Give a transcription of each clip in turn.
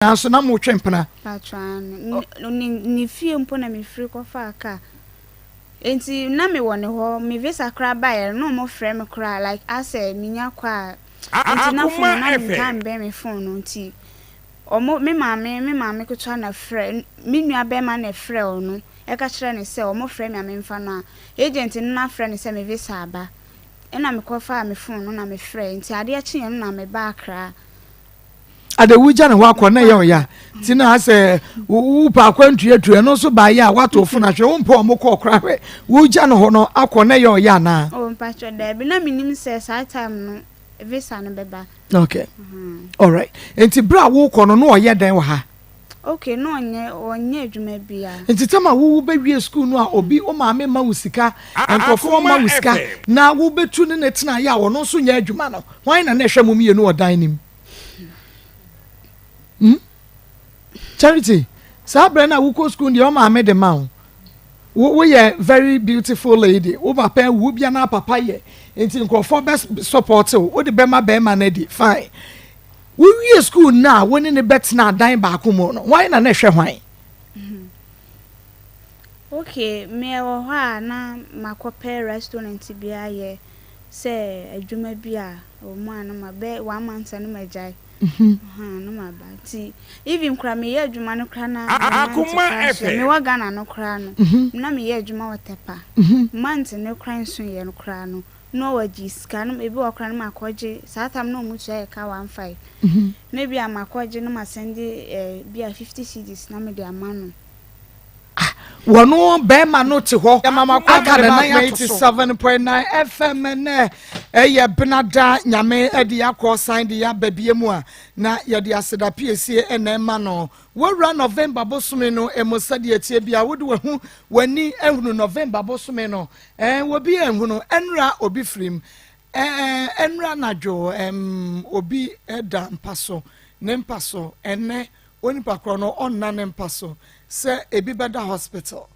nyinaa nso na motwe mpena. Mpakyɛw aane. Ne ne fie mpo na mefiri kɔfaa kaa. Nti na mewɔ ne hɔ, me visa koraa baeɛ no na wɔfrɛ me koraa like asɛ menya kɔ a, nti na phone no na mentaa mbɛn me phone no nti wɔn me maame me maame ketewa na frɛ me nua bɛɛma na ɛfrɛ ɔno ɛka kyerɛ no sɛ wɔfrɛ me a memfa no a agent no na afrɛ no sɛ me visa aba ɛna mekɔfaa me phone no na mefrɛɛ nti adeɛ kyeeɛ no na mebaa Accra. Ade wogya ne hɔ akɔ na ɛyɛ ɔya nti na asɛ wopɛ akwantuatu ɛno nso baayɛ a woato fo no ahwɛ wompɛ ɔmo kɔɔ koraa hwɛ wogya ne hɔ no akɔ na ɛyɛ ɔya anaa? Oh mpakyɛ daabi na menim sɛ saa time no visa no bɛba. Okay alright nti berɛ a wokɔ no na ɔyɛ dɛn wɔ ha? Okay na ɔnyɛ ɔnyɛ adwuma bia. Nti tam a wo wobɛwie school no a obi wo maame mma wo sika nkurɔfoɔ mma wo sika na wobɛtu ne ne tenaeɛ a ɔno nso nyɛ adwuma no hwan na na ɛhwɛ mo mmienu wɔ dan no mu? Hmm? Charity, saa berɛ no a wokɔ sukuu deɛ ɔmaame de ma wo. Woyɛ very beautiful lady. Wo papa awu bia na papa yɛ. Nti nkurɔfoɔ bɛ support wo. Wode bɛma bɛrima no adi. Fine. Wowie sukuu no a wo ne ne bɛtena adan baako mu no, hwan na na ɛhwɛ hwan? Okay, me ɛwɔ hɔ a na makɔpɛ restaurant bi ayɛ sɛ adwuma bi a ɛwɔ mu a na ma bɛ one month a na magyae. Ahaa na maba nti even koraa meyɛ adwuma no koraa na me month koraa nso yɛ mewɔ Ghana no koraa no na meyɛ adwuma wɔ Tepa month no koraa nso yɛ no koraa no na wɔgye sika no ebi wɔ koraa na makɔgye saa time na wɔn tua yɛ ka 1,500 na ebi a makɔgye na masɛnde eh, bi a 50 cedis na mede ama no. Wɔno bɛrima no te hɔ aka ne nan ato so. 87.9 FM nɛ ɛyɛ benada nyame de akɔ san de aba bie mu a na yɛde aseda piesie ɛna ɛma no. Wɔwura November bosome no ɛmu sɛdeɛ tie bia wode wahu w'ani ahunu November bosome no ɛn wɔbi ahunu ɛnura obi firim ɛɛ ɛnura anadwo ɛm obi ɛda mpa so ne mpa so ɛnɛ Onipa korɔ no ɔnna ne mpa so sɛ ebi bɛda hospital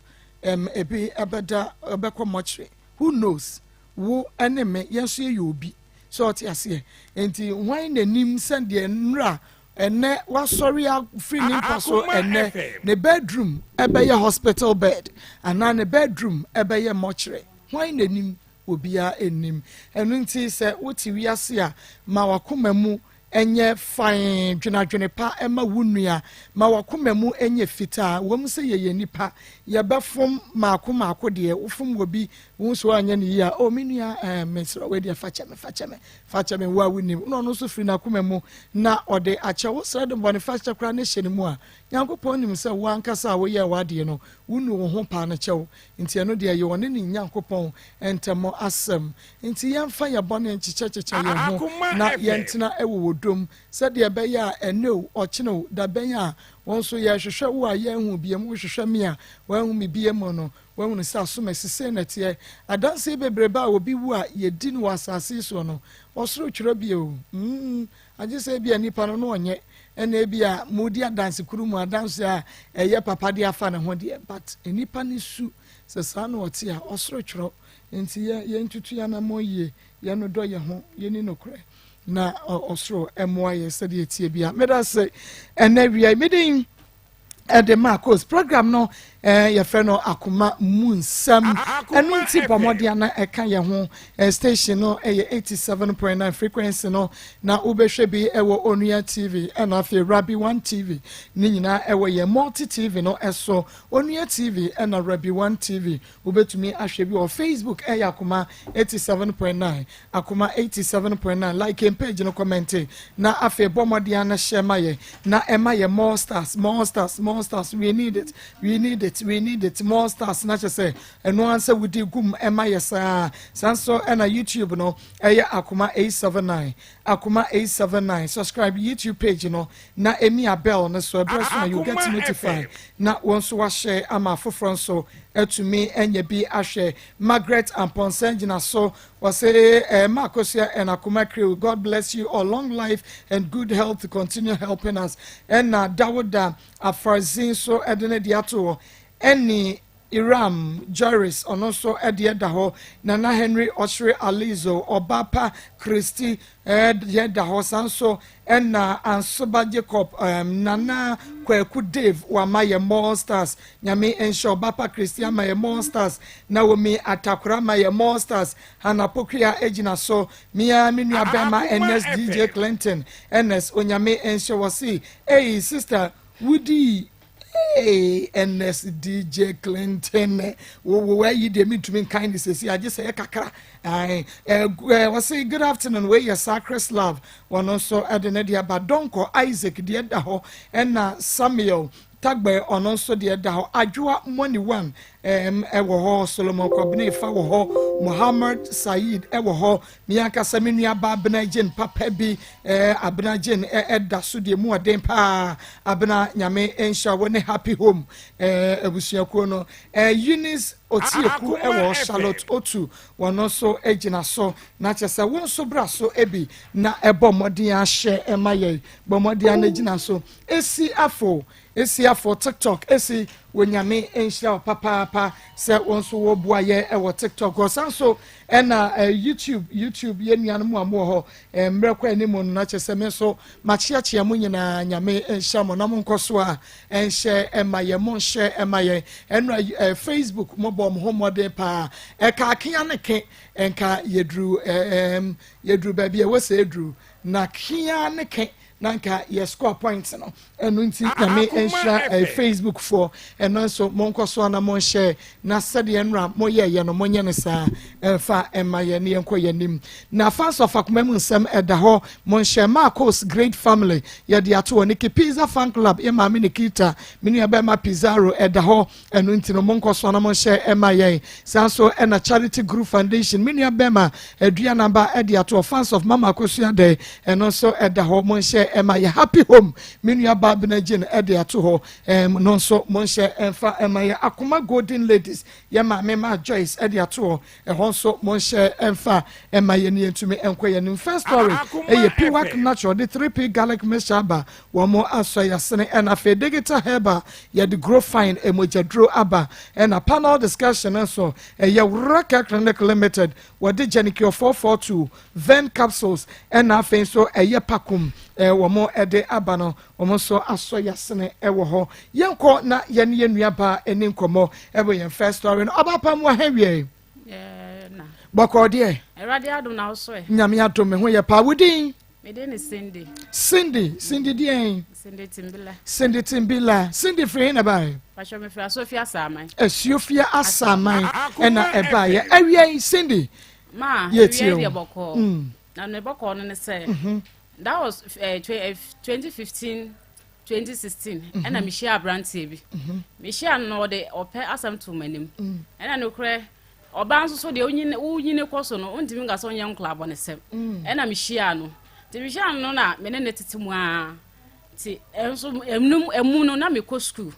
ɛm ebi ɛbɛda ɛbɛkɔ mortuary who knows wo ɛne me yɛn nso yɛyɛ obi sɛ ɔte aseɛ nti hwan na nim sɛ deɛ nnura ɛnɛ wasɔre afiri ne mpa so ɛnɛ ne bedroom ɛbɛyɛ hospital bed anaa ne bedroom ɛbɛyɛ mortuary hwan na nim obiara nnim ɛno nti sɛ wote wiase a ma wakoma mu Nyɛ fann, dwene adwene pa ma wo nua, ma w'akoma mu nyɛ fitaa. Ɛwom sɛ yɛyɛ nnipa, yɛbɛfom mmaako mmaako deɛ, wofom wɔ bi, wohu sɛ woanyɛ no yie a, oh me nua, eh, mesrɛ wo, wei deɛ fa kyɛ me, fa kyɛ me, fa kyɛ me, wo a wonim. Na ɔno nso firi n'akoma mu na ɔde akyɛ wo. Srɛ de bɔne fakyɛ koraa na hyɛ ne mu a, Nyankopɔn nim sɛ wo ankasa a woyɛɛ w'adeɛ no, wonu wo ho paa no kyɛ wo. Nti ɛno deɛ ɛyɛ ɔne ne Nyankopɔn ntam asɛm. Nti yɛmfa yɛn bɔne nkyekyɛkyekyɛ yɛn ho na yɛntena wɔ ɔdɔ mu, sɛdeɛ ɛbɛyɛ a ɛnnɛ o, ɔkyena o, dabɛn a wo nso yɛrehwehwɛ wo a yɛanhu wo biom, wohwehwɛ me a woanhu me biom no, woahunu sɛ asomasi sei na ɛteɛ. Adanseɛ bebrebe a obi wu a yɛdi no wɔ asase yi soɔ no, ɔsoro twerɛ bi o, mm, agye sɛ ebia nipa no na ɔnyɛ, ɛna ebia modi adanse koro mu adanse a ɛyɛ papa de afa ne ho deɛ, but nipa no su sɛ saa na ɔte a, ɔsoro twerɛ. Enti yɛ yɛntutu yɛn anammɔn yie, yɛnnodɔ yɛn ho, yɛnni nokorɛ, na ɔsoro mmoa yɛ sɛdeɛ ɛteɛ bia. Meda ase ɛnɛ wia yi. Me din ɛde Marcos. Program no eh, yɛfrɛ no Akoma Mu Nsɛm. Ɛno nti bɔ mmɔden ana ɛka yɛn ho. Eh, station no ɛyɛ 87.9 frequency no na wobɛhwɛ bi ɛwɔ Onua TV ɛna afei Rabi One TV ne nyinaa ɛwɔ yɛn Multi TV no ɛso. Onua TV ɛna Rabi One TV. Wobɛtumi ahwɛ bi wɔ Facebook ɛyɛ Akoma 87.9, Akoma 87.9, like yɛn page no, kɔmɛnte na afei bɔ mmɔden na hyɛ ma yɛn na ɛma yɛ more stars, more stars, more stars, we need it, we need it, we need it, more stars na kyɛ sɛ ɛno ara sɛ wodi gum ɛma yɛ saa. Saa nso ɛna YouTube no ɛyɛ Akoma 879, Akoma 879, subscribe YouTube page no na emia bell no so ɛberɛ so na you get notified na wɔn nso wahyɛ ama afoforɔ nso atumi anya bi ahwɛ. Margaret Amponsah gyina so wɔsɛ eh, Makosua and Akoma crew, God bless you all, long life and good health to continue helping us. Ɛna Dawuda Afarzin so ɛde ne de ato hɔ ɛne. Iram Joris ɔno nso deɛ da hɔ. Nana Henry Ɔkyere Alizo, Ɔbaapa Christy deɛ da hɔ. Saa nso ɛna Ansoba Jacob, Nana Kwaku Dave wama yɛ more stars. Nyame nhyɛ Ɔbaapa Christy ama yɛ more stars. Naomi Atakora ama yɛ more stars. Hannah Pokua gyina so. Mia me nua bɛrima Ernest DJ Clinton. Ernest, Onyame nhyɛ wɔ se. Hey sister, wudi hey, Ernest DJ Clinton, wo ayi deɛ mentumi nkan ne sɛsi agye sɛ yɛ kakra. Wɔse good afternoon, wei yɛ Sacred Love, wɔno nso ɛde ne deɛ ba. Donko Isaac deɛ da hɔ, ɛna Samuel Tagbɛ ɔno nso deɛ da hɔ. Adwoa Money One ɛwɔ hɔ, Solomon Kwabene fa wɔ hɔ, Muhammad Said ɛwɔ hɔ. Miankasa me nua ba Abena Jane papa bi, Abena Jane ɛda so deɛ mu ɔden paa. Abena, Nyame nhyɛ wɔ ne Happy Home abusuakuo no. Eunice Otieku ɛwɔ, Charlotte Otu wɔn nso gyina so, na kyerɛ sɛ wɔn nso bra so bi na ɛbɔ mmɔden ahyɛ ɛma yɛn, bɔ mmɔden ano gyina so. Esi afo, esi afo TikTok, esi wɔ, Nyame nhyira wo papaapa sɛ wɔn nso wɔboa yɛ ɛwɔ TikTok. Ɔsan so ɛna YouTube, yɛn nuanom a mo wɔ hɔ, mmerɛ kɔ anim no, na kyerɛ sɛ me nso makyeakyea mo nyinaa. Nyame nhyira mo na mo nkɔ so a ɛnhyɛ ɛma yɛn, mo nhyɛ ɛma yɛn. Ɛnna Facebook mo bɔ mo ho mmɔden paa, ɛka akea ne ke nka yɛduru yɛduru baabi a ɛwɔ sɛ yɛduru na kea ne ke na nka yɛ score points no. Ɛno nti Nyame nhyira Facebook foɔ. Ɛno nso monkɔ so ana monhyɛ na sɛdeɛ nnora moyɛɛyɛ no, monyɛ no saa ɛmfa ɛma yɛ ne yɛnkɔ yɛn anim. Na fans of Akoma mu Nsɛm ɛda hɔ, monhyɛ. Marcos Great Family yɛde ato hɔ. Niki Pizza Fan Club, yɛ maame Nikita, me nua bɛrima Pizarro ɛda hɔ. Ɛno nti no monkɔ so ana monhyɛ ɛma yɛn. Saa nso ɛna Charity Group Foundation, me nua bɛrima Aduanaba ɛde ato hɔ. Fans of Mama Akosua dɛ, ɛno nso ɛda hɔ, monhyɛ ɛma yɛ. Happy Home, me nua ba Abena Jane ɛde ato hɔ, no nso monhyɛ ɛmfa ɛma yɛ. Akoma Golden Ladies, yɛ maame ma Joyce ɛde ato hɔ, ɛhɔ nso monhyɛ ɛmfa ɛma yɛ ne yɛntumi ɛnkɔ yɛ nim. First story ɛyɛ Piwak Natural de 3P garlic mixture aba, wɔn mo asɔ yasene. Ɛna afei Digital Herbal yɛde Grow Fine emogyaduro aba. Ɛna panel discussion nso ɛyɛ Wuraka Clinic Limited, wɔde Genicure 442 ven capsules, ɛna afei nso ɛyɛ Pakum wɔn ɛde aba no, wɔn nso asɔ yasene ɛwɔ hɔ. Yɛnkɔ na yɛn yɛn nuaba ɛne nkɔmɔ ɛwɔ yɛn first story no. Ɔbaapa mu ahɛn wie bɔkɔɔ deɛ? Awurade adom na wosɔ ɛ. Nyame adom, me ho yɛ paa. Wodin? Mede ne Cindy. Cindy, Cindy deɛn? Cindy Timbila. Cindy Timbila. Cindy firi he na bae? Pahyɛ, mefiri Asofia Asaman. Asuofia Asaman ɛna ɛbaeɛ. Awia yi, Cindy, Ma yɛtie awia yi deɛ wo. bɔkɔɔ. Na ne bɔkɔɔ no ne sɛ that was 2015 2016 ɛna mehyia aberanteɛ bi. Mehyia no na ɔde ɔpɛ asɛm to m'anim. Ɛna nokorɛ ɔbaa nso so deɛ wonyini kɔ so no, wontumi nka sɛ wonyɛ nkɔla abɔnesɛm. Ɛna mehyia no, nti mehyia no na me ne ne tete mu a, nti ɛnso ɛnum ɛmu no na mekɔ school.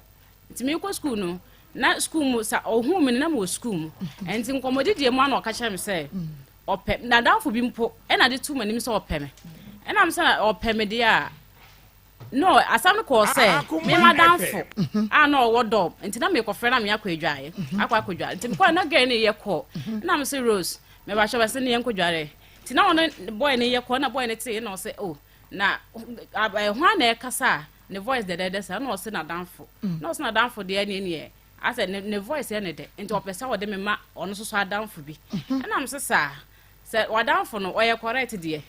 Nti mekɔ school no na school mu sa ɔhuu me no na mewɔ school mu. Nti nkɔmmɔdidie mu ana ɔka kyerɛ me sɛ ɔpɛ nadamfo bi mpo, ɛna de to m'anim sɛ ɔpɛ me. Ɛna m sɛ ɔpɛ me deɛ a, no asɛm no kɔɔ sɛ me madamfo a na ɔwɔ dɔm, nti na mekɔfrɛ na meakɔ adwaeɛ akɔdware. Nti mekɔɛ na girl no yɛ kɔ, na me sɛ, "Rose, mebahyɛ bɛ sɛ ne yɛnkɔdware." Nti na ɔne boy no yɛ kɔ, na boy no tee na ɔsɛ, "Oh, na hwan na ɛkasa a ne voice dɛdɛɛdɛ saa?" Na ɔsɛ nadamfo, na ɔsɛ nadamfo deɛ ne neɛ asɛ ne voice yɛ ne dɛ, nti ɔpɛ sɛ ɔde me ma ɔno nso so adamfo bi. Ɛna m sɛ saa sɛ wadamfo no ɔyɛ correct deɛ,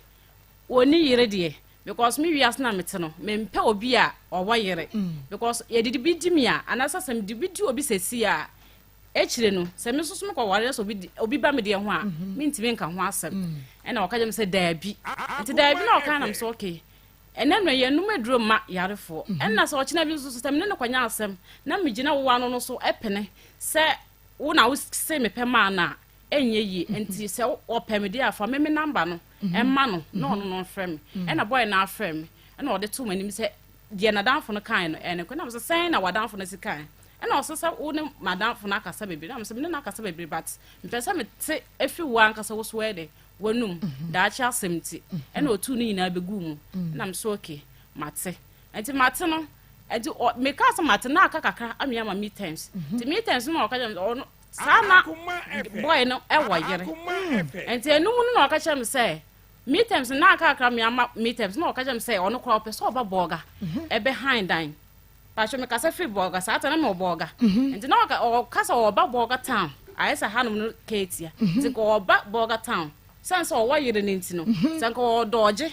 wɔni yere deɛ, because me wiase na mete no, mempɛ obi a ɔwɔ yere, because yɛde bi di mi a, anaasɛ sɛ mede bi di obi sɛsi a, ekyire no sɛ me nso so mekɔware sɛ obi ba me deɛ ho a, mentumi nka ho asɛm. Ɛna ɔka kyerɛ me sɛ daabi. Nti daabi na ɔka, nam sɛ okay, ɛnɛ no yɛnum aduro ma yarefoɔ. Ɛnna sɛ ɔkyena bi nso so sɛ mene no kɔnya asɛm na megyina wo ano no so ɛpene sɛ wo na wo se mepɛ maa no a, ɛnyɛ yie. Nti sɛ ɔpɛ me deɛ afa me me number no ɛma no na ɔno no mfrɛ me. Ɛna boy no afrɛ me, ɛna ɔde to m'anim sɛ deɛ n'adamfo no kae no ɛne kɔ. Ɛna sɛ sɛn na w'adamfo no si kae? Ɛna ɔsɛ sɛ wo ne m'adamfo no akasa bebree. Ɛna sɛ me ne no akasa bebree, but mpɛ sɛ mete efi wo ankasa wo so ɛde w'anum daakye asɛm. Nti ɛna otu ne nyinaa bɛgu mu. Ɛna m so okay, mate. Nti mate no. Nti ɔ mekaa sɛ mate na aka kakra ama yɛama me terms. Nti me terms no na ɔka kyerɛ me sɛ ɔno saa na boy no ɛwɔ yere. Nti ɛno mu no na ɔka kyerɛ me sɛ me terms no na aka kakra me ama me terms na ɔka kyerɛ me sɛ ɔno koraa ɔpɛ sɛ ɔba bɔɔga ɛbɛ han dan. Paatwo mekasa firi bɔɔga saa ta na mewɔ bɔɔga. Nti na ɔka ɔka sɛ ɔba bɔɔga town ayɛ sɛ hanom no keetia. Nti nka ɔba bɔɔga town sane sɛ ɔwɔ yere no nti no sɛ nka ɔdɔɔgye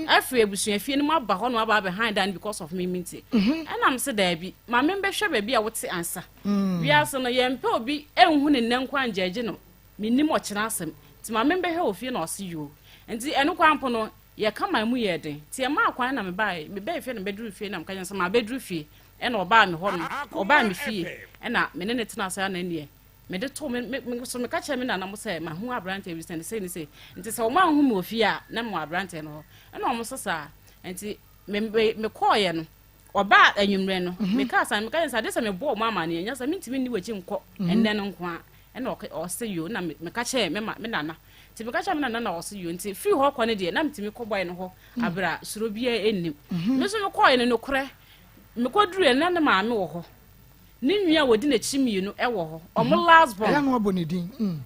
afiri abusuafie no mu aba hɔ no aba abɛhan dan because of me me nti. Ɛna me sɛ daabi ma membɛhwɛ baabi a wote ansa. Wiase no yɛmpɛ obi ɛnhu ne nnɛ nko angyɛgye no mennim ɔkyena asɛm nti ma membɛhwɛ wɔ fie na ɔse yoo. Nti ɛno kwan mpo no yɛka man mu yɛɛ den nti ɛmaa kwan na mebaeɛ mebɛɛ fie na mebɛduru fie na meka kyerɛ no sɛ mabɛduru fie ɛna ɔbaa me hɔ no ɔbaa me fie ɛna me ne ne tena ase ana neɛ mede to me me so meka kyerɛ me nana mo sɛ mahu aberanteɛ bi sɛ ne sei ne sei nti sɛ wɔn anhu me wɔ fie a na mewɔ aberanteɛ no hɔ ɛna wɔn so saa nti me me mekɔɔyɛ no ɔbaa anwummerɛ no meka san meka kyerɛ sɛ ade sɛ mebɔɔ mo amaneɛ nyɛ sɛ mentumi nni w'akyi nkɔ ɛnnɛ no nko a ɛna ɔse yo na meka kyerɛ me ma me nana nti meka kyerɛ me nana na ɔse yo nti firi hɔ kɔ no deɛ na metumi kɔ bɔe no hɔ abere a suro biara nnim me nso mekɔɔɛ no nokorɛ mekɔduruɛ na ne maame wɔ hɔ ne nua a wɔdi n'akyi mmienu wɔ hɔ ɔmo last born ɛyɛ na wabɔ ne din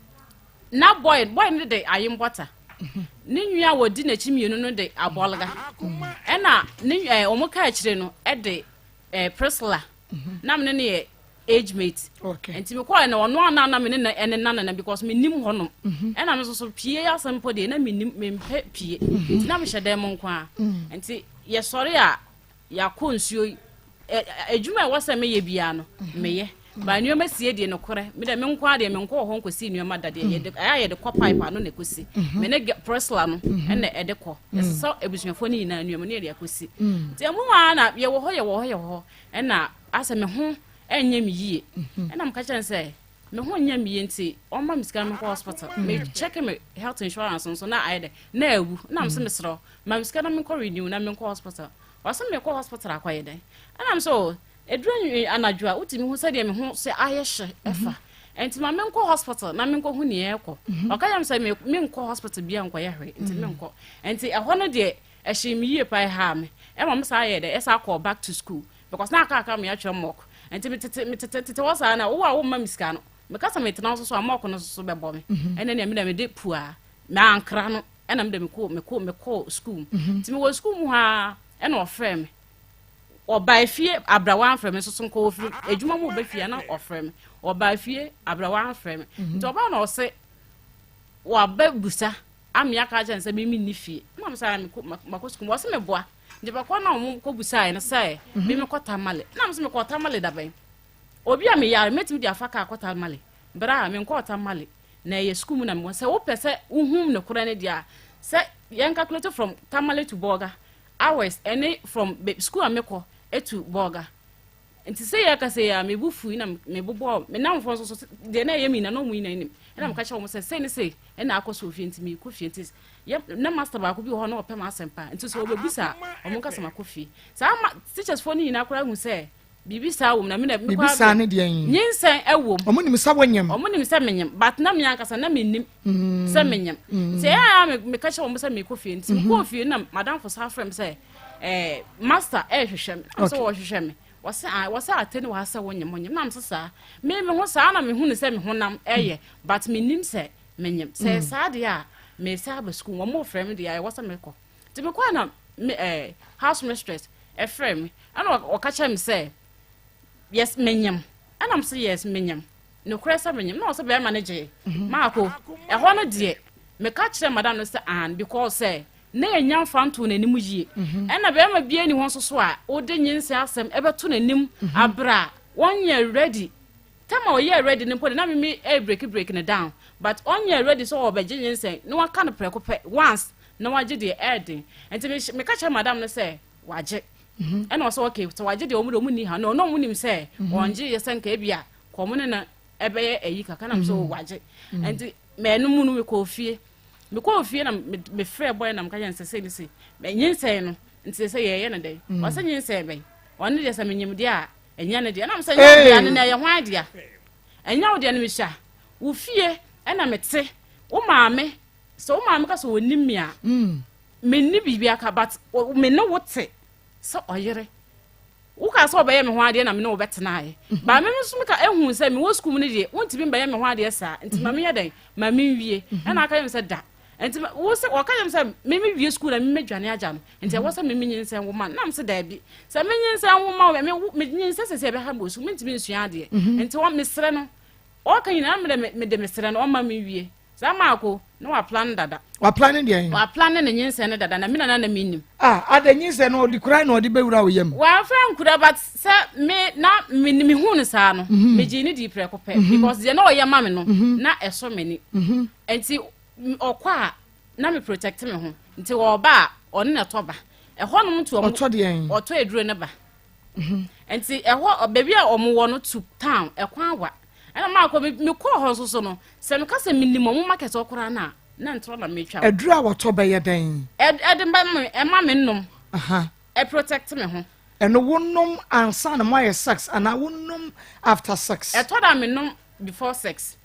na boy boy no de ayembɔta ne nua a wɔdi n'akyi mmienu no de abɔlga ɛna ne ɛɛ ɔmo ka akyire no ɛde ɛɛ Priscilla na me ne no yɛ age mate okay nti mekɔɛ no ɔno ana na me ne no ɛne nana na because menim hɔnom ɛna me nso so pie asɛm mpo deɛ na menim mempɛ pie nti na mehyɛ dan mu nko a nti yɛsɔre a yɛakɔ nsuo yi adwuma a ɛwɔ sɛ meyɛ biara no meyɛ ba nneɛma sie deɛ nokorɛ me dɛ me nko ara deɛ menkɔ wɔ hɔ nkɔsi nneɛma da deɛ yɛde ɛyɛ a yɛde kɔ pipe ano na ɛkɔsi me ne Priscilla no ɛna ɛde kɔ yɛsesa abusuafoɔ no nyinaa nneɛma ne yɛde akɔsi nti ɛmu ara na yɛwɔ hɔ yɛwɔ hɔ yɛwɔ hɔ ɛna asɛ me ho ɛnyɛ me yie ɛna meka kyerɛ no sɛ me ho nyɛ me yie nti ɔmma me sika no menkɔ hospital me check me health insurance nso na ayɛ dɛ na awu na me sɛ mesrɛ wo ma me sika na menkɔ renew na menkɔ hospital ɔsɛ mekɔ hospital akɔyɛ dɛn ɛna me sɛ o ɛduru anadwo a wotumi hu sɛdeɛ me ho sɛ ayɛ hyɛ ɛfa nti ma menkɔ hospital na menkɔ hu neɛ ɛkɔ ɔka yam sɛ menkɔ hospital bia nkɔyɛ hwee nti menkɔ nti ɛhɔ no deɛ ɛhyɛ me yie pa ɛhaa me ɛma me saa yɛ dɛ ɛsa kɔ back to school because na aka aka me atwerɛ mock nti metete metete tete hɔ saa na wowɔ a womma me sika no meka sɛ metena so so a mock no so bɛbɔ me ɛnɛ nea meda mede pua mankra no ɛna mede mekɔ mekɔ mekɔ school nti mewɔ school mu hɔ a ɛna ɔfrɛ me ɔbaa fie abrawa amfrɛ me nso so nkɔ ofiri adwuma mu ɔbɛ fie na ɔfrɛ me ɔbaa fie abrawa amfrɛ me nti ɔbaa na ɔsɛ waba busa ame aka kyerɛ no sɛ mimi nni fie na mo sɛ makɔ sukuu mu ɔsɛ meboa nti bɛkɔ na ɔmo kɔ busaeɛ no sɛ mimi kɔ Tamale na mo sɛ mekɔ Tamale dabɛn obi a meyare mɛtumi de afa kaa kɔ Tamale berɛ a menkɔɔ Tamale na ɛyɛ sukuu mu na mewɔ sɛ wopɛ sɛ wohum ne korɛ no deɛ a sɛ yɛn calculate from Tamale to Bolga hours ɛne from sukuu a mekɔ to Bolga nti sɛ yɛka sɛ yɛ a mebu fui na mebobɔ me namfoɔ nso so deɛ na ɛyɛ mi na na ɔmo nyinaa nim ɛna meka kyerɛ wɔn sɛ sei ne sei ɛna akɔ so ofie nti mekɔ fie nti yɛ na master baako bi wɔ hɔ na ɔpɛ ma asɛm paa nti sɛ wɔbɛbusa a ɔmo nkasa makɔ fie saa ma teachers foɔ no nyinaa koraa hu sɛ biribi saa wɔ mu na me na biribi saa ne deɛ yi nyinsɛn ɛwɔ mu ɔmo nim sɛ wɔnyam ɔmo nim sɛ menyam but na me ankasa na menim sɛ menyam nti ɛyɛ a meka kyerɛ wɔn sɛ mekɔ fie nti mekɔɔ fie na madamfo saa frɛ me sɛ ɛɛ master ɛɛhwehwɛ me na sɛ wɔhwehwɛ me wɔsɛ a wɔsɛ ate ne wɔ ha sɛ wonyam wonyam na mesɛ saa me me ho saa na mehu ne sɛ me honam ɛyɛ but menim sɛ menyam sɛ saa deɛ a mesa aba sukuu wɔn mo frɛ me deɛ a ɛwɔ sɛ mekɔ nti mekɔɔ na me ɛɛ house mistress ɛfrɛ me ɛna ɔka kyerɛ me sɛ yes menyam ɛna mo sɛ yes menyam nokorɛ sɛ menyam na ɔsɛ bɛrima no gye maako ɛhɔ no deɛ meka kyerɛ madam no sɛ an because sɛ na yɛnya mfa nto n'anim yie ɛna bɛrima bia ni hɔ nso so a wode nyinsɛn asɛm ɛbɛto n'anim aberɛ a wɔnyɛ ready tama ɔyɛ ready no mpo de na mimi ɛ break break ne down but ɔnyɛ ready sɛ ɔbɛgye nyinsɛn na waka no prɛko pɛ once na wagye deɛ ɛɛden nti meka kyerɛ madam no sɛ wagye ɛna ɔsɛ okay sɛ wagye deɛ ɔmo de ɔmo ni ha no ɔno ɔmo nim sɛ ɔngye yɛ sɛ nka ebi a kɔn ne na ɛbɛyɛ ɛyi kakra na mo sɛ wagye nti mɛnu mu no mekɔɔ fie mekɔɔ fie na mefrɛ bɔyɛ na meka kyerɛ no sɛ sɛ ne se nyinsɛn no nti sɛ yɛyɛ no dɛn ɔsɛ nyinsɛn bɛn ɔno deɛ sɛ menyim deɛ a ɛnyɛ ne deɛ ɛna sɛ ɛnyɛ wo deɛ no na ɛyɛ hwan dea ɛnyɛ wo deɛ no mehyia wo fie ɛna mete wo maame sɛ wo maame ka sɛ ɔnim me a menni biribi aka but me ne wo te sɛ ɔyere. Wokaa sɛ wobɛyɛ me ho adeɛ na me ne wo bɛtenaeɛ. But me nso meka ehu sɛ mewɔ sukuu mu no deɛ wontumi mbɛyɛ me ho adeɛ saa nti ma menyɛ dɛn ma menwie. Ɛna aka kyerɛ me sɛ da. Nti wo sɛ wɔka kyerɛ me sɛ me mewie sukuu na me mɛdwane agya no nti ɛwɔ sɛ me menyinsɛn wo ma no. Na me sɛ daabi sɛ menyinsɛn wo ma wo me menyinsɛn sɛ sɛ ɛbɛha me wɔ sukuu mentumi nsua adeɛ. Nti wɔ mesrɛ no ɔka nyinaa mede mede mesrɛ no ɔma menwie. Saa Marko na waplane dada. Waplane deɛn? Waplane ne nyinsɛn no dada na me nana na mennim. Ah, ada nyinsɛn no ɔde kura na ɔde bɛwura wo yam? Wamfa nkura but sɛ me na me mehu no saa no, mm -hmm. megyee ne dii prɛko pɛ mm -hmm. because deɛ na ɔyɛ ma me no mm -hmm. na ɛsɔ m'ani. Mm -hmm. Nti ɔkɔ a na me protect me ho nti ɔba a ɔne na ɛtɔ ba ɛhɔ nom to ɔtɔ deɛn? Ɔtɔ aduro ne ba. Mm -hmm. Nti ɛhɔ baabi a ɔmo wɔ no to town ɛkwan wa ɛna maa kɔ mekɔɔ hɔ nso so no Sɛ meka sɛ menim ɔmo market hɔ koraa no a, na ntorɔ na metwa. Aduru a wɔtɔ bɛyɛ dɛn? Ɛde ma me, ɛma me nom. Ɛprotect me ho. Ɛno wo nom ansa na moayɛ sex anaa wo nom after sex? Ɛtɔ da me nom before sex.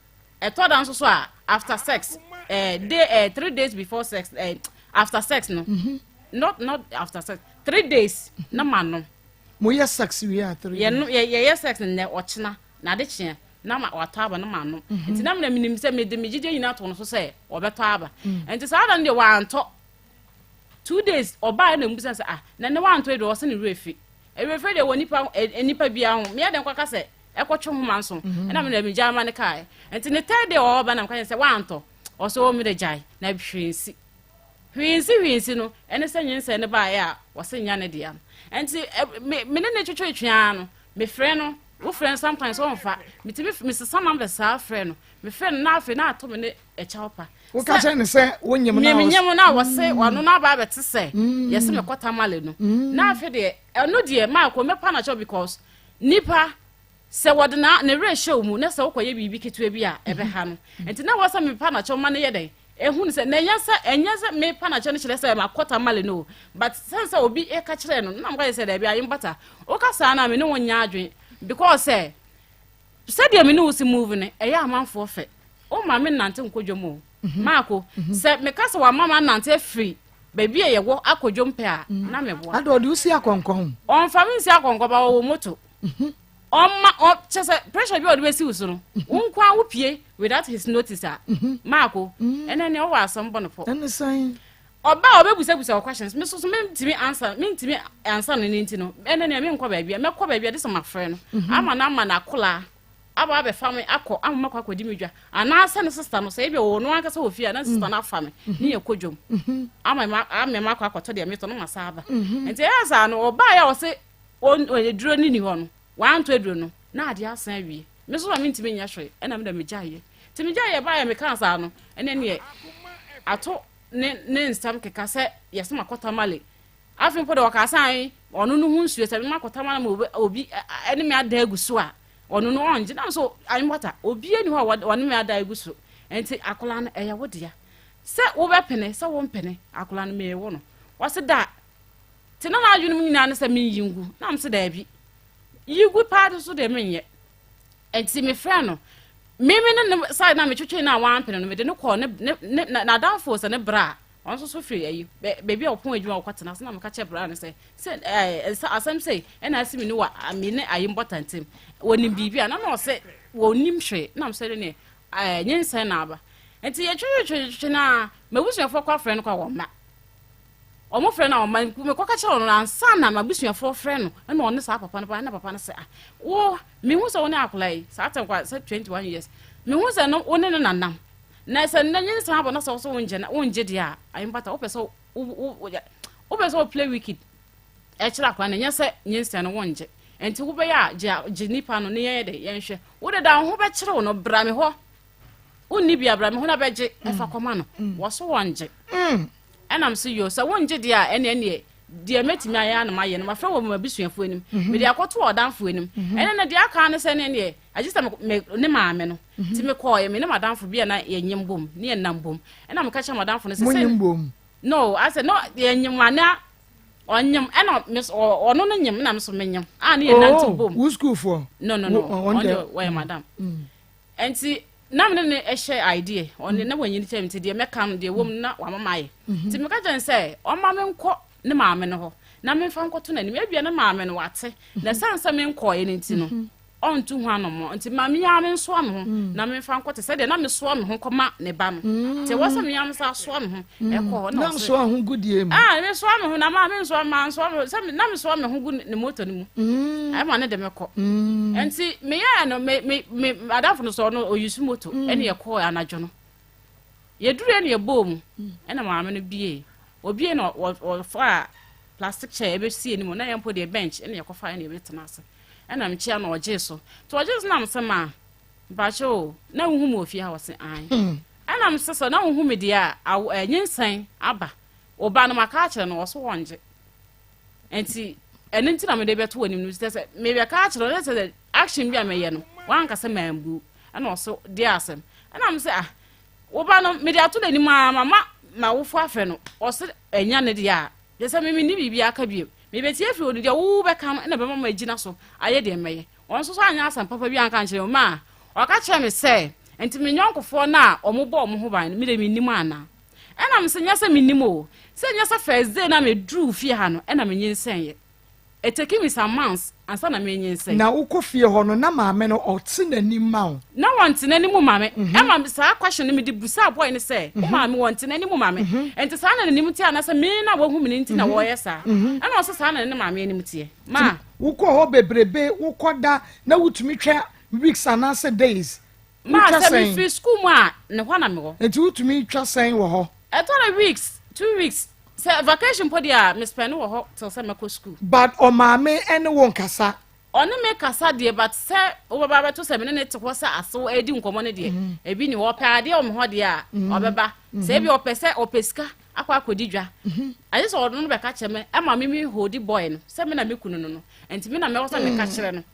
Ɛtɔ da nso so a after sex, eh, day, eh, 3 days before sex, eh, after sex no. Mm -hmm. Not after sex. 3 days na ma nom. Moyɛ sex wie a 3 days? Yɛyɛ sex nnɛ, ɔkyena, na ade kyeɛ na ma watɔ aba na manom mhm. nti na mena menim sɛ mede me gyidie nyinaa to no so sɛ ɔbɛtɔ aba mm. nti saa da no deɛ wantɔ 2 days ɔbaa na mbisa sɛ ah na ne wantɔ yi deɛ ɔsɛ ne werɛ fi werɛ fi deɛ wɔ nipa eh, nipa biara ho meyɛ dɛn kɔka sɛ ɛkɔtwe ho ma nso mhm. ɛna mena megya ama ne kae nti ne third day ɔba na meka sɛ wantɔ ɔsɛ ɔ mede gyae na hwee nsi hwee nsi hwee nsi no ɛne sɛ nyinsɛn ne baeɛ a wɔse nya ne dea no nti me ne ne twetwetwea no mefrɛ no. Wo frɛ no sometimes ɔnfa. Metumi mesesa number saa frɛ no. Me frɛ no na afei na ato me ne ɛkyɛw pa. Wo ka kyerɛ ne sɛ wo nyem na ɔse. Nyem na wɔse ɔno na aba abɛte sɛ yɛse me kɔ tamale no. Na afei deɛ ɛno deɛ maa kɔ mɛpa na kyɛw because nipa sɛ wɔde na ne werɛ hyɛ wo mu na sɛ wokɔyɛ biribi ketewa bi a ɛbɛha no. Nti na wɔ sɛ mepa na kyɛw ma no yɛ dɛn Ehu no sɛ, na ɛnyɛ sɛ, ɛnyɛ sɛ mepa no akyɛ no kyerɛ sɛ makɔ Tamale no o, but sɛn sɛ obi ka kyerɛɛ no, na meka kyerɛ sɛ daabi, Ayembata, woka saa no a me ne wo nyɛ adwene, because sɛ, sɛdeɛ me ne wo si move no, ɛyɛ amanfoɔ fɛ. Woma me nnante nkɔ dwom o. Mhm. Maako, mhm. sɛ meka sɛ wama ma nante afiri baabi a yɛwɔ akɔ dwom pɛ a, mhm. na meboa. Ada ɔde wo si akɔnkɔn. Ɔmfa me nsi akɔnkɔn ba ɔwɔ moto. Ɔmma ɔ kyɛ sɛ pressure bi a ɔde bɛsi wo so no, wo nko ara wopie without his notice a, Maako, ɛnɛ nea ɔwɔ asɛm bɔ no pɔ. Ɛne sɛn? Ɔba a ɔbɛbusabusa wo questions, me so so mentumi answer, mentumi answer no ne nti no, ɛnɛ nea menkɔ baabi a, mɛkɔ baabi a de sɛ mafrɛ no, ama no ama no akolaa aba abɛfa me akɔ ama makɔ akɔdi me dwa, anaasɛ ne sister no, sɛ ebi ɔwɔ no ankasa wɔ fie a, na ne sister no afa me ne yɛkɔ dwom, ama makɔ akɔtɔ deɛ metɔ no masa aba. Nti ɛyɛ saa no, ɔbaeɛ a ɔse Aduro no nni hɔ no, wantɔ aduro no, na adeɛ asan awie. Me nso na mentumi nyɛ hwee, ɛna me na megyaeɛ. Nti megyaeɛ baeɛ mekaa saa no, ɛne neɛ ato ne ne nsɛm keka sɛ yɛsɛ makɔ Tamale. Afei mpo de ɔkaa sɛ ae, ɔno no ho nsuo sɛ memakɔ Tamale ma obi ɛne me ada agu so a, ɔno no ɔngye. Na nso ayembɔta, obi ani hɔ a ɔne me ada agu so. Nti akwadaa no ɛyɛ wo dea. Sɛ wobɛpene, sɛ wompene, akwadaa no meewo no. Wɔse da Nti na n'adwene mu nyinaa ne sɛ menyi ngu. Na mese daabi. Yi gu paa de so deɛ menyɛ. Nti mefrɛ no. Me me ne ne side na metwetwe no a wampene no mede no kɔɔ ne ne ne n'adamfo sɛ ne bra a ɔno nso so firi ayi baabi a ɔpɔn adwuma ɔkɔtena so na meka kyerɛ bra no sɛ sɛ ɛɛ nsa asɛm sɛ ɛna asi me ne wa me ne ayi mbɔta ntem wɔnim biribi a na na ɔsɛ wɔnim hwee na mesɛ ne ɛɛ nyinsɛn na aba nti yɛtwetwetwetwe na m'abusuafoɔ kɔ afrɛ no kɔ a wɔn mma Wɔfrɛ no a ɔma mekɔka kyerɛ no ansa na m'abusuafoɔ frɛ no ɛna ɔne saa papa no ba ɛna papa no sɛ ah wo mehu sɛ wo ne akwadaa yi saa tɛm kwa sɛ 21 years mehu sɛ no wo ne no nanam na sɛ nnɛ nyinsɛn abɔ na sɛ wo so wongye na wongye deɛ a ayembata wopɛ sɛ wo wopɛ sɛ wo play wicked ɛkyerɛ akwadaa no nyɛ sɛ nyinsɛn no wongye nti wobɛyɛ a gye gye nipa no ne yɛn de yɛnhwɛ wo deda wo ho bɛkyerɛ wo no bra me hɔ wonni bia bra me ho na bɛgye ɛfa mm. kɔma no mm. wɔ so wɔngye mm. ɛnam so yo sɛ wongye deɛ a ɛne ɛneɛ deɛ mɛtumi ayɛ a na mayɛ no mafrɛ wɔ m'abusuafoɔ anim mhm. mede akɔto ɔdamfoɔ anim mhm. ɛne no deɛ aka ne sɛ ne neɛ agye sɛ me ne maame no mhm. nti mekɔɔyɛ me ne madamfo bi a na yɛnyem bom ne yɛnam bom ɛna meka kyerɛ madamfo no sɛ sɛ no asɛ no yɛnyem ana ɔnyem ɛna ɔno no nyem na me so menyem a ne yɛnante oh, bom wo sukuufoɔ no no no ɔno deɛ wɔyɛ madam Nti na me ne no hyɛ idea ɔne na wanyini kyɛn me nti deɛ mɛka no deɛ wɔm no na wama mayɛ mhm. nti meka kyerɛ no sɛ ɔma me nkɔ ne maame no hɔ. na memfa nkɔto n'anim. Ebia ne maame no wate, na ɛsiane sɛ menkɔeɛ no nti no, ɔntu ho anɔmmɔ. Nti ma me ara mensoa me ho na memfa nkɔ te sɛ deɛ na mesoa me ho kɔma ne ba no. Nti ɛwɔ sɛ me ara mesan soa me ho ɛkɔ hɔ. Na nsoa ho gu deɛ mu? Ah, mesoa me ho na ma mensoa mansoa me ho sɛ na mesoa me ho gu ne moto no mu. Ɛma ne de me kɔ. Nti meyɛɛ no me me me adamfo no sɛ ɔno ɔyusu moto ɛne yɛkɔɔ anadwo no. Yɛduruiɛ na yɛbɔɔ mu ɛna maame no bie. Obie na ɔfaa plastic chair ɛbɛsi anim na yɛn mpo deɛ bench ɛna yɛkɔfa ɛna yɛbɛtena ase. Ɛna mekyia na ɔgyee so. Nti ɔgyee so na mesɛ ma mpakyɛ o na wohu me wɔ fie ha ɔse ae. Ɛna mesɛ sɛ na wohu me deɛ a awo nyinsɛn aba. Wo ba no maka akyerɛ no ɔso wɔngye. Nti ɛno nti na mede bɛto w'anim no sɛ mebɛka akyerɛ no sɛ action bi a mɛyɛ no wanka sɛ mambu. Ɛna ɔso deɛ asɛm. Ɛna mesɛ ah wo ba no mede ato n'anim a mama m'awofo afrɛ no ɔse ɛnya ne deɛ a kyerɛ sɛ me menni biribi aka bio. Mebetie afiri hɔ no, deɛ wobɛka no na ɛbɛma magyina so ayɛ deɛ mɛyɛ. Ɔno nso so anyɛ asɛm papa bi anka ankyerɛ me. Maa ɔka kyerɛɛ me sɛ, Enti me yɔnkofoɔ no a wɔbɔ wɔn ho ban no, me deɛ mennim anaa? Ɛna mese, Nyɛ sɛ mennim o. Sɛ nyɛ sɛ first day no a meduruu fie ha no na menyinsɛneeɛ. It taken me some months ansa na menyinsɛn. Na wokɔ fie hɔ no, na maame no ɔte n'anim ma wo? Na wɔnte n'anim ma me. Ɛma saa question no mede busaa boy no sɛ, wo maame wɔnte n'anim ma me? Nti saa na n'anim teɛ anaasɛ me na wahu me no nti na wɔyɛ saa? Ɛna ɔse saa na ne maame anim teɛ. Ma. Wokɔ hɔ bebrebe, wokɔ da na wotumi twa weeks anaasɛ days? Ma Wotwa sɛ sɛn? mefiri school mu a, ne hɔ na mewɔ. Nti wotumi twa sɛn wɔ hɔ? Ɛtɔ da weeks, 2 weeks. Sɛ vacation mpo deɛ a, me spend wɔ hɔ till sɛ mɛkɔ school. But ɔmaame ne wo nkasa? Ɔne me kasa deɛ, but sɛ wobɛba abɛto sɛ me ne ne te hɔ sɛ asew redi nkɔmmɔ no deɛ, ebi ni hɔ. Ɔpɛ adeɛ wɔ me hɔ deɛ a, ɔbɛba. Sɛ ebi ɔpɛ sɛ ɔpɛ sika akɔ akɔdi dwa, agye sɛ ɔno no bɛka kyerɛ me, ɛma me me hold boy no sɛ me na me kunu no no, nti me na mɛwɔ sɛ meka kyerɛ no.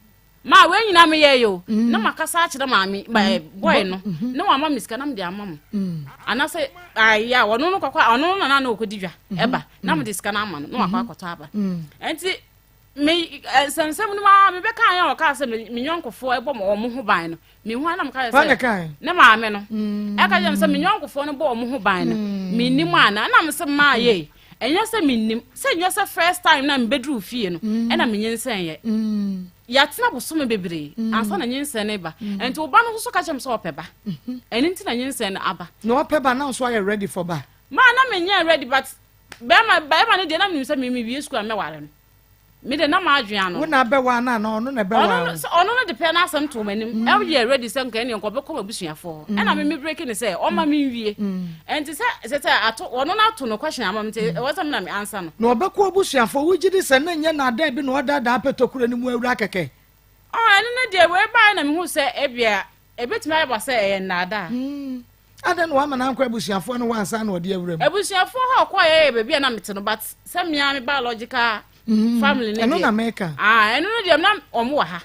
Ma wei nyinaa meyɛɛ yɛ o, na makasa akyerɛ maame eh, boy no, na wama me sika na mede ama mo. Anaasɛ ayɛ a ɔno no kɔkɔ ɔno no na na ɔkɔdi dwa ɛba na mede sika no ama no na wakɔ akɔtɔ aba. Nti me nsɛmsɛm no maa mebɛka yɛ a ɔkaa sɛ me nyɔnkofoɔ ɛbɔ wɔn ho ban no, mehu a na meka yɛ sɛ ne maame no ɛka kyerɛ me sɛ me nyɔnkofoɔ no bɔ wɔn ho ban no mennim ana, ɛna me sɛ maa yɛ ɛnyɛ sɛ mennim sɛ nyɛ sɛ first time na mebɛduru fie no ɛna menyinsɛnyɛ. Yɛatena bosome bebree ansa na nyinsɛn no ba. Nti wo ba no nso so ka kyerɛ me sɛ ɔpɛ ba. Ɛno nti na nyinsɛn no aba. Na ɔpɛ ba na nso ayɛ ready for ba? Ma na menyɛ ready, but bɛrima bɛrima no deɛ na menim sɛ me mewie sukuu a mɛware no. Me de na m'adwene ano. Wo na abɛwaa no anaa ɔno na ɛbɛwaa wo? Ɔno no de pɛ n'asɛm too m'anim. Ɛyɛ ready sɛ nka ɛneɛ nka ɔbɛkɔ m'abusuafoɔ hɔ. Ɛna me me break ne sɛ ɔma me nwie. Ɛnti sɛ sɛ sɛ ato ɔno no ato no question ama me nti ɛwɔ sɛ me na me answer no. Na ɔbɛkɔ abusuafoɔ, wogye di sɛ na ɛnyɛ nnaadaa bi na ɔdaadaa apɛtɔkura no mu awura kɛkɛ? Ɔɔ ɛno no deɛ wei baeɛ na mehu sɛ ebia ebetumi ayɛ ba sɛ ɛyɛ nnaadaa. Adɛn na wamma no ankɔ abusuafoɔ no hɔ ansa na ɔde awura mu? Abusuafoɔ hɔ a ɔkɔeɛ yɛ baabi a na mete no, but sɛ me ara me biological family no deɛ. Ɛno na meka. Ah, ɛno no deɛ na wɔn wɔ ha.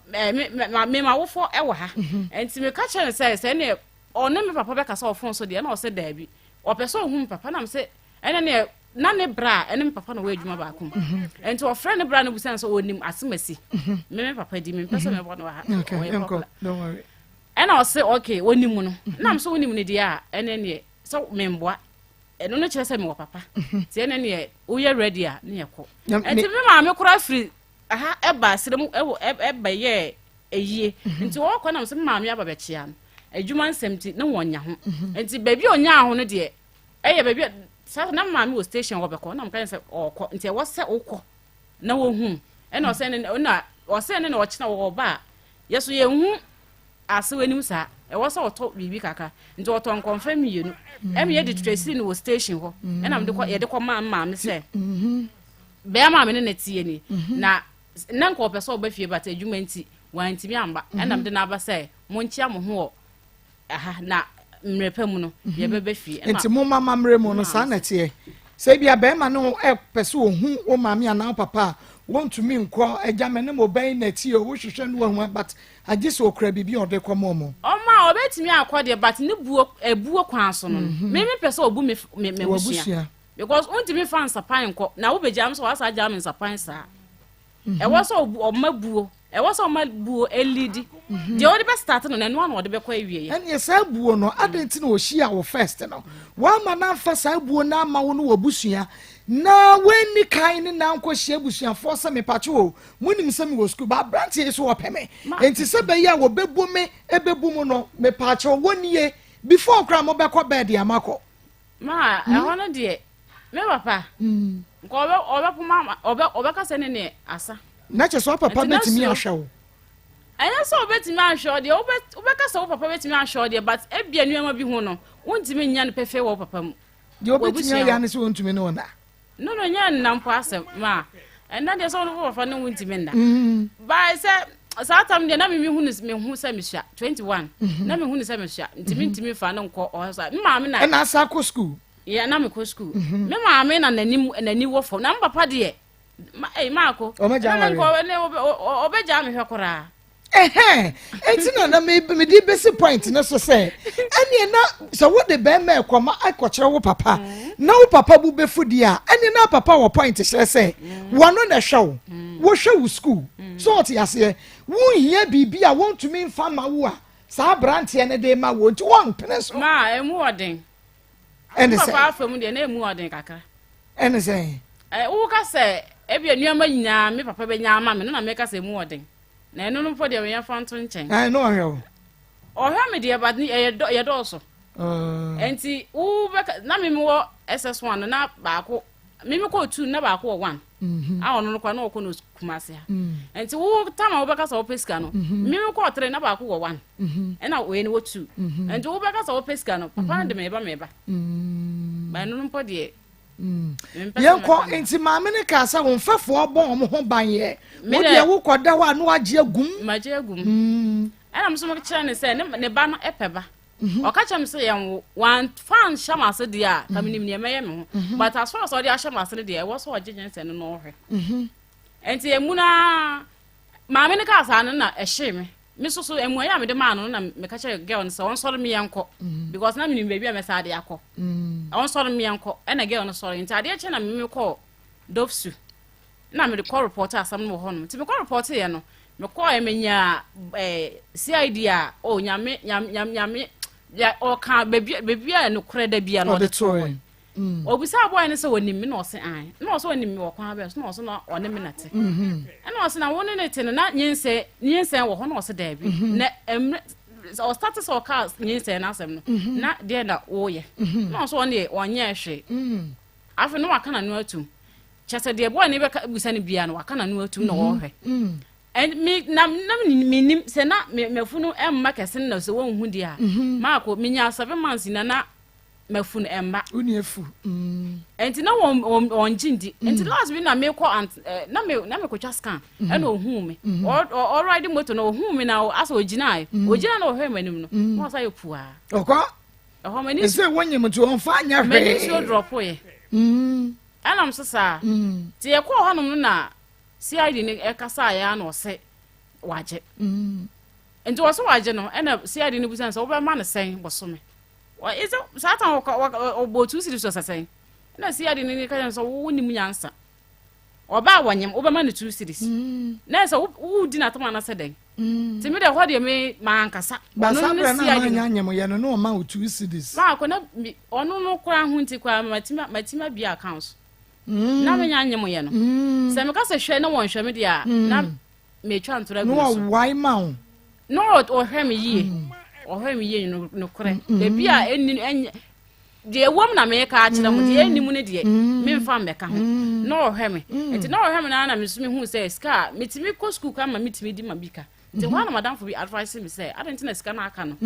Me me me m'awofoɔ wɔ ha. Nti meka kyerɛ no sɛ sɛ ɛneɛ ɔne me papa bɛkasa wɔ phone so deɛ, ɛna ɔsɛ daabi. Ɔpɛ sɛ ɔhu me papa, na mesɛ ɛne neɛ na ne bra a ɛne me papa na ɔwɔ adwuma baako mu. Nti ɔfrɛ ne bra no busa no sɛ ɔnim asemasi. Me me papa di, mempɛ sɛ mɛbɔ no wɔ ha. Ɔyɛ popular. Ɛna ɔse okay ɔnim no. Na mesɛ wonim no deɛ a ɛne neɛ sɛ memboa. Ɛno no kyerɛ sɛ mewɔ papa. Nti ɛne neɛ woyɛ ready a ne yɛkɔ. Nti me maame koraa firi aha ɛba serɛ mu ɛwɔ ɛbɛyɛɛ ayie. Nti ɔkɔ na mesɛ me maame aba bɛkyea no. Adwuma nsɛm nti na wɔnya ho. Nti baabi a ɔnyaa ho no deɛ ɛyɛ baabi a saa na maame wɔ station hɔ bɛkɔ na meka sɛ ɔkɔ nti ɛwɔ sɛ wokɔ na wɔhu. Ɛna ɔsɛ ne na ɔsɛ ne na ɔkyena wɔ ɔba a yɛso yɛnhu asew anim saa, ɛwɔ sɛ ɔtɔ biribi kakra nti ɔtɔ nkɔmfɛ mmienu ɛmi yɛde tracy no wɔ station hɔ ɛna mede kɔ yɛde kɔ maa maame sɛ bɛrima a me ne ne teɛ ni na na nka ɔpɛ sɛ ɔba fie but adwuma nti wantumi amba ɛna mede no aba sɛ monkyia mo ho wɔ aha na mmerɛ pa mu no yɛbɛba fie. Nti mo mma amammerɛ mu no saa na ɛteɛ? Sɛ ebia barima no pɛ sɛ ohu wo maame anaa wo papa a, wontumi nkɔ, agya me ne mo ba yi na ɛteɛ o, wohwehwɛ no wahu a, but agye sɛ okura biribi a ɔde kɔma wɔn. Ɔma a ɔbɛtumi akɔ deɛ but ne buo ɛbuo kwan so no mm-hmm. me mepɛ sɛ ɔbu me me m'abusua because wontumi fa nsapan nkɔ na wobɛgya me sɛ wasa agya me nsapan saa. Ɛwɔ sɛ ɔma buo, ɛwɔ sɛ ɔma buo elidi. Mhm. Deɛ ɔde bɛ start no na ɛno ano ɔde bɛkɔ awie. Ɛnneɛ saa buo no, adɛn nti na ɔhyia wo first no? Wama no amfa saa buo no ama wo no wɔ busua. Na wanni kan ne na ankɔhyia abusuafoɔ sɛ mepakye o, monim sɛ mewɔ sukuu, ba aberanteɛ yi so wɔpɛ me, enti sɛ bɛyɛ a wɔbɛbu me ɛbɛbu mu no, mepaakyɛw wɔnie before koraa mobɛkɔ bɛɛde a makɔ. Ma ɛhɔ no deɛ me papa nka ɔbɛ ɔbɛpoma ɔbɛ ɔbɛka sɛ ne ne asa. Na kyerɛ sɛ wo papa bɛtumi ahwɛ wo. Ɛnyɛ sɛ ɔbɛtumi ahwɛ wo deɛ wobɛ wobɛka sɛ wo papa bɛtumi ahwɛ wo deɛ but ebia nneɛma bi ho no wontumi nyɛ no pɛfɛɛ wɔ wo papa mu. Deɛ ɔbɛtumi ayɛ ne sɛ ɔntumi ne wo nna. No no nyɛ nna mpo asɛm ma ɛnna deɛ sɛ wo papa ne wo ntumi nna. Mm. By sɛ saa tam deɛ na me mehu ne mehu sɛ mesua 21 mm-hmm. na mehu ne sɛ mesua nti mm-hmm. mentumi fa no nkɔ ɔhɔ sa me maame na. Ɛna asa akɔ sukuu. Yɛ na mekɔ sukuu. Mm-hmm. Me maame na n'anim n'ani wɔ fam na me papa deɛ ma ɛyi maako. Ɔbɛgya awareɛ. Ɔbɛgya me hwɛ koraa. Ɛhɛn, enti na na mede bɛsi point no so sɛ ɛneɛ na sɛ wode bɛrima ɛkɔma akɔkyerɛ wo papa na wo papa bu bɛfu deɛ a ɛneɛ na papa wɔ point kyerɛ sɛ wɔno na ɛhwɛ wo, wohwɛ wo school so ɔte aseɛ, wonhia biribi a wɔntumi mfa ma wo a saa aberanteɛ no de ma wo nti wɔmpene so. Ma ɛmu ɔden. Ɛne sɛ. Papa afa mu deɛ na ɛmu ɔden kakra. Ɛne sɛ. Woka sɛ ebia nneɛma nyinaa me papa bɛnya ama me no na meka sɛ ɛmu ɔden. Na ɛno no mpo deɛ meyɛ fa nto nkyɛn. Ɛn na ɔhwɛ wo. Ɔhwɛ me deɛ but ɛyɛ dɔ yɛ dɔɔso. Nti wo bɛka na me wɔ SS1 no na baako me me kɔɔ two na baako wɔ one. Mhm. A ɔno no kora na ɔkɔ no Kumasi ha. Mm. Nti wo tam a wobɛka sɛ wopɛ sika no mhm. me me kɔɔ three na baako wɔ one. Mhm. Ɛna wei no wɔ two. Nti wobɛka sɛ wopɛ sika no papa no de meba meba. Mm. Ba ɛno no mpo deɛ. Mm. Yɛnkɔ nti maame no kaa sɛ wo mfɛfoɔ bɔ wɔn ho ban yɛ wo deɛ wokɔda hɔ a na wagye agum. Magye agum. Mm. Ɛna mo nso mo kyerɛ ne sɛ ne ba no pɛ ba. Mhm. Ɔka kyerɛ me sɛ yɛn wo wamfa anhyɛ m ase deɛ a ka menim deɛ mɛyɛ me ho. Mhm. But as far as ɔde ahyɛ m ase no deɛ ɛwɔ sɛ ɔgye nyinsɛn no na ɔhwɛ. Mhm. Nti emu na maame no kaa saa no na ɛhyee me. Me nso so mmuaeɛ a mede maa no no na meka kyerɛ girl no sɛ ɔnsɔre me yɛnkɔ mm. because na menim baabi a mɛsa ade akɔ mm. ɔnsɔre me yɛnkɔ ɛna girl no sɔre nti adeɛ kyɛ na me mekɔɔ dofsu na mede kɔ report asɛm no wɔ hɔnom nti mekɔ report yɛ no mekɔɔ menyaa eh, CID a oh nyame nyame nyame ɔka baabi a nokorɛ da bia no ɔde toɔ Mm. Obisaa boy no sɛ onim me na ɔse ae. Na ɔse onim me wɔ kwan bɛn so na ɔse na ɔne me na te. Mm-hmm. Ɛna ɔse na wo ne ne te no na nyinsɛn nyinsɛn wɔ hɔ na ɔse daabi. Mm-hmm. Na mmerɛ ɔstate sɛ ɔka nyinsɛn no asɛm no mm-hmm. na deɛ na woyɛ. Na ɔse ɔno deɛ ɔnyɛɛ hwee. Afei na waka n'ano atum. Kyɛ sɛ deɛ boy no bɛka bisa no biara no waka n'ano atum na ɔrehwɛ. Me na na menim sɛ na mafunu mma kɛse no na sɛ wɔnhu deɛ a maakɔ menya 7 months na na mafu no ɛmma. Wonni afu. Mm. Nti na wɔn wɔn wɔn gye ndi. Mm. Nti last bi na mekɔ ant eh, na me na mekɔtwa scan mm. ɛna ohun mi. Mm. Ɔ ɔ ɔride moto na ohun mi na asɛ ogyina yɛ. Mm. Ogyina na ɔhwɛ m'anim no. Mm. Na ɔsa yɛ pua. Ɔkɔ. Ɛhɔ m'ani. Ɛsɛ wɔnyim nti wɔn fa nyɛ hwee. M'ani nsuo drɔpo yɛ. Mm. Ɛnam so saa. Mm. Ti yɛ kɔɔ hɔnom no na CID ne ɛkasa yɛ ano ɔsɛ wagye. Mm. Nti wɔsɛ wagye no ɛna CID ne busa sɛ wobɛma no sɛn bɔsome. Saa tan ɔbɔ 2 cedis ɔsɛ sɛn ɛna si ade ne ka kyerɛ sɛ wo nim nyansa ɔbaa wɔnyem wobɛma no 2 cedis mm. na sɛ wodi n'atam anasɛ dɛn mm. nti me deɛ hɔ deɛ me mankasa ɔno ne si ade no anyem yɛ no na ɔma wo 2 cedis maakɔ na ɔno no koraa ho nti koraa matumi abia account mm. na menya anyem yɛ no sɛ meka sɛ hwɛ na wɔnhwɛ me deɛ a na metwa ntora gu no so. Na ɔwae ma wo. Na ɔhwɛ me yie. Ɔhwɛ me yie nokorɛ. Baabi a ɛnni ɛnyɛ deɛ ɛwɔ mu na meka akyerɛ mo deɛ ɛnni mu no deɛ memfa mmɛka ho. Na ɔhwɛ me. Nti na ɔhwɛ me na na me nso mehu sɛ sika a metumi kɔ sukuu ka ma metumi di ma bi ka. Nti hɔ a na madamfo bi advice me sɛ adɛn nti na sika no aka no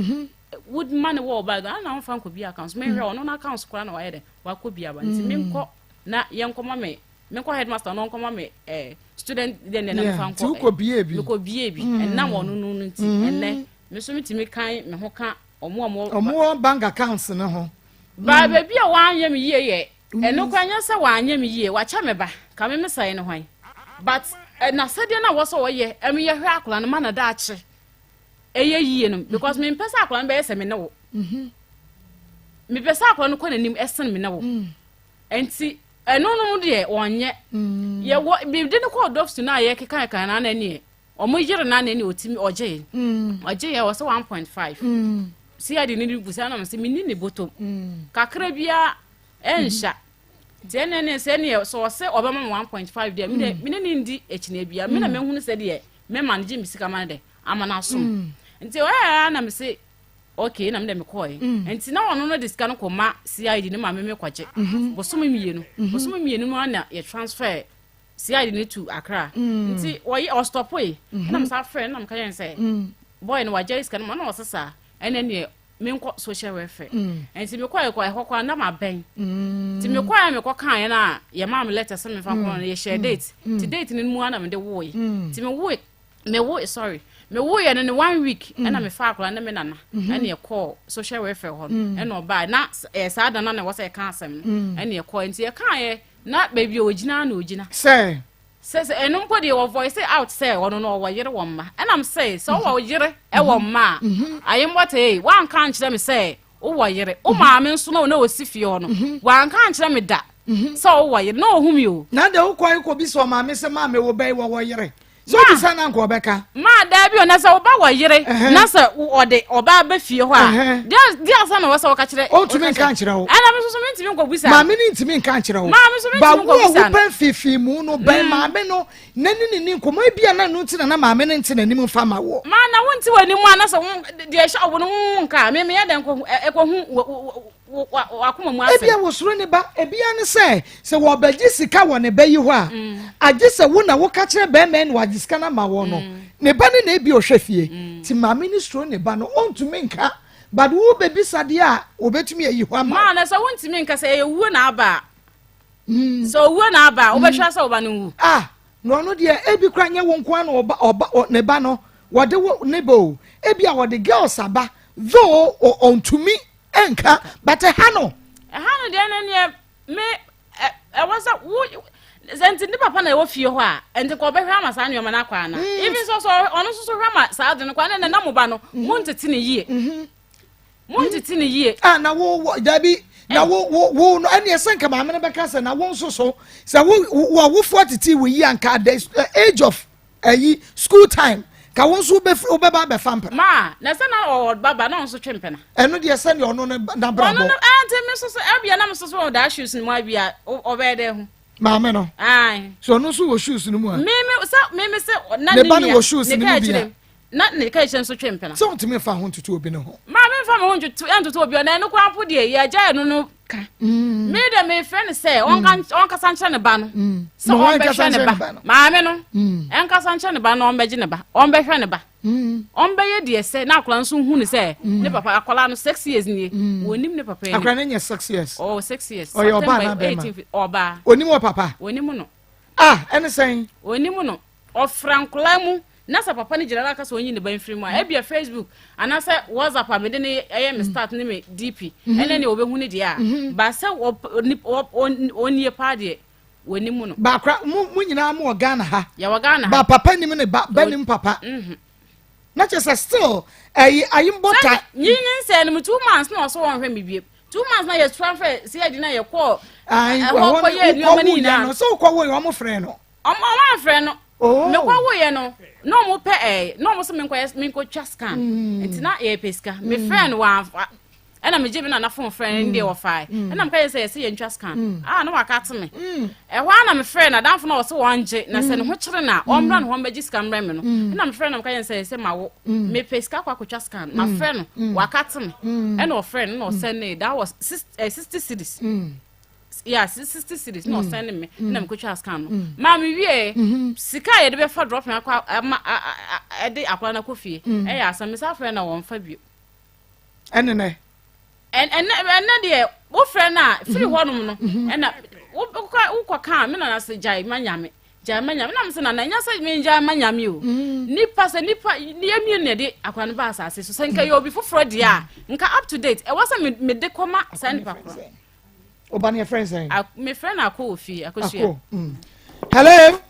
wode ma ne wɔ bag ana na womfa nkɔ bi account mehwɛ ɔno no account koraa na wayɛ dɛ wakɔ bi aba nti menkɔ na yɛnkɔma me menkɔ headmaster no ɔnkɔma me eh, student deɛ deɛ na mefa nkɔ wokɔ bie bi mekɔ bie bi mm. ɛnam ɔno no no nti mm. ɛnɛ me so metumi kan me ho ka ɔmo a ɔmo wɔ bank accounts ne ho ba mm. baabi a wanyɛ me yie yɛ ɛno kora nyɛ sɛ wanyɛ me yie wakyɛ me ba ka me mesae no hwan but n'asɛdeɛ no a wɔsɛ ɔyɛ ɛmo yɛhwɛ akwadaa no ma na daakye ɛyɛ yie no because mempɛ sɛ akwadaa no bɛyɛ sɛ me ne wo mm-hmm. mepɛ sɛ akwadaa no kɔ n'anim ɛsen me ne wo nti ɛno no deɛ wɔnyɛ mm. yɛwɔ biribi no kɔɔ dɔfsi no a yɛkeka kan na ɛneɛ ɔmo yere na ɛneɛ ɔtumi ɔgye mm. ɔgye yɛ ɔsɛ 1.5 mm. si ade ne busa na sɛ menni ne bɔtɔm kakra biara ɛnhyɛ. Nti ɛnɛ ne sɛ neɛ sɛ ɔsɛ ɔbɛma me 1.5 deɛ, me mm. ne ne ndi akyinɛ bia, me na mm. mɛhunu sɛ deɛ mɛma no gye me sika ma no dɛ ama no asom. Nti ɔyɛ na me se okay, na me dɛ mekɔɛ. Nti na ɔno no de sika no kɔma CID no ma me mekɔgye mm-hmm. bosome 2 mm-hmm. bosome 2 no na yɛ transfer CID no to Accra. Nti ɔyɛ ɔstɔpoe na mesa frɛ no na meka yɛn sɛ boy no wagya sika no ma na ɔsesa ɛnɛ neɛ menkɔ social welfare. Nti mekɔ ɛkɔ ɛhɔ kɔ na mabɛn. Nti mekɔ a mekɔ kan yɛn a yɛmaa me letter sɛ memfa nkɔ no, yɛhyɛ date. Nti date no mu a na mede woe. Nti mewoe mewo sorry mewoeɛ no ne one week ɛna mefa akwadaa ne me nana ɛna yɛkɔɔ social welfare hɔ no, ɛna ɔbaa na ɛyɛ saa da na na ɛwɔ sɛ yɛka asɛm no, ɛna yɛkɔɔ. Nti yɛkaeɛ na baabi a ogyina na ogyina sɛ ɛno mpo deɛ wɔ voice out sɛ ɔno no ɔwɔ yere wɔ mma, ɛnam sɛ ɔwɔ yere ɛwɔ mma a ayembɔtɛ yi wanka nkyerɛ me sɛ wowɔ yere, wo maame nso na ɔsi fie hɔ no wanka nkyerɛ me da sɛ wowɔ yere na ɔhu mi o. Na de wokɔ kɔ bi sɛ ɔmaame sɛ maame wo bɛyi wɔwɔ yere sɛ obisa na nka ɔbɛka. Maa daabi o, na sɛ woba wɔ yere na sɛ ɔde ɔbaa bɛ fie hɔ a, deɛ asa na wɔ sɛ wɔka kyerɛ. Ɔntumi nka nkyerɛ wo. Ɛna mi nso mi ntumi nkɔ bisa. Maame ni ntumi nka nkyerɛ wo. Maame nso mi ntumi nkɔ bisa. Ba wo a wopɛ fifi mu no bɛn mm. maame no n'ani ne ni nkɔmɔ ebi a na no nti na na maame no nti n'anim nfa ma wɔ. Maa na wo nti wɔ anim a na sɛ wo deɛ ɛhyɛ ɔwɔ no wo nka mi mi yɛ dɛ nkɔ ɛkɔ hu wakoma mu asɛm. Ebia wɔsuro ne ba, ebia ne sɛ sɛ wɔbɛgye sika wɔ ne ba yi hɔ a, agye sɛ wo na woka kyerɛ bɛrima na wagye sika no ama wɔ no. Ne ba no na ebi ɔhwɛ fie. Ti maame no suro ne ba no, ɔntumi nka. But wo bɛbisa deɛ a, wɔbɛtumi ayi hɔ ama. Maa na sɛ wontumi nka sɛ ɛyɛ wuo na aba a. Sɛ owuo na aba a, wobɛhwɛ sɛ wo ba no nwu. Ah, na ɔno deɛ ebi kora nyɛ wo nko ara na ɔba ɔba ne ba no wɔde wo ne ba o. Ebi a wɔde girls aba though ɔntumi nka but ɛha no. Ɛha no deɛ no neɛ me ɛwɔ sɛ wo sɛ nti ne papa na ɛwɔ fie hɔ a nti kɔ ɔbɛhwɛ ama saa nneɛma no akɔ ana mm. even so so ɔno nso so hwɛ ama saa ade no kɔ ana na mo ba no mm-hmm. mo ntete ne yie mm-hmm. mo ntete ne yie. ah na wo wo dabi na wo wo wo no ɛne ɛsɛ nka maame no bɛka sɛ na wo nso so sɛ wo wo awofoɔ tete wo yie anka at the age of Ayi school time ka wo nso wobɛba abɛfa mpena. Ma na sɛ na ɔwɔ ba ba na ɔno nso twe mpena. Ɛno deɛ sɛdeɛ ɔno no n'abrabɔ. Ɔno no ɛnti mi nso so ɛbia na mi nso so wɔ daa shoes no mu abia ɔbɛyɛ dɛ ho. Maame no. Ayi. So ɔno nso wɔ shoes no mu a. Mi mi sɛ mi mi sɛ na ne nua ne wɔ shoes no mu bia. Na ne ka kyerɛ nso twe mpena. Sɛ ɔntumi nfa ho ntoto obi ne ho. Maa mi nfa mi ho ntoto ntoto obi ɔna ɛno koraa mpo deɛ yɛgya ɛno no ka. Mm. Mi de mi fɛ no sɛ ɔnka mm. ɔnkasa nkyerɛ ne ba no. Mm. Sɛ ɔmbɛhwɛ ne ba maame no ɛnkasa nkyerɛ ne ba na ɔmbɛgye ne ba ɔmbɛhwɛ ne ba. Ɔmbɛyɛ deɛ sɛ na akwadaa nso hu ne sɛ ne papa akwadaa no 6 years nie wɔnim ne papa anim. Akwadaa no nyɛ 6 years. Oh, 6 years. Ɔyɛ ɔbaa na bɛrima. Ɔbaa. Onim wɔ papa. Onim no. Ah, ɛne sɛn. Onim no. Ɔfra nkwadaa mu na sɛ papa no gyina na aka sɛ ɔnyi ne ba mfiri mu a, ebia Facebook anaasɛ WhatsApp a mede ne ɛyɛ me start ne me DP ɛne nea ɔbɛhu ne deɛ a, ba sɛ ɔnie paa deɛ wɔnim no. Baakora mo mo nyinaa mo wɔ Ghana ha. Yɛwɔ Ghana ha. Ba papa nim ne ba ba nim papa. Na kyerɛ sɛ still ɛyi ayimbɔta. Sɛ nyi ne nsɛn no mu 2 months na ɔso wɔn hwɛ me bie. 2 months na yɛ transfer sɛ yɛ di na yɛ kɔ ɛhɔ kɔ yɛ nneɛma ne nyinaa. Sɛ wokɔ wo yɛ ɔmo frɛ no. Ɔmo amfrɛ no. Oh. Mekɔ woyɛ no na ɔmo pɛ ɛɛ na ɔmo sɛ menkɔ yɛ menkɔ twa scan. Mm. Nti na yɛ pɛ sika. Mm. Mefrɛ no wɔamfa ɛna megye me nana phone frɛ no deɛ wɔfae. Mm. Ɛna meka yɛ sɛ yɛsɛ yɛntwa scan. Mm. Ah na waka ate me. Mm. Ɛhɔ ara na mefrɛ no adamfo na ɔsɛ wɔngye na sɛ ne ho kyere na ɔmmra ne hɔ mbɛgye sika mbrɛ me no. Ɛna mefrɛ no meka yɛ sɛ yɛsɛ ma wo. Mepɛ sika akɔ akɔtwa scan. Mafrɛ no waka ate me. Ɛna ɔfrɛ no na ɔsɛn ne that was 60 cedis. Yeah, 60 cedis na ɔsɛn ne me na mekɔtwa scan no maa me wie mm-hmm. sika a yɛde bɛfa dropping akɔ ama ɛde akwadaa no akɔ fie mm. ɛyɛ asɛm mesa frɛ na wɔmfa bio. Ɛne nɛ ɛnɛ ɛnɛ deɛ wofrɛ no a firi mm-hmm. hɔnom no mm-hmm. ɛna wokɔ kaa me nana sɛ gyae ma nyame, gyae ma nyame, nam sɛ nana ɛnyɛ sɛ mengyae ma nyame o. Nipa sɛ nipa yɛmie no yɛde akwadaa no ba asase so sɛ nka yɛ obi foforɔ deɛ a nka up to date ɛwɔ sɛ mede kɔma saa nipa korɔ. Ɔba no yɛfrɛ sɛn? Mefrɛ no Akɔ wɔ fie, Akosua. Akɔ. Hello.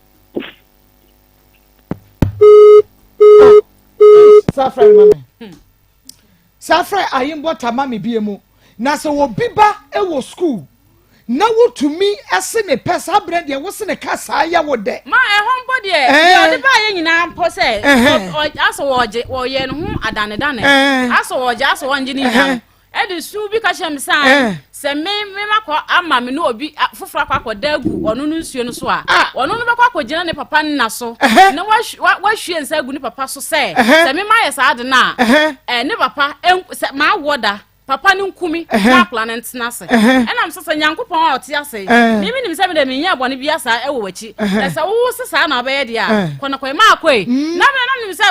Saa frɛ no ma me. Saa frɛ ayimbɔta ma me bie mu. Na sɛ obi ba wɔ school na wotumi se ne pɛ saa berɛ deɛ wo se ne ka saa yɛ wo dɛ. Ma ɛhɔ mpo deɛ deɛ ɔde baayɛ nyinaa mpo sɛ asɔ wɔgye wɔyɛ ne ho adanedane asɔ wɔgye asɔ wɔngye ne nyinaa no. Ɛde su bi ka kyerɛ me sɛ eh. sɛ me me makɔ ama me ne obi foforɔ akɔ akɔda agu ɔno no nsuo no so a ah. ɔno no bɛkɔ akɔgyina ne papa nna so na wahwie nsa agu ne papa so sɛ sɛ me mayɛ saa de no a ne papa sɛ maawɔ da papa no nkumi na akwadaa no ntena ase ɛnam sɛ sɛ nyankopɔn a ɔte ase mimi nim sɛ mede menyɛ bɔne bi asa ɛwɔ w'akyi na sɛ wowo se saa na wobɛyɛ deɛ a kɔ na kɔyɛ maakɔe mm. na mena nim sɛ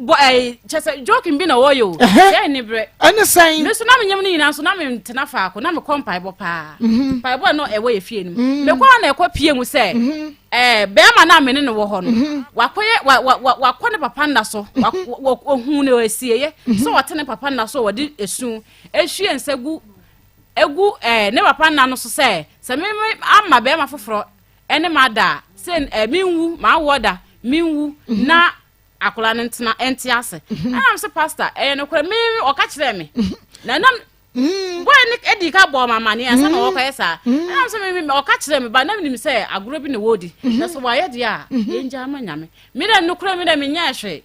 bɔ ɛɛ kyɛ sɛ joking bi na wɔyɛ o sɛ ɛni brɛ ɛne sɛn me so na menyam no nyinaa nso na mentena faako na mekɔ mpaebɔ paa mhm. mpaebɔ no ɛwɔ yɛ fie no mu mm. mekɔ na ɛkɔ pie mu sɛ mhm. ɛɛ bɛrima no a mene no wɔ hɔ no mhm. wakɔyɛ wa wa wa wakɔ ne papa nna so ohun no esieyɛ sɛ ɔte ne papa nna so wɔde esu ehwie nsa gu egu ɛɛ ne papa nna no so sɛ sɛ me me ama bɛrima foforɔ ɛne ma da sɛ ɛɛ menwu ma awɔ da menwu na akwadaa no ntena nte ase mhm. ɛna sɛ pastor ɛyɛ nokorɛ me ɔka kyerɛɛ me mhm. na nam mhm. boy ne edi ka bɔɔ ma amaneɛ ansa na ɔkɔyɛ saa ɛna sɛ me ɔka kyerɛɛ me ba na menim sɛ agorɔ bi na wɔredi na sɛ wɔayɛ deɛ a yɛngya ama nyame me dɛ nokorɛ me dɛ menyɛ hwee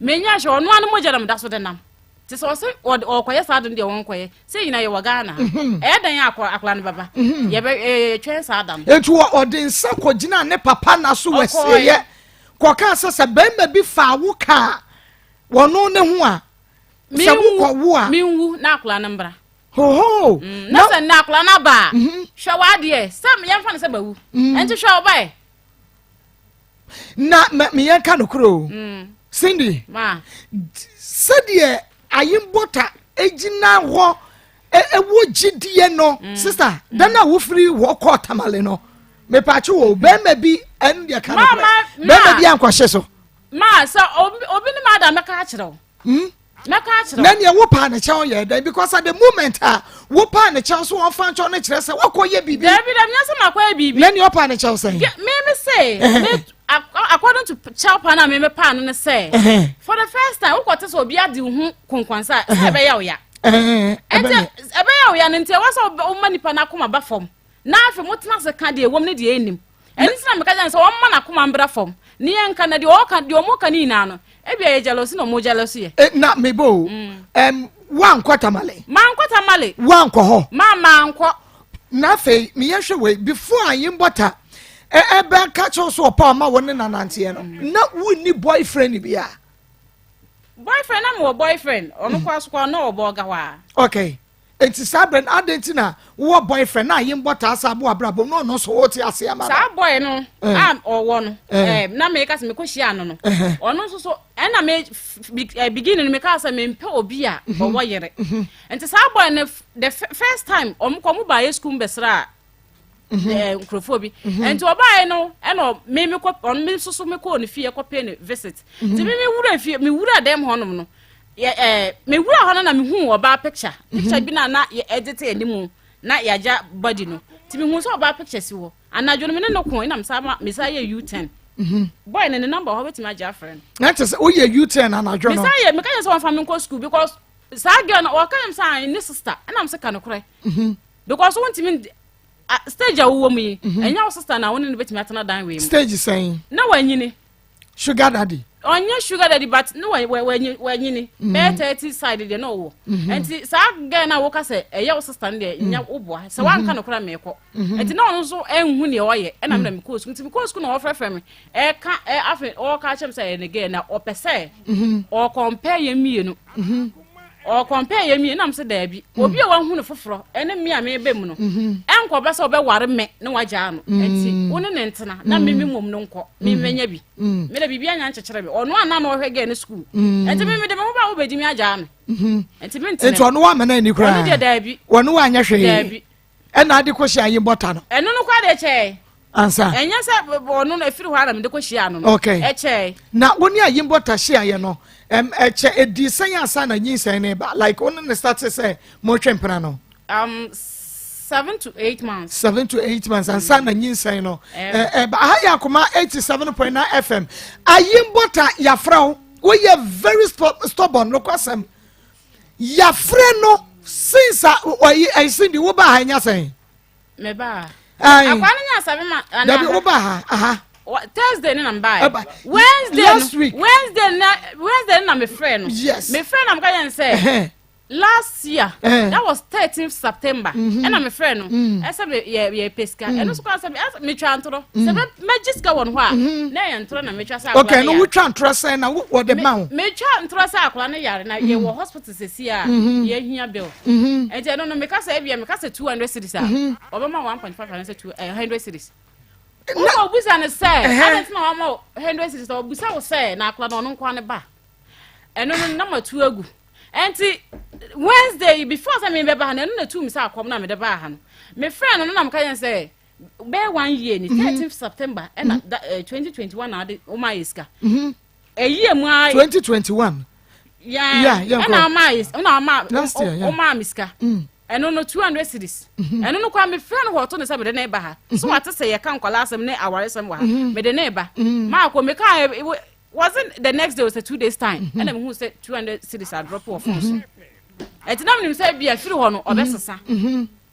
menyɛ hwee ɔno ano mogya na meda so de nam te sɛ ɔsɛ ɔkɔyɛ saa de no deɛ wɔnkɔyɛ sɛ nyina yɛwɔ ghana ha mhm. ɛyɛ dɛn akɔ akora no bɛba mhm. yɛbɛ yɛtwɛn saa da no nti ɔde nsa kɔgyina ne papa na so wɔasieɛ kɔkaa sɛ sɛ barima bi faa wo kaa wɔno ne ho a sɛ wokɔ wo a menwu na akora no mbra hoho mm, na sɛ na akora no aba a mhm. hwɛ w'adeɛ sɛ yɛmfa no sɛ bawu ɛnti hwɛ ɔbaɛ na meyɛnka nokorɛ o mm. Cindy sɛdeɛ ayembɔta gyina hɔ ɛwɔ gyidie no mm. sista mm. dan a wofiri hɔ kɔɔ tamale no mepakye wɔ bɛrima bi ɛno deɛ ka nokorɛ bɛrima bi ankɔhye so ma sɛ obi ne ma ada mɛka akyerɛ wo hmm? Mɛka akyerɛ wo. Na nea wopaa ne kyɛw yɛ dɛn? Because at the moment a wopaa ne kyɛw so wɔmfa nkyɛw no kyerɛ sɛ wakɔyɛ biribi. Dabi dabi nyɛ sɛ makɔyɛ biribi. Na nea ɔpaa ne kyɛw sɛn? Me me se me according to kyɛw paa na me me paa no ne sɛ for the first time wokɔte sɛ obi adi wo ho konkwansa sɛ ɛbɛyɛ wo ya. Ɛnti ɛbɛyɛ wo ya no nti ɛwɔ sɛ woma nipa no akoma ba fam na afei motena ase ka deɛ ɛwom ne deɛ ɛnnim. Ɛno nti na meka kyerɛ no sɛ ɔmma n'akoma mbra fam ne yɛnka na deɛ ɔka deɛ ɔmo ka ne nyinaa no ebia yɛ jealousy na ɔmo jealousy yɛ. Eh, na mebo o mm. um, woankɔ tamale mankɔ tamale woankɔ hɔ ma mankɔ na afei meyɛ hwɛ wei before a yembɔta ɛbɛka kyerɛw so ɔpa ɔma wo ne nananteɛ no mm. na wonni boyfriend bi a boyfriend na mewɔ boyfriend ɔno kɔ aso kɔ na ɔbɔ ɔga hɔ a okay Enti saa berɛ no, adɛn nti na wowɔ boyfriend na ayi mbɔ taa saa bo abrabɔ mu na ɔno nso wote ase ama no? Saa boy no a ɔwɔ no, na meka sɛ mekɔhyia no no, ɔno nso so ɛna me beginning no mekaa sɛ mempɛ obi a ɔwɔ yere. Nti saa boy no the first time ɔmo kɔ ɔmo baayɛ sukuu mbɛsra mhm. nkurɔfoɔ bi mhm. nti ɔbaeɛ no ɛna me me kɔ ɔno me nso so me kɔɔ ne fie kɔ pay ne visit mhm. nti me me wura fie me wura dɛm hɔnom no yɛ ɛɛ me wura hɔ no na me hu ɔbaa picture picture bi na na yɛ ɛde te anim na yɛagya body no nti me hu sɛ ɔbaa picture si hɔ anadwo no me ne no ko ɛna me sa ma me sa yɛ u-turn boy ne ne number hɔ bɛtumi agye afrɛ no. na kyerɛ sɛ woyɛ u-turn anadwo no. me sa yɛ me ka kyerɛ sɛ wɔn fa me nkɔ school because saa girl no ɔka yɛm sɛ ne sister ɛna me sɛ ka no korɛ. Because wontumi stage a wowɔ mu yi mhm. ɛnyɛ wo sister na wo ne no bɛtumi atena dan wei mu stage sɛn na wanyini sugar daddy ɔnyɛ sugar daddy but ne wanyini mhm. bɛyɛ 30 side deɛ na ɔwɔ mhm. nti saa girl no a woka sɛ ɛyɛ wo sister no deɛ nya woboa sɛ woanka no kora meekɔ nti na ɔno nso ɛnhu neɛ ɔyɛ ɛna mena mekɔɔ sukuu nti mekɔɔ sukuu na ɔfrɛfrɛ me ɛka afei ɔka kyerɛ me sɛ ɛyɛ ne girl na ɔpɛ sɛ ɔkɔmpɛ yɛ mmienu Ɔkɔmpɛɛ yɛ mie nam sɛ daabi. Mm. Obi a wahu no foforɔ ɛne me a meba mu no mm-hmm. ɛnkɔba sɛ ɔbɛware me na wagyaa no. Mm. Nti wo ne ne ntena na me me mmom no nkɔ me mm. mɛnya bi. Me na biribi anya nkyekyere me. Ɔno a na na ɔhwɛ gɛɛ no sukuu. Nti me mede me ho ba wobɛdi me agyaa me. Mm-hmm. Nti me ntena. Nti ɔno wa mena ani koraa. Ɔno deɛ daabi. Ɔno wa anyɛ hwee. Daabi. Ɛna ade kɔhyia ayi bɔta no. Ɛno no koraa deɛ kyɛɛ. Ansa. Ɛnyɛ sɛ ɔno no ɛfiri hɔ ara na mede kɔhyia no no. Okay. Ɛkyɛɛ. Na wo ne ayi bɔta hyiaeɛ no, ɛm ɛkyɛ ɛdi sɛn ansa na nyinsɛn no ba? Like wo ne ne start sɛ motwe mpena no? 7 to 8 months. 7 to 8 months ansa na nyinsɛn no. Ɛba aha yɛ akoma 87.9 FM. Ayi bɔta yafrɛ wo. Woyɛ very stubborn nokwasɛm. Yafrɛ no since a ɔyi ɛyi Cindy wo ba ha nya sɛn. Me ba. Ayi. Akwa no nya sɛbi ma. Dabi wo ba ha aha. Thursday ne na me ba. Wednesday last week. Wednesday na Wednesday na me frɛ no. Yes. Me frɛ na me ka yɛn sɛ. Last year, Eh. that was 13th September. Ɛna me frɛ no. Ɛsɛ me yɛ yɛ pɛ sika. Ɛno nso koraa sɛ me ɛsɛ metwa ntorɔ. Sɛ mɛ mɛgye sika wɔ no hɔ a, na ɛyɛ ntorɔ na metwa sɛ akwadaa Okay, no no yare. wotwa ntorɔ sɛn na wɔde ma wo? Metwa ntorɔ sɛ akwadaa no yare na yɛwɔ hospital sɛsi a yɛhia bill. Nti ɛno no meka sɛ ebia meka sɛ 200 cedis a, ɔbɛma 1.5 anaasɛ 2 100 cedis. Woma obusa no sɛ, adɛn nti na wama wo 100 cedis? Ɔbusa wo sɛ na akwadaa no ɔno nko ara ne ba. Ɛno no na matu agu. Ɛnti Wednesday yi before sɛ mebɛba ha no ɛno na ɛtuu me sɛ akɔm na mede baa ha no. Mefrɛ no no na meka yɛn sɛ bɛyɛ one year ni 13th September ɛna 2021 na ade woma ayɛ sika. Ɛyie mu ara 2021. Yeah, yeah, ɛna ɔma ayɛ ɛna ɔma Last year, yeah. ɔma me sika. Ɛno no 200 cedis. Ɛno no koraa mefrɛ no hɔ ɔto ne sɛ mede ne ba ha. So wate sɛ yɛka nkwadaa asɛm ne awaresɛm wɔ ha. Mede ne ba. Maako meka was it the next day or 2 days time ɛna mehu sɛ 200 cedis adrop wɔ phone so. Ɛnti na menim sɛ bia firi hɔ no ɔbɛsesa.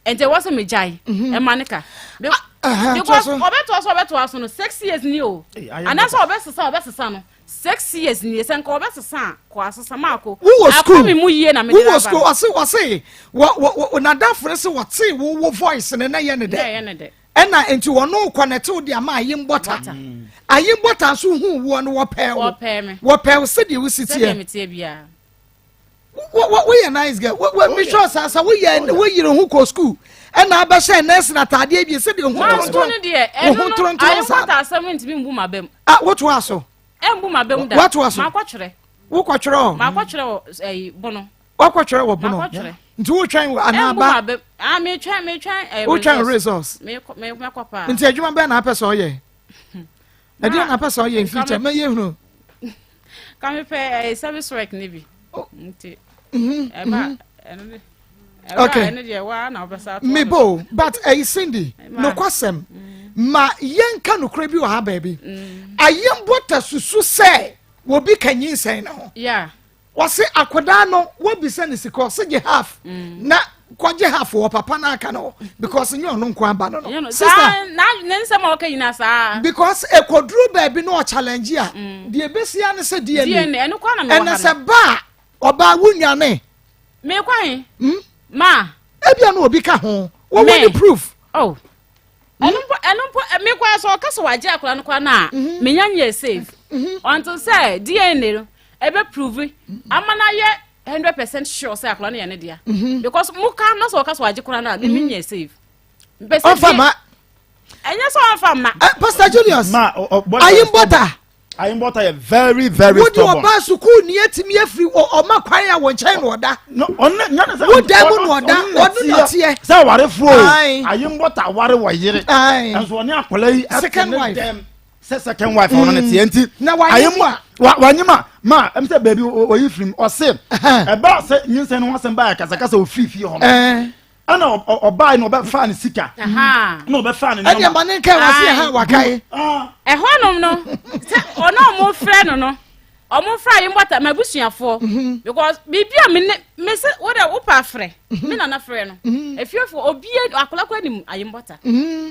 Ɛnti ɛwɔ sɛ megyae ɛma ne ka. Because ɔbɛtoa so ɔbɛtoa so no 6 years ni o. Anaasɛ ɔbɛsesa ɔbɛsesa no 6 years ni sɛ nka ɔbɛsesa a kɔ asesa maako. Wowɔ school Akɔ me mu yie na mede wowɔ aba. school ɔse ɔse wɔ wɔ wɔ n'adamfo no se wɔtee wo wo voice no na ɛyɛ ne Na dɛ. ɛyɛ ne dɛ. Ɛna nti wɔno kɔnɛte wo de ama Ayimbɔta. Ayimbɔta nso huu woɔ no wɔpɛɛ wo. Wɔpɛɛ me. Wɔpɛɛ wo sɛdeɛ wosi Sɛdeɛ teɛ. meteɛ biara. Woyɛ nice girl. Me sure saa sɛ woyɛ woyere ho kɔ school ɛna abɛhyɛ nurse na ataadeɛ bi sɛdeɛ ho Ma school torontoron. no deɛ Wo ɛno ho no torontoron saa. Ayimbɔta asɛm ntumi mbu m'abam. Ah, wotoa so. Ɛmbu m'abam da. Woatoa so. Makɔtwerɛ. Wokɔtwerɛ hɔ. Makɔtwerɛ wɔ ɛyi bono. Wakɔtwerɛ wɔ bono. Makɔtwerɛ. Nti wotwɛn wɔ anaa Ɛmbu ba? m'abam. Ah, metwɛn metwɛn ɛɛ Wotwɛn results. Mekɔ mekɔ paa. Nti adwuma bɛn na apɛ sɛ ɔyɛ? Ɛdeɛ na apɛ sɛ ɔyɛ in future? Mɛyɛ hunu. Ka mepɛ ɛɛ service work ne bi. Nti ɛba ɛno ne. Okay. Ɛno deɛ waa na ɔbɛsa ato. Mebo, but ɛyi Cindy, nokwasɛm ma yɛnka nokorɛ bi wɔ ha baabi. Ayɛmbɔta susu sɛ obi ka nyinsɛn ne ho. Yeah. Wɔse akwadaa no wɔbisa ne sika ɔse gye half na kɔgye half wɔ papa no aka no hɔ because nyɛ ɔno nko aba no no. Sister. Ne nsɛm a ɔka nyinaa saa. Because ekoduru baabi na ɔchallenge a deɛ ebesia ne sɛ DNA. DNA ɛno kɔ na mewɔ ha no. Ɛna sɛ ba a ɔbaa wunwane. Mekɔ he? Ma. Ebia na obi ka ho. Wɔwɔ ne proof. Oh. Ɛno mpo ɛno mpo mekɔ sɛ ɔka sɛ wagye akwadaa no koraa no a menya nyɛ safe until sɛ DNA no ɛbɛ prove ama no ayɛ 100% sure sɛ akwadaa no yɛ ne dea because mo ka na sɛ ɔka sɛ wagye koraa no a me menyɛ safe. Mpɛ sɛ Ɔmfa ma. Ɛnyɛ sɛ ɔmfa mma. Pastor Julius. Ma ɔ Ayimbɔta. Ayimbɔta yɛ very very Wode stubborn. ɔbaa sukuu ni atumi afiri ɔma kwan a wɔ nkyɛn na ɔda. No, ɔne nyɛ ne sɛ. Wo dan mu na ɔda, ɔno na ɔteɛ. Sɛ awarefoɔ o, Aye. Ayimbɔta aware wɔ yere. Aye. Nso ɔne akwadaa yi ɛte Second ne wife. dɛm sɛ second wife ɔno ne teɛ nti. Na wanyem a. Wanyem a ma ɛm sɛ baabi oyi firim ɔse ɛba sɛ nyinsɛn no ho asɛm baa kasakasa ofiri fie hɔ no. Ɛna ɔbaa na ɔbɛfaa ne sika. Na ɔbɛfaa ne nneɛma. Ɛdeɛ ma ne nkae wase ɛha wakae. Ɛhɔnom no sɛ ɔno ɔmo frɛ no no ɔmo frɛ ayi mbɔta ma abusuafoɔ because biribi a me ne me se wo dɛ wo pa frɛ me nana frɛ no efiefo obi akɔla kɔ anim ayi mbɔta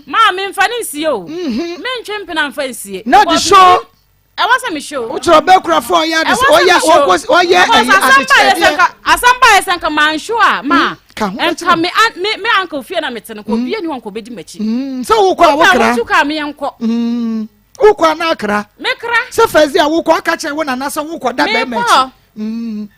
maa me nfa ne nsie o me ntwe mpena nfa nsie. Na de show. Ɛwɔ sɛ mehyɛ o. Wokyerɛ ɔbɛ kurafo a ɔyɛ ade sɛ ɔyɛ ɔkɔ ɔyɛ ɛyi adekyerɛdeɛ. Asɛm ba yɛ sɛ nka maa nhyɛ a maa Ka ho nka me me me uncle fie na mete no kɔ obi ani hɔ nka obedi m'akyi. Sɛ wokɔ a wokra. Wotu kaa me yɛn kɔ. Wokɔ a na akra. Me kra. Sɛ fɛzi a wokɔ aka kyerɛ wo nana sɛ wokɔ da bɛrima akyi. Mekɔ.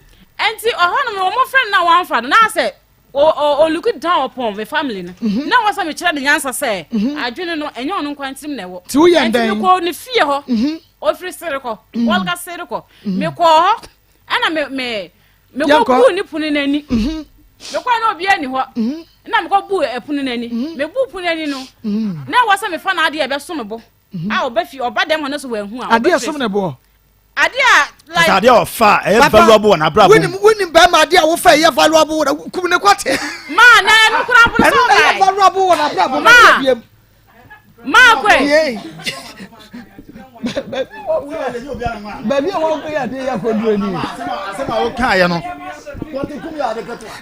Ɛnti ɔhɔ nom wɔn frɛ no na wɔn afa no na asɛ o o look down upon me family no mhm. na wɔsɛ mekyerɛ ne nyansa sɛ mhm. adwene no ɛnyɛ ɔno nkwa ntirim na ɛwɔ nti woyɛ ndɛn nti mekɔ ne fie hɔ mhm. ofiri sere kɔ wɔlka sere kɔ mekɔɔ hɔ ɛna me me mekɔ buu ne pono n'ani mekɔ na obi ani hɔ na mekɔ buu ɛpono n'ani mebuu pono n'ani no na ɛwɔ sɛ mefa n'adeɛ ɛbɛso me bo a ɔba fi ɔba dɛm hɔ no so wɔahu a adeɛ ɛsom ne boɔ adeɛ a like adeɛ a ɔfa a ɛyɛ valuable wɔ n'abrabɔ mu wonim wonim bɛrima adeɛ a wofa ɛyɛ valuable wɔ na kum ne kɔte maa na ɛno kora mpo no ɛno na ɛyɛ valuable wɔ n'abrabɔ mu maa biem maa kɔe baabi a wɔkɔ yɛ adeɛ yɛ akɔduro ni asɛm a wokaeɛ no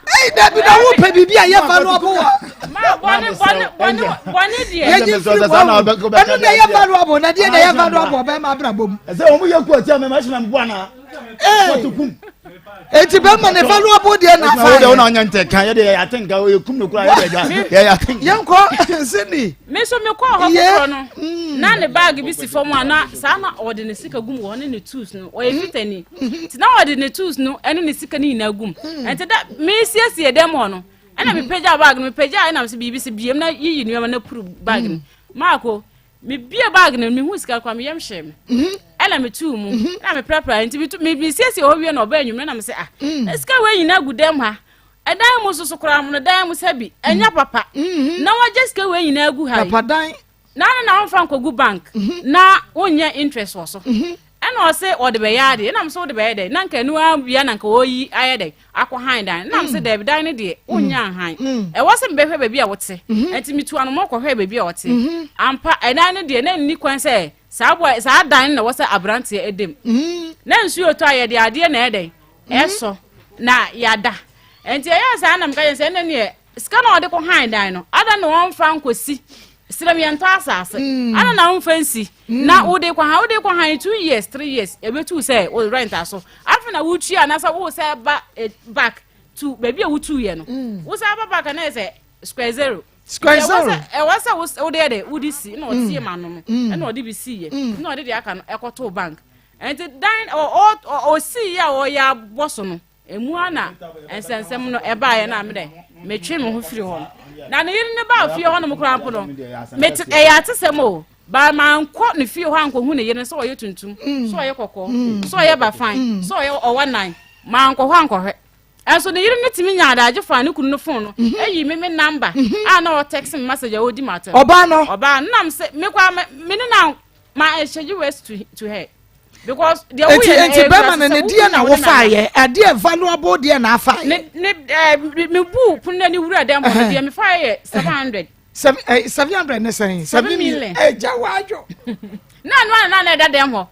ɛyi dabi na wopɛ biribi a ɛyɛ valuable wɔ. Ma bɔne bɔne bɔne bɔne deɛ. Yɛnyi mfiri mu ahu. Ɛno na ɛyɛ valuable na deɛ na ɛyɛ valuable ɔbɛrima abrabɔ mu. Ɛsɛ wɔn yɛ ku ɔtia mɛma ɛhyɛ na mbu ana. Eti bɛrima ne valuable deɛ na afa yɛ. Wɔn na ɔnyɛ ntɛ kan yɛ de yɛ ate nka yɛ kum no kura yɛ de yɛ yɛ ate nka. Yɛn kɔ Cindy. Me nso me kɔɔ hɔ foforɔ no mm. na ne baagi bi si fam a na saa na ɔde ne sika gum wɔ hɔ ne ne tools no ɔyɛ mm. fitani nti na ɔde ne tools no ɛne ne sika no nyinaa gum mm. nti da mesiesie dɛm hɔ no ɛna mepagya baagi no mepagya ɛna sɛ biribi sɛ biem na yiyi nneɛma na puru baagi no maako mebie baagi no mehu sika koraa meyam hyɛ me ɛna metuu mu ɛna meprapra nti mesiesie hɔ wie na ɔbaa anwummerɛ na mesɛ ah sika wei nyinaa gu dɛm ha Ɛdan mu soso koraa mono dan mu sɛ bi ɛnyɛ papa na wagye sika wei nyinaa agu ha yi papa dan na ne na womfa nkɔgu bank na wonyɛ interest wɔ so ɛna ɔse ɔde bɛyɛ adeɛ ɛna mso wode bɛyɛ dɛn na nka ɛno ara wia na nka ɔyi ayɛ dɛn akɔ han dan na mse daabi dan no deɛ wonnya nhan ɛwɔ sɛ mebɛhwɛ baabi a wote ɛnti metu anomɔ kɔhwɛ baabi a ɔte ampa ɛdan no deɛ na nni kwan sɛ saa boy saa dan no na ɛwɔ sɛ aberanteɛ ɛdam na nsuo tɔ a yɛde adeɛ na ɛyɛ dɛn ɛsɔ na yɛada nti ɛyɛ saa na meka yɛn sɛ ɛnɛ neɛ sika na ɔde kɔ han dan no ada na wɔmfa nkɔsi serɛm yɛntɔ asase mm. ada na wɔmfa nsi mm. na wode kɔ han wode kɔ han 2 years 3 years ɛbɛtu sɛ wo rent aso afei na wotua anaasɛ wo sɛ ba eh, back to baabi a wotuiɛ no mm. wo sɛ aba back na yɛ sɛ square zero square zero ɛwɔ sɛ wode yɛ dɛ wode si na ɔtie ma no no ɛna ɔde bi siiɛ na ɔde deɛ aka no ɛkɔtoo bank Nti dan ɔsii yɛ a ɔyɛ abɔ so no, emu ara na nsɛnsɛm no ɛbaeɛ na me dɛ metwe me ho firi hɔ no. Na ne yere no baa fie hɔ nom koraa mpo no, mete ɛyɛ atesɛm o, baa mankɔ ne fie hɔ ankɔhu ne yere no sɛ ɔyɛ tuntum, sɛ ɔyɛ kɔkɔɔ, sɛ ɔyɛ bafan, sɛ ɔyɛ ɔwɔ nan, mankɔ hɔ ankɔhwɛ. Ɛnso ne yere no tumi nyaa adagye faa ne kunu no fon no eyi me me namba a na ɔtext me message a ɔdi m'atɛm. Ɔbaa no. Ɔbaa no nam sɛ me kɔ me ne na ma exchange words to her because deɛ woyɛ no nti bɛrima no ne deɛ na wofaayɛ adeɛ valuable deɛ na afaayɛ. Ne ne ɛɛ me bu pono n'ani wura dɛm hɔ no deɛ me faayɛ yɛ 700. 700 ne sɛn. 7 million. Ɛgya wadwo. Na ɛno na na ɛda dɛm hɔ.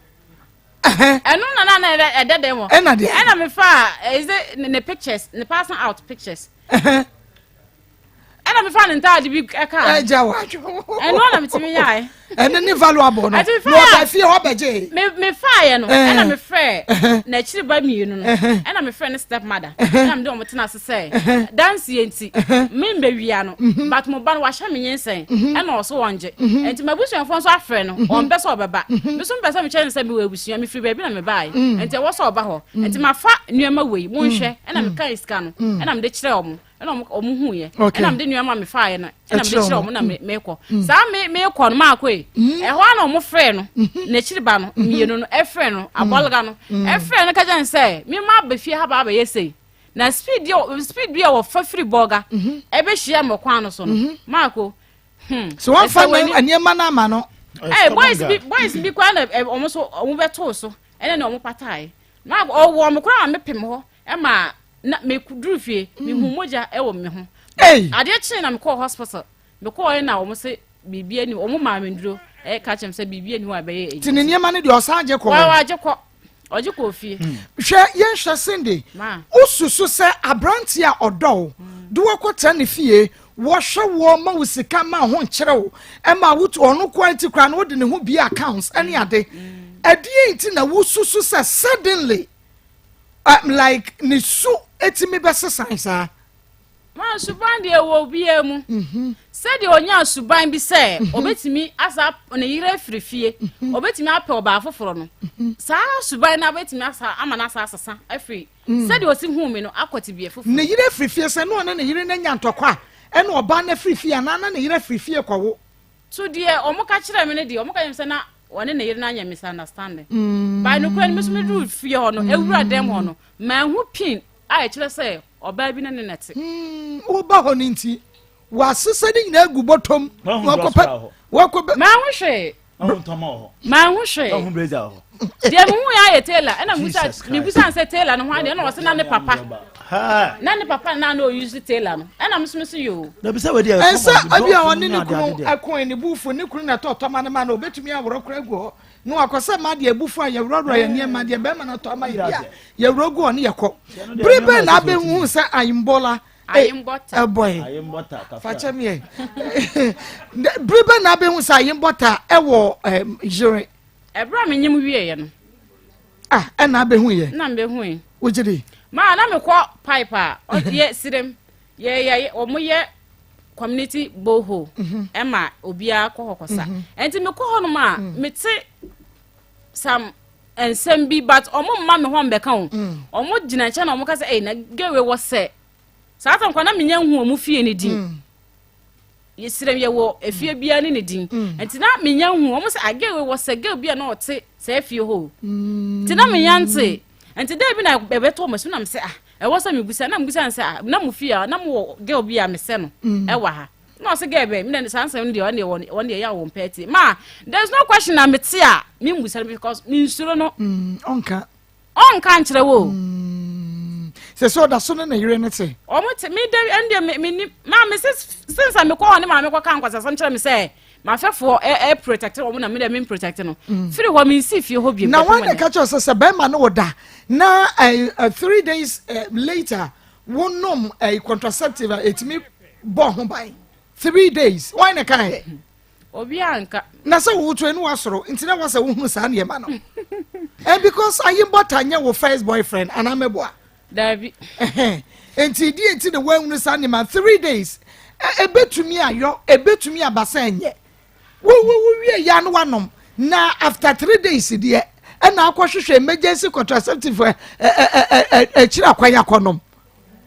Ɛno na na na ɛda dɛm hɔ. Ɛna deɛ. Ɛna me fa ɛsɛ ne pictures, ne passing out pictures. Ɛna me fa ne ntaade bi ɛka. Ɛgya wadwo. Ɛno na metumi yae. Ɛne ne valuable no. Na ɔba fie hɔ bɛgye. Me fa yɛ no. Ɛna me frɛ n'akyiri ba mmienu no. Ɛna me frɛ ne step mother. Ɛna me de wɔn tena ase sɛ danseɛ nti me mbɛwia no. But mo ba no wahyɛ me nyinsɛn. Ɛna ɔso wɔn gye. Nti m'abusuafoɔ nso afrɛ no. Wɔn mpɛ sɛ ɔbɛba. Me nso mpɛ sɛ mekyerɛ no sɛ mewɔ abusua. Mefiri baabi na mebaeɛ. Nti ɛwɔ sɛ ɔba hɔ. Nti mafa nneɛma wei monhwɛ. Ɛna meka sika no. Ɛna mede kyerɛ wɔn. Ɛna wɔn huiɛ. Ɛna mede nneɛma a mefaeɛ no ɛna mede kyerɛ wɔn na mekɔ. Saa me mekɔ no maakɔ yi. Ɛhɔ ara na wɔn frɛ no. N'akyiri ba no mmienu no ɛfrɛ no abɔlega no. Ɛfrɛ no ka kyerɛ no sɛ me ma aba fie ha ba abɛyɛ sei. Na speed speed bi a wɔfa firi bɔga ɛbɛhyia me kwan no so no. Maako. So wɔmfa nneɛma no ama no. Ɛɛ boys bi boys bi koraa na wɔn nso wɔn bɛtoo so ɛna na wɔn pataeɛ. Maako ɔwɔ me koraa ma mepem hɔ ɛma na meduru fie mehu mogya ɛwɔ me ho. Adeɛ kyee na mekɔɔ hospital. Mekɔɔ na wɔn se biribi ani wɔn maa me nduro ɛka kyerɛ me sɛ biribi ani hɔ a ɛbɛyɛ eyi. Ti ne nneɛma no deɛ ɔsan gye kɔ. Wa wagye kɔ. Ɔgye kɔ fie. Hwɛ yɛnhwɛ Cindy. Wosusu sɛ aberanteɛ a ɔdɔ wo de wakɔtena ne fie wɔhwɛ woɔ ma wo sika ma ho nkyerɛ wo ɛma wotu ɔno koa nti koraa no wode ne ho bie accounts ɛne ade ɛdeɛ nti na wosusu sɛ suddenly like ne su etimi bɛsesan saa. Ma suban deɛ wɔ obiara mu. Sɛdeɛ ɔnya suban bi sɛ ɔbɛtumi asa ne yere afiri fie, ɔbɛtumi apɛ ɔbaa foforɔ no, saa suban no abɛtumi asa ama no asa asesa afiri sɛdeɛ ɔsi hu mi no akɔ tebea foforɔ. Ne yere afiri fie sɛ ne ɔne ne yere no anya ntɔkwa a, ɛna ɔbaa no afiri fie anaa na ne yere afiri fie kɔwo? So deɛ wɔn ka kyerɛ me no deɛ, wɔn ka kyerɛ me sɛ na ɔne ne yere no anya misunderstanding. By nokorɛ no, me nso meduru fie hɔ no, ewura dɛm hɔ no, manhu pin a ɛkyerɛ sɛ ɔbaa bi ne ne na te. Woba hɔ no nti, wɔasesa ne nyinaa agu bɔtɔm. Wɔakɔpɛ wɔakɔpɛ. Manhu hwee. Manhu hwee. Deɛ mehu yɛ ayɛ tailor ɛna mebusa mebusa sɛ tailor no ho adeɛ ɛna ɔsɛ na ne papa na ne papa na na ɔuse tailor no ɛna me nso me so yoo. Ɛnsɛ ebi a ɔne ne kunu ɛko ne bufu ne kunu na ɛtɔ tɔma ne ma no obetumi aworɔ kora agu hɔ na wakɔ sɛ ma deɛ abufu a yɛworɔworɔ yɛn nneɛma deɛ bɛrima no atɔ ama yɛ bi a yɛworɔ gu hɔ ne yɛkɔ. Bere bɛn na abɛhu sɛ ayimbola? Ayimbɔta. Ɛbɔe. Ayimbɔta kafra. Fakyɛ miɛ. Bere bɛ na abɛhu sɛ ayimbɔta ɛwɔ ɛm yere. Ɛberɛ a menyim wieɛ no. Ah, ɛna abɛhu yɛ. Na mbɛhu yi. Wogye di? Maa na mekɔ pipe a yɛ sirem yɛ yɛ wɔn yɛ community borehole mhm. ɛma obiara kɔ hɔ kɔsa. Mhm. Nti mekɔ hɔ nom a mm. mete some nsɛm bi but ɔmo mma me hɔ mbɛka o mm. ɔmo gyina nkyɛn na ɔmo ka sɛ ɛyi na gewe wɔ sɛ saa tam kwa na menya nhu ɔmo fie ne din mm. yɛsrɛ yɛwɔ efie biara ne ne din mm. nti na menya nhu ɔmo sɛ agewe wɔ sɛ girl bi a na ɔte saa efie hɔ o nti na menya nte nti dɛ bi na ɛbɛtɔ ɔmo so na me sɛ ah ɛwɔ sɛ mebusa na mebusa sɛ ah na mo fie a na mo wɔ girl bi a mesɛ no ɛwɔ ha. Na ɔse girl bɛn? Me deɛ saa nsɛm no deɛ ɔne deɛ wɔn deɛ ɛyɛ a wɔn pɛ tie. Ma there is no question na mete a me mmusa no because me nsuro no. Mm, ɔnka. Ɔnka nkyerɛ wo. Mm, sɛ sɛ ɔda so ne ne yere no te. Ɔmo te me de ɛn deɛ me me ni maa me se since a me kɔ hɔ ne maame kɔ ka nkwasasɛm kyerɛ me sɛ mafɛfoɔ ɛ ɛ protect wɔn na me deɛ me protect no. Mm. Firi hɔ me nsi fie hɔ bi. Na wɔn na ka kyerɛ sɛ sɛ bɛrima no wɔ da na ɛ ɛ 3 days later wonom ɛ contraceptive a etumi bɔ ho ban 3 days wɔn na ka yɛ. Obi anka. Na sɛ woto enu wasoro nti na wasɛ wohunu saa nneɛma no and because ayimbɔta nyɛ wo first boyfriend anaa mɛboa. Daabi. Nti di eti na wɔahunu saa nneɛma 3 days ebetumi ayɔ ebetumi aba sɛ ɛnyɛ wo wo wo wie ya no wanom na after 3 days deɛ ɛna akɔhwehwɛ emergency contraceptive ɛ ɛ ɛ ɛ ɛkyerɛ akwan akɔnom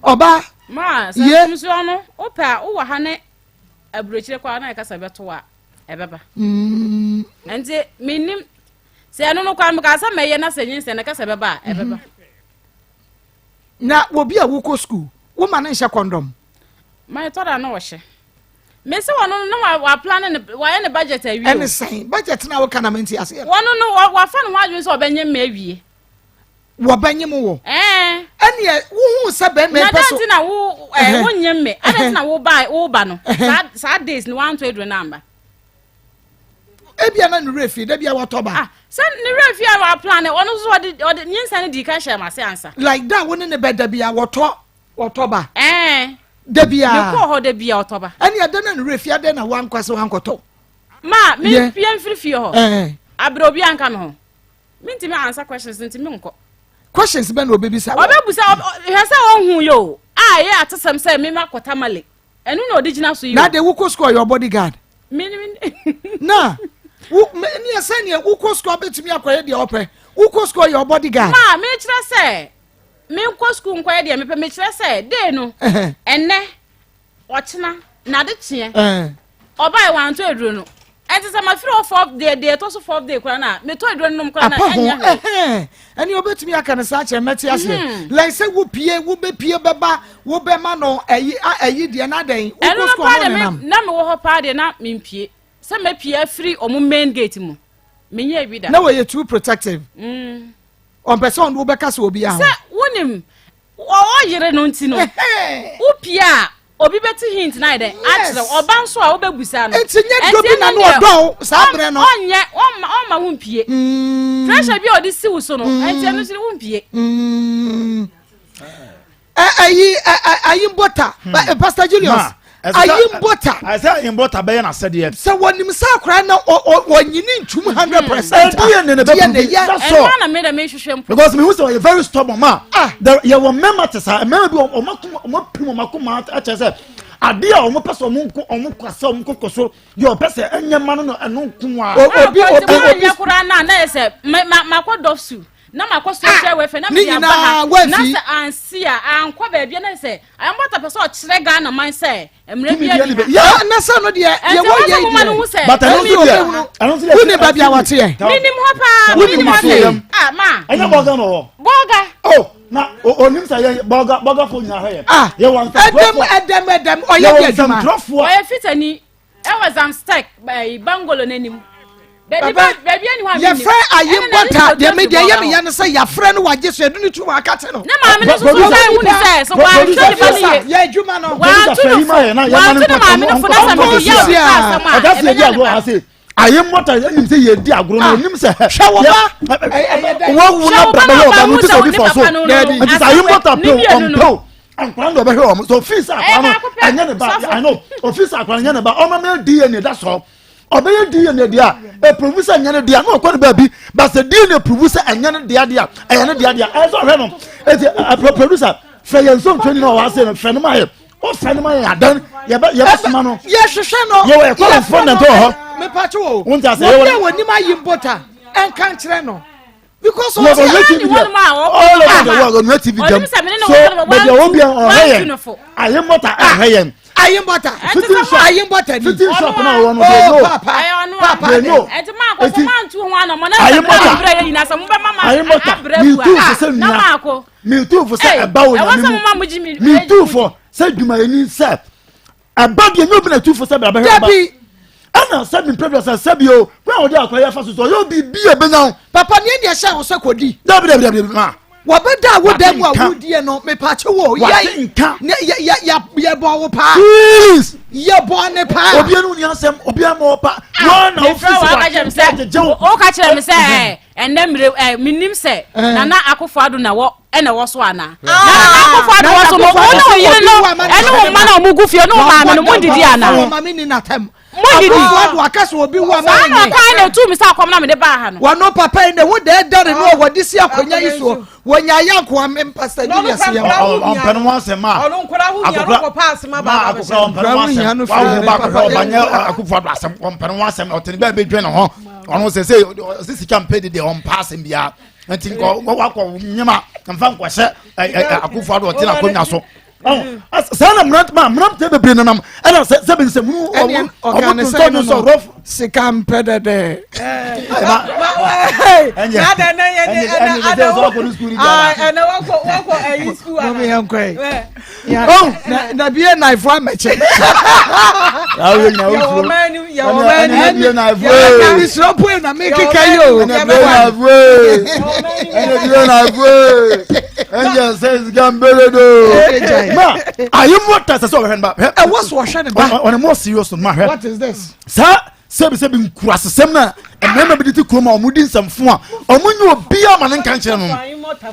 ɔbaa. Maa sɛ mfomsoɔ no wopɛ a wowɔ ha ne aburokyire koraa na ɛka sɛ ɛbɛto a ɛbɛba. Nti menim sɛ ɛno no koraa mekaa sɛ mɛyɛ na sɛ nyinsɛn no ɛka sɛ ɛbɛba a ɛbɛba. Na obi a wokɔ sukuu woma no nhyɛ condom. Ma ɛtɔ da na ɔhyɛ. Mesi wɔn no na wa plan ne wayɛ ne budget awie. Ɛne sɛn budget na woka na mente aseɛ. Wɔn no wafa ne ho adwene sɛ ɔbɛnyɛ mma awie. Wɔbɛnyem wo. Ɛɛ. Ɛneɛ wohu sɛ bɛrima pɛ so. Na dɛn nti na wo ɛɛ wonyem me? Adɛn nti na wo ba wo ba no? Saa saa days no wantɔ aduro no amba. Ebia na ne werɛ fie da bia watɔ ba. Ah sɛ ne werɛ fie a wa plan ɔno nso ɔde ɔde nyinsɛn no dii kan hyɛ m'ase ansa. Like da wo ne ne bɛ da bia wɔtɔ wɔtɔ ba. Ɛɛ. Da bia. Mekɔɔ hɔ da bia ɔtɔ ba. Ɛneɛ da na ne werɛ fie adɛn na wankɔ sɛ wankɔtɔ. Ma me pie mfiri fie hɔ. Ɛɛ. Abrɛ obi anka me ho. Mentumi answer questions nti menkɔ. Questions bɛ na obebisa wɔ. Ɔbɛbusa hwɛ sɛ ɔnhu yɛ o a ɛyɛ atesɛm sɛ mema kɔ Tamale ɛno na ɔde gyina so yi o. Na de wokɔ sukuu ɔyɛ body guard. Na wo neɛ sɛneɛ wokɔ sukuu abɛtumi akɔyɛ deɛ ɔpɛ wokɔ sukuu ɔyɛ body guard. Ma mekyerɛ sɛ menkɔ sukuu nkɔyɛ deɛ mepɛ mekyerɛ sɛ day no ɛnɛ ɔkyena na ade kyeɛ ɔbae wantɔ aduro no ɛnti sɛ mafiri hɔ fourth day deɛ ɛtɔ so fourth day koraa na metɔ aduro no nom koraa na ɛnyɛ hwee ɛne obɛtumi aka no saa kyerɛ mɛte aseɛ like sɛ wopie wobɛpie bɛba wobɛma no ɛyi ɛyi deɛ na dɛn wokɔ sukuu ɔno nenam na mewɔ hɔ paa deɛ na mempie sɛ mɛpie afiri ɔmo main gate mu menyɛ bi da na wɔyɛ too protective ɔmpɛ sɛ ɔno wobɛka sɛ obi aho sɛ wonim Ɔwɔ yere no nti no, wopie a obi bɛte hint na ayɛ dɛ akyerɛ wo. Ɔba nso a wobɛbusa no. Nti nyɛ dɔ bi na no ɔdɔ wo saa berɛ no. Ɔnyɛ ɔmma ɔmma wo mpie. Pressure bi a ɔde si wo so no, nti ɛno nso wo mpie. Ayi ayi mbɔta Pastor Julius. Ayi mbɔta. Ɛsɛ ayi mbɔta bɛyɛ n'asɛdeɛ. Sɛ wɔnim sɛ akwaraa na ɔnyini ntum 100%. DNA na ɛbɛ prove that's all. Ɛno na mi na mi hwehwɛ mpo. Because mi hu sɛ ɔyɛ very stubborn ma. Ah. Yɛ wɔ mmarima te saa mmarima bi wɔn akoma wɔn apim wɔn akoma akyɛ sɛ adeɛ a wɔn pɛ sɛ wɔn nko wɔn kɔ sɛ wɔn kɔkɔ so deɛ ɔpɛ sɛ ɛnyɛ ma no no ɛno nko a. Obi obi obi koraa na na yɛ sɛ ma ma ma kɔ dɔf su na ma kɔ social welfare na mi de aba ha na sɛ ansi a ankɔ baabi na sɛ ayɔnbɔta pɛ sɛ ɔkyerɛ Ghana man sɛ mmerɛ bi ani ha. Na sɛ no deɛ yɛwɔ yɛ deɛ but ɛno nso deɛ ɛno nso deɛ wone baabi a wɔteɛ menim hɔ paa menim hɔ sɛ ah ma ɛnyɛ bɔga na ɔwɔ bɔga oh na onim sɛ yɛ bɔga bɔga fo nyinaa hɔ yɛ ah yɛwɔ nsɛmtwerɛfoɔ ɛdɛm ɛdɛm ɛdɛm ɔyɛ bi adwuma nsɛmtwerɛfoɔ ɔyɛ fitani ɛwɔ Zamstek ɛyi bangolo n'anim baabi baabi ɛni hɔ a yɛfrɛ ayimbɔta deɛ me deɛ yɛ me ya no sɛ yɛafrɛ no wagye so yɛde no tu wɔ akate no ne maame no soso sɛ ehu ne sɛ so wantwe ne ba no ye yɛ adwuma no wanto no fo wanto ne maame no fo na sɛ mede yɛ obi ka asɛm a ɛbɛnya ne ba ayimbɔta ɛnim sɛ yɛdi agorɔ no onim sɛ hwɛ wɔ ba wɔwu na bɛbɛyɛ ɔba no ti sɛ obi fɔ so nti sɛ ayimbɔta pew ɔmpew. Nkwadaa no ɔbɛhwɛ wɔn so ofii sɛ akwadaa no ɛnyɛ ne ba. I know, ofii sɛ akwadaa no ɛnyɛ ne ba, ɔma mɛ DNA da sɔ ɔbɛyɛ DNA deɛ a eprovu sɛ ɛnyɛ ne deɛ na ɔkɔ ne baabi, but sɛ DNA provu sɛ ɛnyɛ ne deɛ deɛ a ɛyɛ ne deɛ deɛ ɛyɛ sɛ ɔhwɛ no. Eti ɛ producer fɛ yɛn nsɔntwɛni na ɔwɔ ase no, fɛ no ma yɛ, ɔfɛ no ma yɛ adan yɛbɛ yɛbɛ soma no. Yɛhwehwɛ no. Yɛwɔ yɛ correspondent wɔ hɔ. Mepatwo o. Wọ́n ti ase. Wɔn a wɔnim ayi mbota ɛnka nkyerɛ no. Because ɔte ha ni wɔn mu a wɔkɔ all over the world onua TV dɛm so baabi a obi a ɔhɛ yɛn ayi mbɔta ɛhɛ yɛn. Ayi mbɔta fitting shop ayi mbɔta ni fitting shop na ɔwɔ no, they know. Papa papa they know. Eti ayi mbɔta ayi mbɔta mi tu fo sɛ nua, mi tu fo sɛ ɛba wo nyame mu, mi tu fo sɛ dwumayɛni sɛ ɛba deɛ nyɛ obi na tu fo sɛ bra bɛhwɛ ɔba. Dabi. Ɛna sɛbi mpɛ sɛ sɛbi o kwan a wɔde akora yɛ fa so sɛ ɔyɛ obi bi a ebenya wo. Papa neɛ deɛ hyɛ wo sɛ kɔdi. Dabi dabi dabi ma. Wɔbɛda wo dan mu a wodie no, mepakye wo. Wate nka. Yɛbɔ wo paa. Please. Yɛbɔ ne paa. Obi anu ni asɛm, obi ama ɔpa. Wɔn na ofi sɛ wate gyegye wo. Woka kyerɛ me sɛ ɛnɛ mmere ɛ menim sɛ Nana Akufo Addo na wɔ ɛna ɛwɔ so ana? Na Nana Akufo Addo wɔ so no, wo ne wo yere no ɛne wo mma na ɔmo gu fie ne wo maame no mo ndidi ana? Mo ndidi. Akufo Addo aka sɛ obi wu ama Saa na ɔkae na etu mi sɛ akɔm na mede baa ha no. Wɔno papa yi ne ho dɛ dare no a wɔde si akonnwa yi soɔ wɔnya ayɛ nkoa me Pastor Julius yɛ ɔmpɛ no ho asɛm a akokora ma akokora ɔmpɛ no ho asɛm wawo ba akokora ɔba nyɛ Akufo Addo asɛm, ɔmpɛ no ho asɛm, ɔtene bɛɛ bɛdwe ne ho ɔno sɛ sɛ ɔsɛ sika mpɛ de deɛ ɔmpa asɛm biara nti nkɔ wakɔ nyema mfa nkɔhyɛ Akufo Addo ɔtene akonnwa so saa na mmerante ma mmerante bebree nenam ɛna sɛ sɛ nsɛmunu ɔmo ɔmo tontɔn no sɔ rɔf. Sika mpɛ dɛdɛ. Ɛnyɛ ɛnyɛ ɛnyɛ sɛ sɛ ɔkɔ ne sukuu ni biara. Ɛnɛ wakɔ wakɔ ɛyi sukuu ana. Mɔmi yɛn kɔ yi. Na bie naifo amɛkyɛ. Ɛnɛ bie naifo. Ɛnɛ misiro poe na mi keka yi o. Ɛnɛ bie naifo. Ɛnɛ bie naifo. Ɛnjɛ sɛ sika mbere do. Ma ayi mu ta sɛ sɛ ɔhwɛ ne ba. Ɛwɔ so ɔhwɛ ne ba. On a more serious note ma hwɛ. What is this? Saa sɛbisɛbi nkurasesɛm na mmarima bi de te kurom a wɔn di nsɛmfo a wɔn nyɛ obiara ma ne nka nkyerɛ no,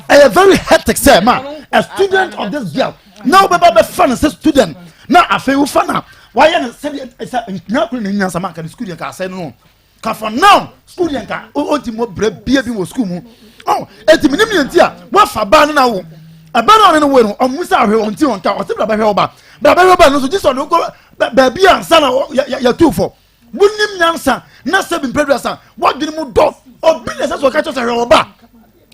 ɛyɛ very hectic sɛ ma a student of this girl na wobɛba bɛfa no sɛ student na afei wofa na wayɛ no sɛdeɛ sɛ nyina koro na nyansa ma nka ne sukuu deɛ nka asɛe no no ka for now sukuu deɛ nka ɔnti mmɔ brɛ bia bi wɔ sukuu mu ɔ eti menim deɛ nti a wafa baa no na wo ɛbɛ na ɔne no wo no ɔmo sɛ ahwɛ wɔn ti wɔn ka ɔsɛ bra bɛhwɛ wo ba, bra bɛhwɛ wo ba no so gye sɛ ɔde wokɔ baabi a nsa na yɛtu fɔ. Wonim nyansa na sɛ bi mpɛduasa wadwene mu dɔ obi na ɛsɛ sɛ ɔka kyerɛ sɛ hwɛ wo ba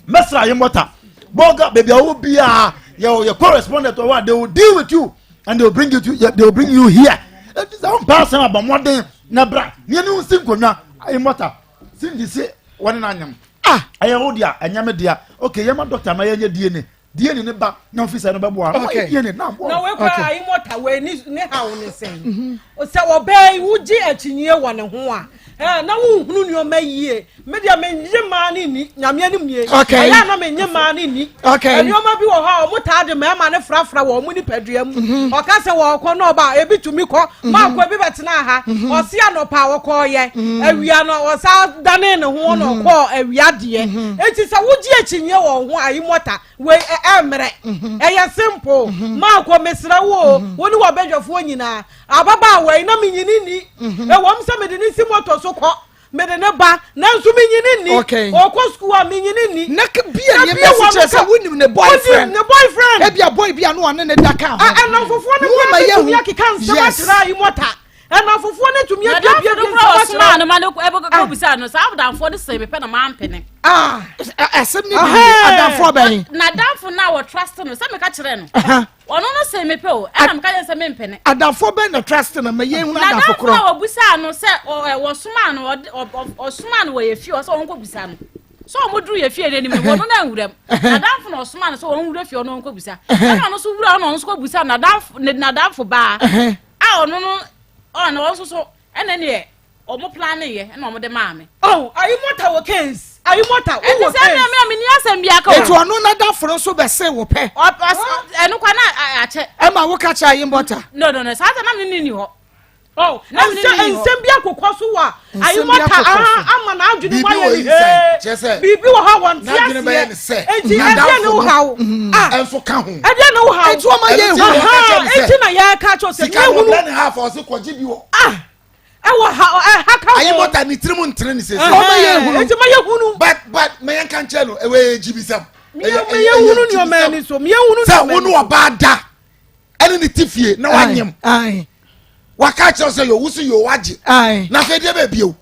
mɛsra ayɛ mmɔta bɔga baabi a wɔ biara yɛ yɛ correspondent wɔ hɔ a they will deal with you and they will bring you to they will bring you here. Eti sɛ wɔn paa asɛm abɔ mmɔden na bra nea ne ho si nkonnwa ayɛ mmɔta Cindy se wɔne no anyam. Ah. Ɛyɛ wo dea, ɛnyɛ me dea. Okay, yɛma doctor ma yɛnyɛ DNA. DNA ne ba na ofi sɛ no bɛboa. Na Okay. wɔyɛ DNA na aboa. Na wei kora ayi mɔta wei ne ne haw ne sɛn sɛ ɔbaa yi wogye akyinnye wɔ ne ho a ɛɛ na wonhunu nneɛma yie. Me deɛ menye mmaa ne nni, nyame anim nie. Okay. Ɛyɛ a na menye mmaa ne nni. Okay. Nneɛma bi wɔ hɔ a wɔn taa de mmarima ne frafra wɔ wɔn nipadua mu. Ɔka sɛ wɔkɔ na ɔba ebi tumi kɔ. Maako ebi bɛtena ha. Ɔsi anɔpa a ɔkɔɔyɛ. Awia no ɔsa danee ne ho na ɔkɔɔ awia deɛ. Eti sɛ wogye akyinnye wɔ wo ho ayi mɔta wei ɛmmerɛ. Ɛyɛ simple. Maako mesrɛ wo o, wo ne w'abadwafoɔ nyinaa. Ababaawa yi na menyini nni. Ɛwom sɛ mede ne si moto so kɔ. Mede ne ba, nanso menyi ne nni. Okay. Ɔkɔ sukuu a menyi ne nni. Na bia nneɛma si kyerɛ sɛ wonim ne boyfriend. Wonim ne boyfriend. Ebia boy bi a no ɔne ne da ka ho. Ɛnamfofoɔ no kura tumi akeka nsɛm akyerɛ ayi mɔta. Ɛnamfofoɔ no tumi abiabia bi nsɛm akyerɛ. Nadamfo no ma no kɔbisa no saa adamfoɔ no sɛ mepɛ na mampene. Ah, asɛm ne bi adamfoɔ bɛn. Nadamfo no a wɔtrust no sɛ meka kyerɛ no. Ɔno no see me pɛ o, ɛna meka kyerɛ no sɛ mempene. Adamfoɔ bɛn na trust no ma yɛnhunu adamfo korɔ? N'adamfo a wɔbusaa no sɛ wɔsomaa no, ɔsomaa no wɔ yɛ fie hɔ sɛ ɔnkɔbusa no. Sɛ wɔduru yɛ fie no anim no, wɔno no anwura mu. N'adamfo na ɔsomaa no sɛ ɔnwura fie hɔ na ɔnkɔbusa. Ɛna ɔno nso wura hɔ na ɔno nso kɔbusa n'adamfo n'adamfo baa a ɔno no ɔno nso so ɛna neɛ Ɔmo plane yɛ ɛna ɔmo de maa me. Oh ayi mɔta wɔ case ayi mɔta wo wɔ case. Ɛti sɛ mi a mi ni asɛm bi aka o. Eti ɔno n'adafo no nso bɛse wo pɛ. Ɔ ɔs ɛno kwa na akyɛ. Ɛma wo ka kyerɛ ayi mɔta. No no no saa sɛ na mi ni ni hɔ. Oh, Na me ne nsɛ no nni hɔ. nsɛm bi akokɔ so wɔ Nsɛm bi ayimɔta akokɔ so. aha ama n'adwene mu Biribi ayɛ wɔ ne inside, hee kyerɛ sɛ, biribi wɔ hɔ a wɔnte n'adwene bɛyɛ ne aseɛ sɛ, enti ɛdeɛ ne n'adamfo wo no haw ah ɛnso ka ho. ɛdeɛ ne wo haw Enti wɔma yɛ Ɛno nti ehu. na wɔka aha kyerɛ me sɛ, enti na yɛreka kyerɛ wo sɛ Sika no nyɛ hunu ɔbrɛ ne half a ɔse kɔgye bi wɔ. ah ɛwɔ ha ɛha ka ho Ayimɔta ne tirim ntene ne sese. Ɔma yɛ ehunu. enti ma yɛ hunu But but mɛ yɛn ka nkyɛn no ɛwɔ yɛ gyibisɛm. meyɛ meyɛ hunu nneɛma ani so meyɛ hunu Sɛ nneɛma wo ani ne so ɔbaa da ɛne ne ti fie na wanyem Aye. waka kyerɛ sɛ yo wusu yo wagye Aye. na afei deɛ bɛɛ bio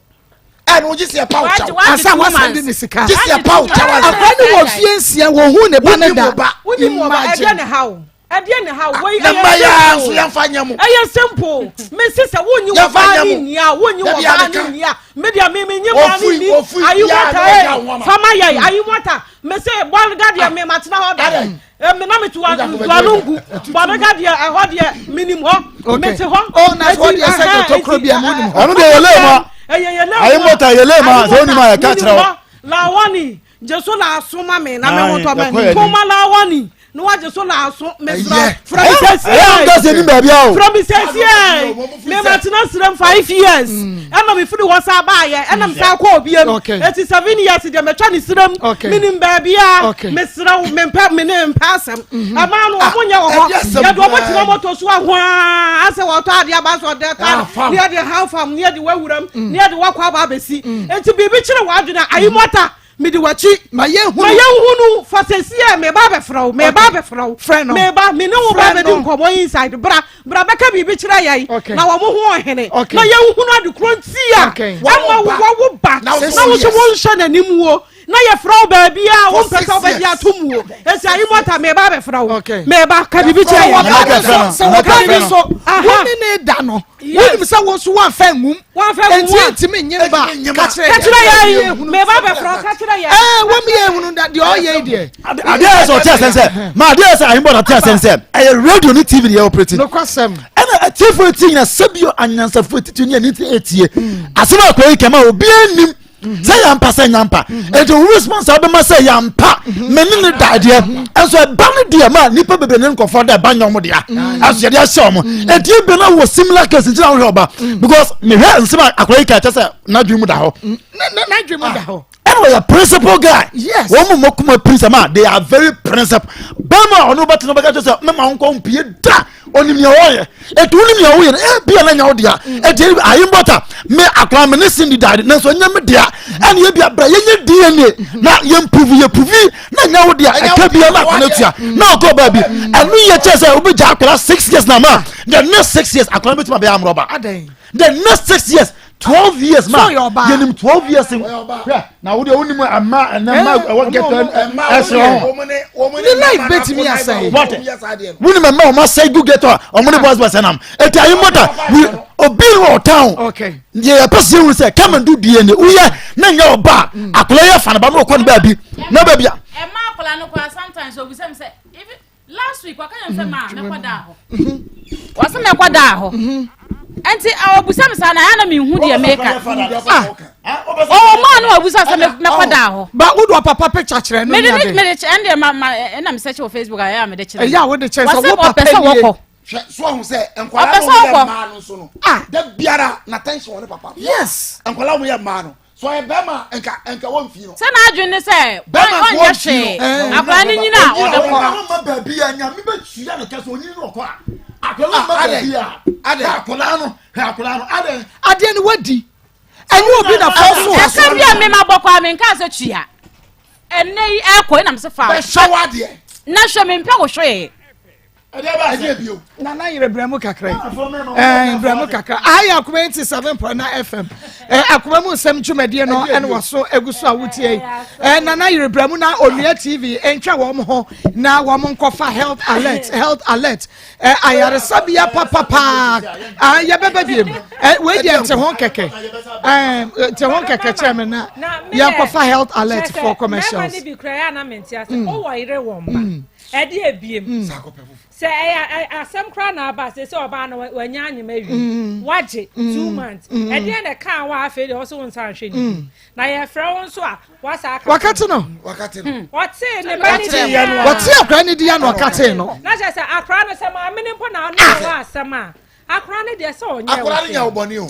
ɛna wogye sɛ ɛpa wo Wagye kyɛw wagye Asa two wasan months. de ne sika. gye sɛ ɛpa wo kyɛw ansa Akora ne wɔ fie nsia wɔn hu ne ba ne Wonim da. wo ba. wonim wɔ ba ɛdeɛ Imagine. ne haw ɛdeɛ ne haw wei na ɛyɛ mma yɛ simple. nso yɛmfa nyɛ mo ɛyɛ simple mesi sɛ wonyi wɔ Yɛmfa baa nyɛ ne mo. nni a wonyi wɔ Dabi, baa adeka. ne nni a me deɛ me menye baa ne Ofui- nni ofui ayi biara wata na ɔgya wo ɛ ho ama. fama yɛ ayi wata mese bɔlga deɛ me matena hɔ da Adɛn? me na meto dualongu bɔlga deɛ ɛhɔ deɛ menim hɔ Okay. mete hɔ Oh, na so Eti, deɛ sɛ ɛhɛn, tokuro eti, bi a monim hɔ. Ɔno deɛ yɛlɛ ma. ɛyɛ yɛlɛ Ayi mɔta yɛlɛ ma sɛ wonim a yɛka kyerɛ wo. lawani jesu na asoma me na me ho Aye, tɔ yɛkɔ me yɛn anim. kuma lawani na wagye so na aso mesrɛ Ɛyɛ. frɛ me sɛsie Ɛyɛ nka sɛ nim baabi a o. frɛ me sɛsie me ma tena serem 5 years ɛna me firi hɔ sa baayɛ ɛna me sa kɔ obiem eti 7 years deɛ mɛtwa ne serem menim baabi a mesrɛ wo mempɛ me ne mpɛ asɛm ɛmaa no ɔmo nyɛ wɔ hɔ yɛde ɔmo tena moto so ahoaa asɛ wɔtɔ adeɛ aba sɛ ɔdɛ tɔ ne yɛde ha fam ne yɛde wawuram ne yɛde wakɔ aba abɛsi eti biribi kyerɛ w'adwene ayi mɔta mede w'akyi ma yɛnhunu ma yɛnhunu fa sɛsi ɛ meba abɛfrɛ wo meba abɛfrɛ wo Frɛ no. meba me ne wo ba Frɛ bɛdi no. nkɔmmɔ inside bra bra bɛka biribi kyerɛ yɛn Okay. na wɔn ho ɔhene Okay. na yɛnhunu ade korɔ nti a Okay. ɛma Wɔwo ba. wɔwo ba Na wo na so wo so yes. wonhyɛ n'anim wo na yɛfrɛ wo baabi a For wompɛ sɛ six wobɛgye years. ato mu wo ɛsi ayi mɔta meba abɛfrɛ wo Okay. meba ka biribi kyerɛ Sɛ yɛn wɔba ne so Frɛ sɛ no. wɔba Frɛ ne no. so Aha. wo ne ne da no Yes. wonim sɛ wo nso woamfa nwum Woamfa nwum enti a. ɛntimi nye ba Ɛntimi nye ka ba. kyerɛ ka kyerɛ yɛn yɛn meba abɛfrɛ wo ka kyerɛ yɛn ɛɛ wɔn yɛ ehunu da deɛ ɔyɛ yi deɛ Adeɛ yɛ sɛ ɔte asɛm sɛ ma adeɛ yɛ sɛ ahembɔ ɔte asɛm sɛ ɛyɛ radio ne TV ne yɛ operating. nokwasɛm Ɛna atiefo eti nyina sɛbio anyansafo etiti ne ani etie. Asɛm a akɔyi kɛma obiara nim sɛ yɛmpa sɛ nyampa. Eti wo response a wobɛma sɛ yɛmpa me ne ne da deɛ ɛnso ɛba ne deɛ ma nipa bebree ne nkɔfoɔ da ɛba nyɛ ɔmo dea. Ɛnso yɛde ahyɛ ɔmo. Eti ebi na wɔ similar case nti na wohwɛ ɔba because mehwɛ nsɛm a akɔyi ka kyɛ sɛ n'adwene mu da hɔ. ne ne n'adwene mu da hɔ Ɛna ɔyɛ principal guy. Yes. Wɔn mu mɔkuma principal ma they are very principal. Bɛrima a ɔno bɛtena bɛka kyerɛ sɛ mɛma nkɔ mpie da onim nea ɔyɛ. Etu onim nea ɔyɛ no ebi a na nya ɔdea. Eti ayi mbɔta me akora me ne Cindy da nanso ɛnyɛ me dea. Ɛna ebi abira yɛnyɛ DNA na yɛn prove yɛ prove na nya wo dea ɛka bi na akora tua na ɔkɔ baabi. Ɛno yɛ kyerɛ sɛ obi gya akora 6 years na ma the next 6 years akora bɛtumi abɛyɛ amorɔba. Adɛn? The next 6 years 12 years ma So ɔyɛ ɔbaa. yɛnim 12 years Ɔyɛ ɔbaa. hwɛ na wo deɛ wonim ama ɛnɛ ma Eh, ɛwɔ ghetto Ɛma ɛsrɛ ho wɔn ne wɔn Ne life bɛtumi asɛe. What? Wɔn yɛ saa deɛ no. wonim ɛma ɔma sɛe gu ghetto a ɔmo ne boys boys ɛnam ɛti ayi mɔta we obi ne wɔ town Okay. deɛ yɛpɛ sɛ yɛhu sɛ come and do DNA woyɛ na nyɛ ɔba a akwadaa yɛ fa ne ba na ɔkɔ ne baabi na baabi a Ɛma akwadaa no koraa sometimes obisa mi sɛ even last week waka yɛn sɛ maa mɛkɔ daa hɔ wɔsɛ mɛkɔ daa hɔ nti ɔbusa mi saa na ayɛ na mi hu deɛ meka ɔwɔ maa no ɔbusa sɛ mɛkɔ daa hɔ ba wo de ɔpapa picture kyerɛ no mede ne ne ade mede kyɛ ɛn deɛ ma ma ɛna mi sɛ kyɛ wɔ Facebook a ɛyɛ a mede kyerɛ. Ɛyɛ a wode kyerɛ sɛ Wɔsɛ wo papa ɔpɛ sɛ nie. wɔkɔ. Hwɛ so ɔho sɛ nkwadaa Ɔpɛ no sɛ wɔn yɛ ɔkɔ. mmaa no nso no Ah. da biara na tension wɔ ne papa. Yes. Nkwadaa wɔn yɛ mmaa no so ɔyɛ bɛrima nka nka wɔn fi no. Sɛ n'adwene ne sɛ Bɛrima ɔnyɛ nko ɔnfi hwee no. Eh. akwadaa no nyina a ɔbɛkɔ. ɔma baabi a nyame bɛtua ne kɛ sɛ onyini no ɔkɔ a akwadaa no ma baabi a Adɛn? hwɛ akwadaa no hwɛ akwadaa no adɛn Adeɛ no wadi ɛnyɛ obi na fɔ so Ɛka bi a mema bɔkɔ a menka sɛ tua ɛnɛ yi ɛkɔ ɛnam sɛ fa Bɛhyɛ wɔ adeɛ. Na hwɛ mempɛ wo hwee. Ɛdeɛ bio. Nana yere brɛ mu kakra yi ɛɛ brɛ mu kakra ayɛ Akoma 87.9 FM ɛɛ akoma mu nsɛm dwumadie no ɛna wɔso egu so a wotie yi. Ɛɛ nana yere brɛ mu na Onua TV ntwa wɔn ho na wɔn nkɔfa health alert, health alert. Ɛɛ ayaresabea papapaa aa yɛbɛbɛ biem. Ɛɛ wei deɛ nte ho kɛkɛ, ɛɛ nte ho kɛkɛ kyerɛ mi na yɛnkɔfa health alert for commercials. Mɛma ne bi kura yɛ ana mente ase ɔwɔ yere wɔ mba ɛde ebiem sɛ ɛyɛ asɛm koraa na aba sɛ sɛ ɔbaa no wanya anyem awie wagye 2 months ɛdeɛ na ɛka wa afei deɛ ɔsɛ wo nsa nhwɛ ne bi na yɛfrɛ wo nso a wasa aka. Wakati no. Wakati no. Ɔtee ne ba ne di ya. Wɔte akora ne di ya na ɔkate no. Na kyerɛ sɛ akora no sɛ maame ne mpo na ɔno wɔ asɛm a. Akora no deɛ sɛ ɔnyɛ Akora no nyɛ wo bɔne o.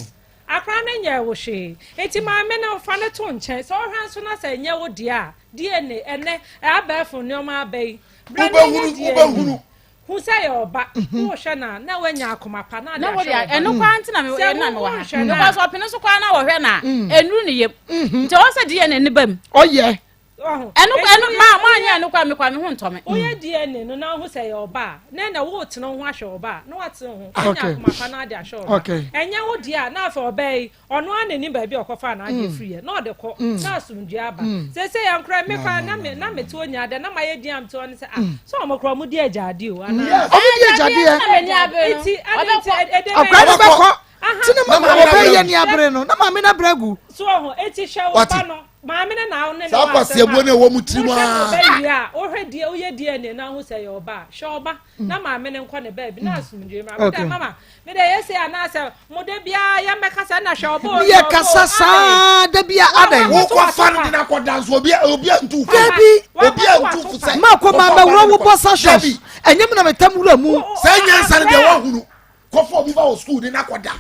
Akora no nyɛ wo hwee. Nti maame no fa no to nkyɛn. Sɛ ɔhwɛ nso na sɛ ɛnyɛ wo deɛ a, DNA ɛnɛ abɛɛfo nneɛma aba yi. Bra na ɛnyɛ DNA. Wobɛhunu. Hu sɛ yɛ ɔba. Wohwɛ no a, na woanya akoma pa na ade ahwɛ ɔba. no. Ɛno koraa nti na me Sɛ na mewɔ ha. wohwɛ no a. Because ɔpene so koraa na wɔhwɛ no a, ɛnnuru ne yam. Nti ɛwɔ sɛ DNA no ba mu. Ɔyɛ. Ɛno ɛno maa mo anyɛ ɛno koraa me koraa me ho ntɔ me. Woyɛ DNA no na wohu sɛ ɛyɛ ɔba a, na ɛnna woretene wo ho ahwɛ ɔba a, na woatene wo ho. Woanya akoma pa na ade ahwɛ ɔba. Ɛnyɛ wo deɛ a, na afei ɔbaa yi, ɔno ara na nim baabi a ɔkɔfaa n'adeɛ firiiɛ, na ɔde kɔ, na asomdwoeɛ aba. Seesei yɛn koraa, me koraa, na me na mete hɔ nyinaa dɛ, na mayɛ din a mete hɔ ne sɛ, ah, sɛ wɔn koraa wɔn di agyadeɛ o, anaa? Wɔn di agyadeɛ. Nti, ade nti, ɛdɛ bɛn? Akwadaa no bɛkɔ. Ti ne ma wɔbɛyɛ ni abere no, na maame no abrɛ agu. So ɔho, eti hwɛ wo ba no. Maame no na wo ne no Saa wɔ asɛm a, kwasiabuo no a ɛwɔ mu tirim wohwɛ ara. ɔba wie a, wohwɛ deɛ woyɛ DNA na wohu sɛ ɛyɛ ɔba a, hwɛ ɔba na maame no nkɔ ne baabi na asomdwoe ma. Meda mama, meda yɛ sei anaasɛ mo da biara yɛmmɛkasa na hwɛ ɔba o, hwɛ Yɛ ɔba o, kasa adɛn? saa da bia adɛn? Wa- Wokɔ fa no de no akɔ danso obi obi antu fo. Dabi. Obi antu fo sɛ. Mako ma mɛwura wo bɔ sa shɔs. Dabi. Ɛnyɛ mi na metam wura mu. Sɛ nyansa no deɛ wahunu. Kɔfa obi ba wɔ sukuu de no akɔda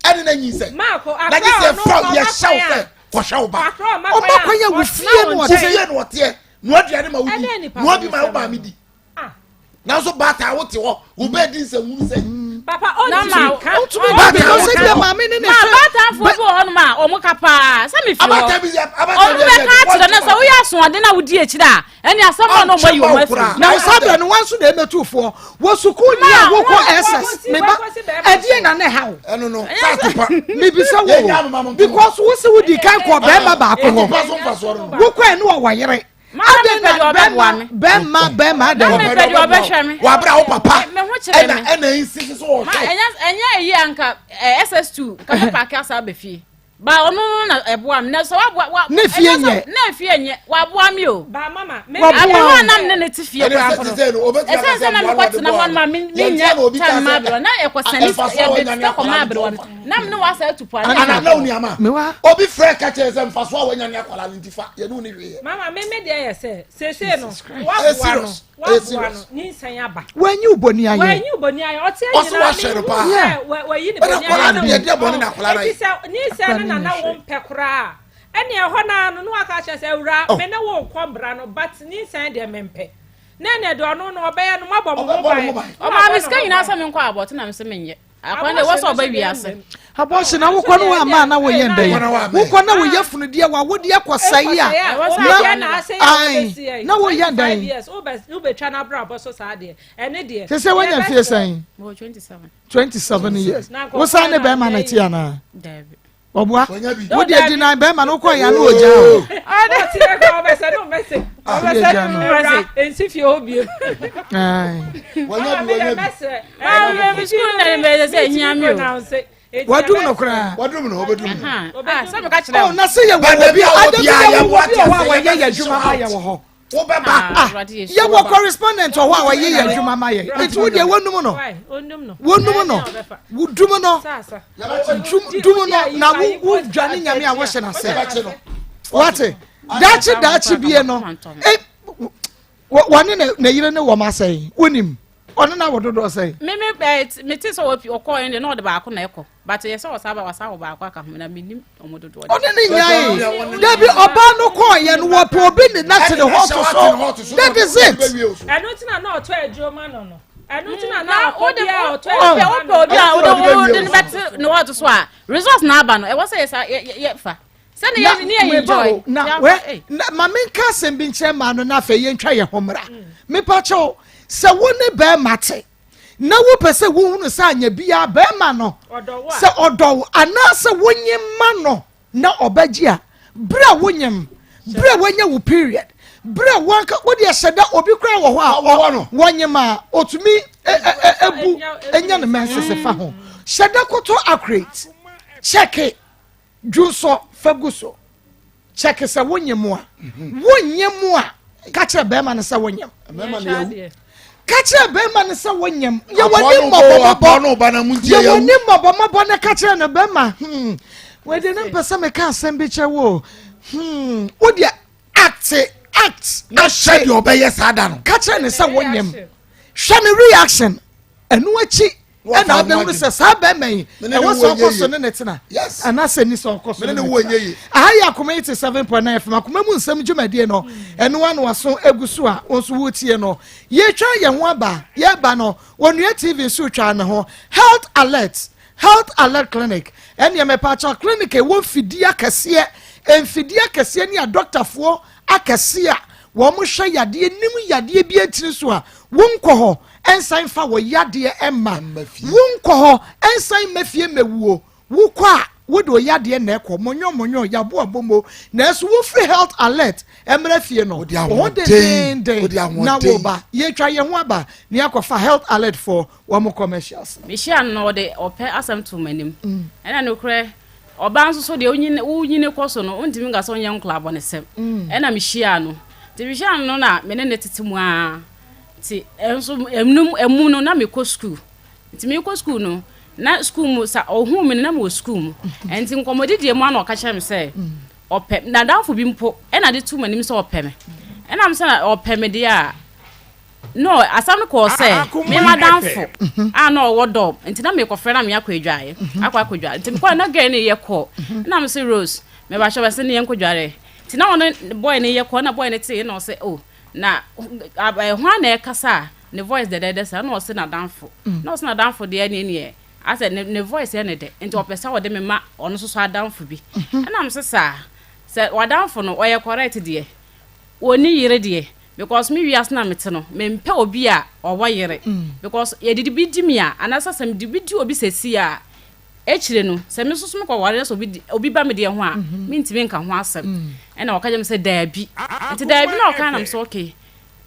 ɛne na nyinsɛn. Maako, Na gye akora sɛ ɔno fra ɔma yɛhyɛ wo kwan sɛ a, kɔhwɛ wo ba. akora ɔma Ɔma kwan kwan a a wo ɔtena fie wo na Wo ɔteɛ. nkyɛn. fie na ɔteɛ noa aduane ma wodi Ɛdɛn nipa noa bi ma wo bɔnesɛm maame no? di. Ah. Nanso baatan wote hɔ wo bɛɛ di nsɛnhunu sɛ. Papa Na ɔntumi ma- nka. Ɔntumi Baatan nka because wo ebi ka. maame ne ne Ma hwɛ. abaatanfoɔ bi wɔ hɔnom a wɔn ka paa sɛ mefi hɔ. Abaatan bi yɛ abaatan Ɔno bi yɛ bɛka akyerɛ no sɛ woyɛ asoɔden na wodi akyire a ɛne asɛm a na ɔmo ayi ɔmo afiri. Na wo saa berɛ no wɔn nso na ɛmɛtu foɔ wɔ sukuu ni a wokɔ ss meba ɛdeɛ na ne ha wo. Ɛno no sɛ atopa. Mebisa wo because wo se wodi kan kɔ bɛrima baako hɔ wokɔ ɛne wɔ wɔyere. Adɛn na bɛrima bɛrima bɛrima adɛn. Wabra wo papa ɛna ɛna nsisi so wɔ hwɛ. Ɛnyɛ eyi anka SS2 kama paaki asa abɛfie. Ba ɔno no na ɛboa me na sɛ waboa wa Ne fie nyɛ. Na fie nyɛ waboa me o. Ba mama me Waboa Aberewa wo. a na me ne ne te fie koraa mpo no. Ɛsɛn sɛ na mekɔ tena hɔ no ma me menyɛ time ma aberewa na ɛkɔ sɛne yɛde sika kɔ ma aberewa no na me ne wasa atu po ana na wo nuama Mewa. obi frɛ ka kyerɛ sɛ mfaso a wanya ne akwadaa no nti fa yɛne wo ne hwee mama me me deɛ yɛ sɛ seesei no Ɛyɛ waboa no serious. Ɛyɛ waboa no serious. nyinsɛn aba. Wanyi wo bɔni ayɛ. Wanyi wo bɔni ayɛ ɔte Ɔse nyinaa wahyɛ no paa. sɛ wayi ne Ɛna bɔni akwadaa ayɛ no deɛ, deɛ bɔne na akwadaa no Eti ayɛ. sɛ nyinsɛn no na na wo mpɛ koraa ɛne ɛhɔ naa no na waka kyerɛ sɛ awura Oh. me ne wo nkɔ mbra no but nyinsɛn deɛ mempɛ na ɛne deɛ ɔno no ɔbɛyɛ no moabɔ mo ho Ɔbɛbɔ ne ho ban ban. Ɔmaa me sika nyinaa sɛ menkɔ abɔte na me sɛ menyɛ. Akwan de wɔsɛ ɔba wiase. Abortion na wokɔ no ama na woyɛ ndɛ wokɔ na woyɛ funudeɛ wa wodeɛ kɔ sɛe a na ai na woyɛ ndɛ sɛ sɛ woanya mfie sɛn 27 years wosan ne bɛrima na te anaa ɔboa wodeɛ di nan bɛrima no wokɔ ya no ɔgya o wadum no koraa wadum no ɔbɛdum no oh na sɛ yɛ wɔ obi adabi yɛ wɔ obi wɔ hɔ a wɔyɛ yɛ adwuma ma yɛ wɔ hɔ wobɛba ah yɛ wɔ correspondent wɔ hɔ a wɔyɛ yɛ adwuma ma yɛ nti wo deɛ wɔnum no wɔnum no wodum no dum no na wo wo dwane nyame a wɔhyɛ n'ase wate daakye daakye bie no eh wɔne ne yere ne wɔn asɛn wonim ɔne na wɔ dodoɔ sɛn. Me me ɛɛ me ti sɛ ɔpi ɔkɔɔ yɛn deɛ na ɔde baako na ɛkɔ but yɛ sɛ ɔsan ba wasa wɔ baako aka ho na mi nim ɔmo dodoɔ. Ɔne ne nyae dabi ɔbaa no kɔɔ yɛ no wɔpɛ obi ne na te ne hɔ to so that is it. Ɛno ti na na ɔtɔ aduro ma no no ɛno ti na na ɔkɔ bi a ɔtɔ aduro ma no. Wopɛ obi a wode wode no bɛte ne hɔ to so a results na aba no ɛwɔ sɛ yɛ sa yɛ yɛ fa. Sɛne yɛ ne yɛ enjoy. Na wɛ na ma menka asɛm bi nkyerɛ maa no na afei yɛntwa yɛn ho mmra. Mm. Mepa kyɛw sɛ wo ne bɛrima te na wopɛ sɛ wohunu sɛ anya biara bɛrima no sɛ ɔdɔ wo anaasɛ wonye ma no na ɔbɛgye a berɛ a wonyem berɛ a wanya wo period berɛ a wanka wode ɛhyɛ da obi koraa wɔ hɔ a wɔnyem a ɔtumi ebu enya ne menses fa ho hyɛ da kɔtɔ accurate kyɛke Dwonsɔ fa gu so. Kyɛke sɛ wonyɛ mu a. Wonyɛ mu a, ka kyerɛ bɛrima no sɛ wonyɛ mu. Ka kyerɛ bɛrima no sɛ wonyɛ mu. Yɛ w'ani mmɔbɔmmɔbɔ. Yɛ w'ani mmɔbɔmmɔbɔ na ka kyerɛ no bɛrima. Hmm. Wɔde ne mpɛ sɛ meka asɛm bi kyerɛ wo. Hmm. Wo deɛ act act. Na hyɛ deɛ ɔbɛyɛ saa da no. Ka kyerɛ no sɛ wonyɛ mu. Hwɛ ne reaction. Ɛno akyi. Ɛna wobɛhunu sɛ saa bɛrima yi ɛwɔ sɛ ɔkɔ so ne ne tena anaasɛ ni sɛ ɔkɔ so ne ne tena. Aha yɛ Akoma 87.9 FM akoma mu nsɛm dwumadie no ɛno ano aso egu so a wɔn nso wotie no. Yɛtwa yɛn ho aba yɛba no Onua TV nso twa ne ho Health Alert Health Alert Clinic ɛneɛ mepaakyɛw clinic ɛwɔ mfidie akɛseɛ mfidie akɛseɛ ne adɔktafoɔ akɛseɛ a wɔn hwɛ yadeɛ nim yadeɛ bi atiri so a wonkɔ hɔ nsan mfa wɔ yadeɛ mma wonkɔ hɔ nsan mma fie mmɛwuo wokɔ a wode wo yadeɛ na ɛkɔ monyo monyo yaboa bomo nanso wofiri health alert mmerɛ fie no wo ho dendenden na woba yɛtwa yɛn ho aba na yɛakɔfa health alert foɔ wɔn commercials. Mehyia no na ɔde ɔpɛ asɛm too m'anim. Ɛna nokorɛ, ɔbaa nso so deɛ wonyini wonyini kɔ so no, wontumi nka sɛ wonyɛ nkwadaa abɔnesɛm. Ɛna mehyiaa no. Nti mehyiaa no no na me ne no tete mu ara. Nti ɛnso ɛmu ɛmu no na mekɔ sukuu. Nti mekɔ sukuu no, na sukuu mu sa ɔhuu me no na mewɔ sukuu mu. Nti nkɔmmɔdidie mu ara na ɔka kyerɛ me sɛ ɔpɛ n'adamfo bi mpo ɛna de too m'anim sɛ ɔpɛ me. Ɛna me sɛ ɔpɛ me deɛ a, No, asɛm no kɔɔ sɛ, me m'adamfo a na ɔwɔ dɔm, nti na mekɔfrɛ na me akɔ adwaeɛ, akɔ akɔdware. Nti mekɔɛ na girl no yɛ kɔɔ. Ɛna me se Rose, mebakyɛ bɛse ne yɛnkɔ dware. Nti na ɔne boy no yɛ kɔɔ, na boy no tee na ɔse oh, na hwan na ɛkasa a ne voice dɛdɛɛdɛ saa, na ɔse n'adamfo. Na ɔse n'adamfo deɛ neɛ neɛ, asɛ ne voice yɛ ne dɛ, nti ɔpɛ sɛ ɔde me ma ɔno nso so adamfo bi. Ɛna me se saa, sɛ w'adamfo no ɔyɛ correct deɛ, ɔnni yere deɛ, Because me wiase na mete no mempɛ obi a ɔwɔ yere because yɛde bi di me a anaasɛ sɛ mede bi di obi sɛsi a akyire no sɛ me nso so mekɔ ware na sɛ obi di obi ba me deɛ ho a mentumi nka ho asɛm ɛna ɔka kyerɛ me sɛ daabi nti daabi na ɔka na me sɛ okay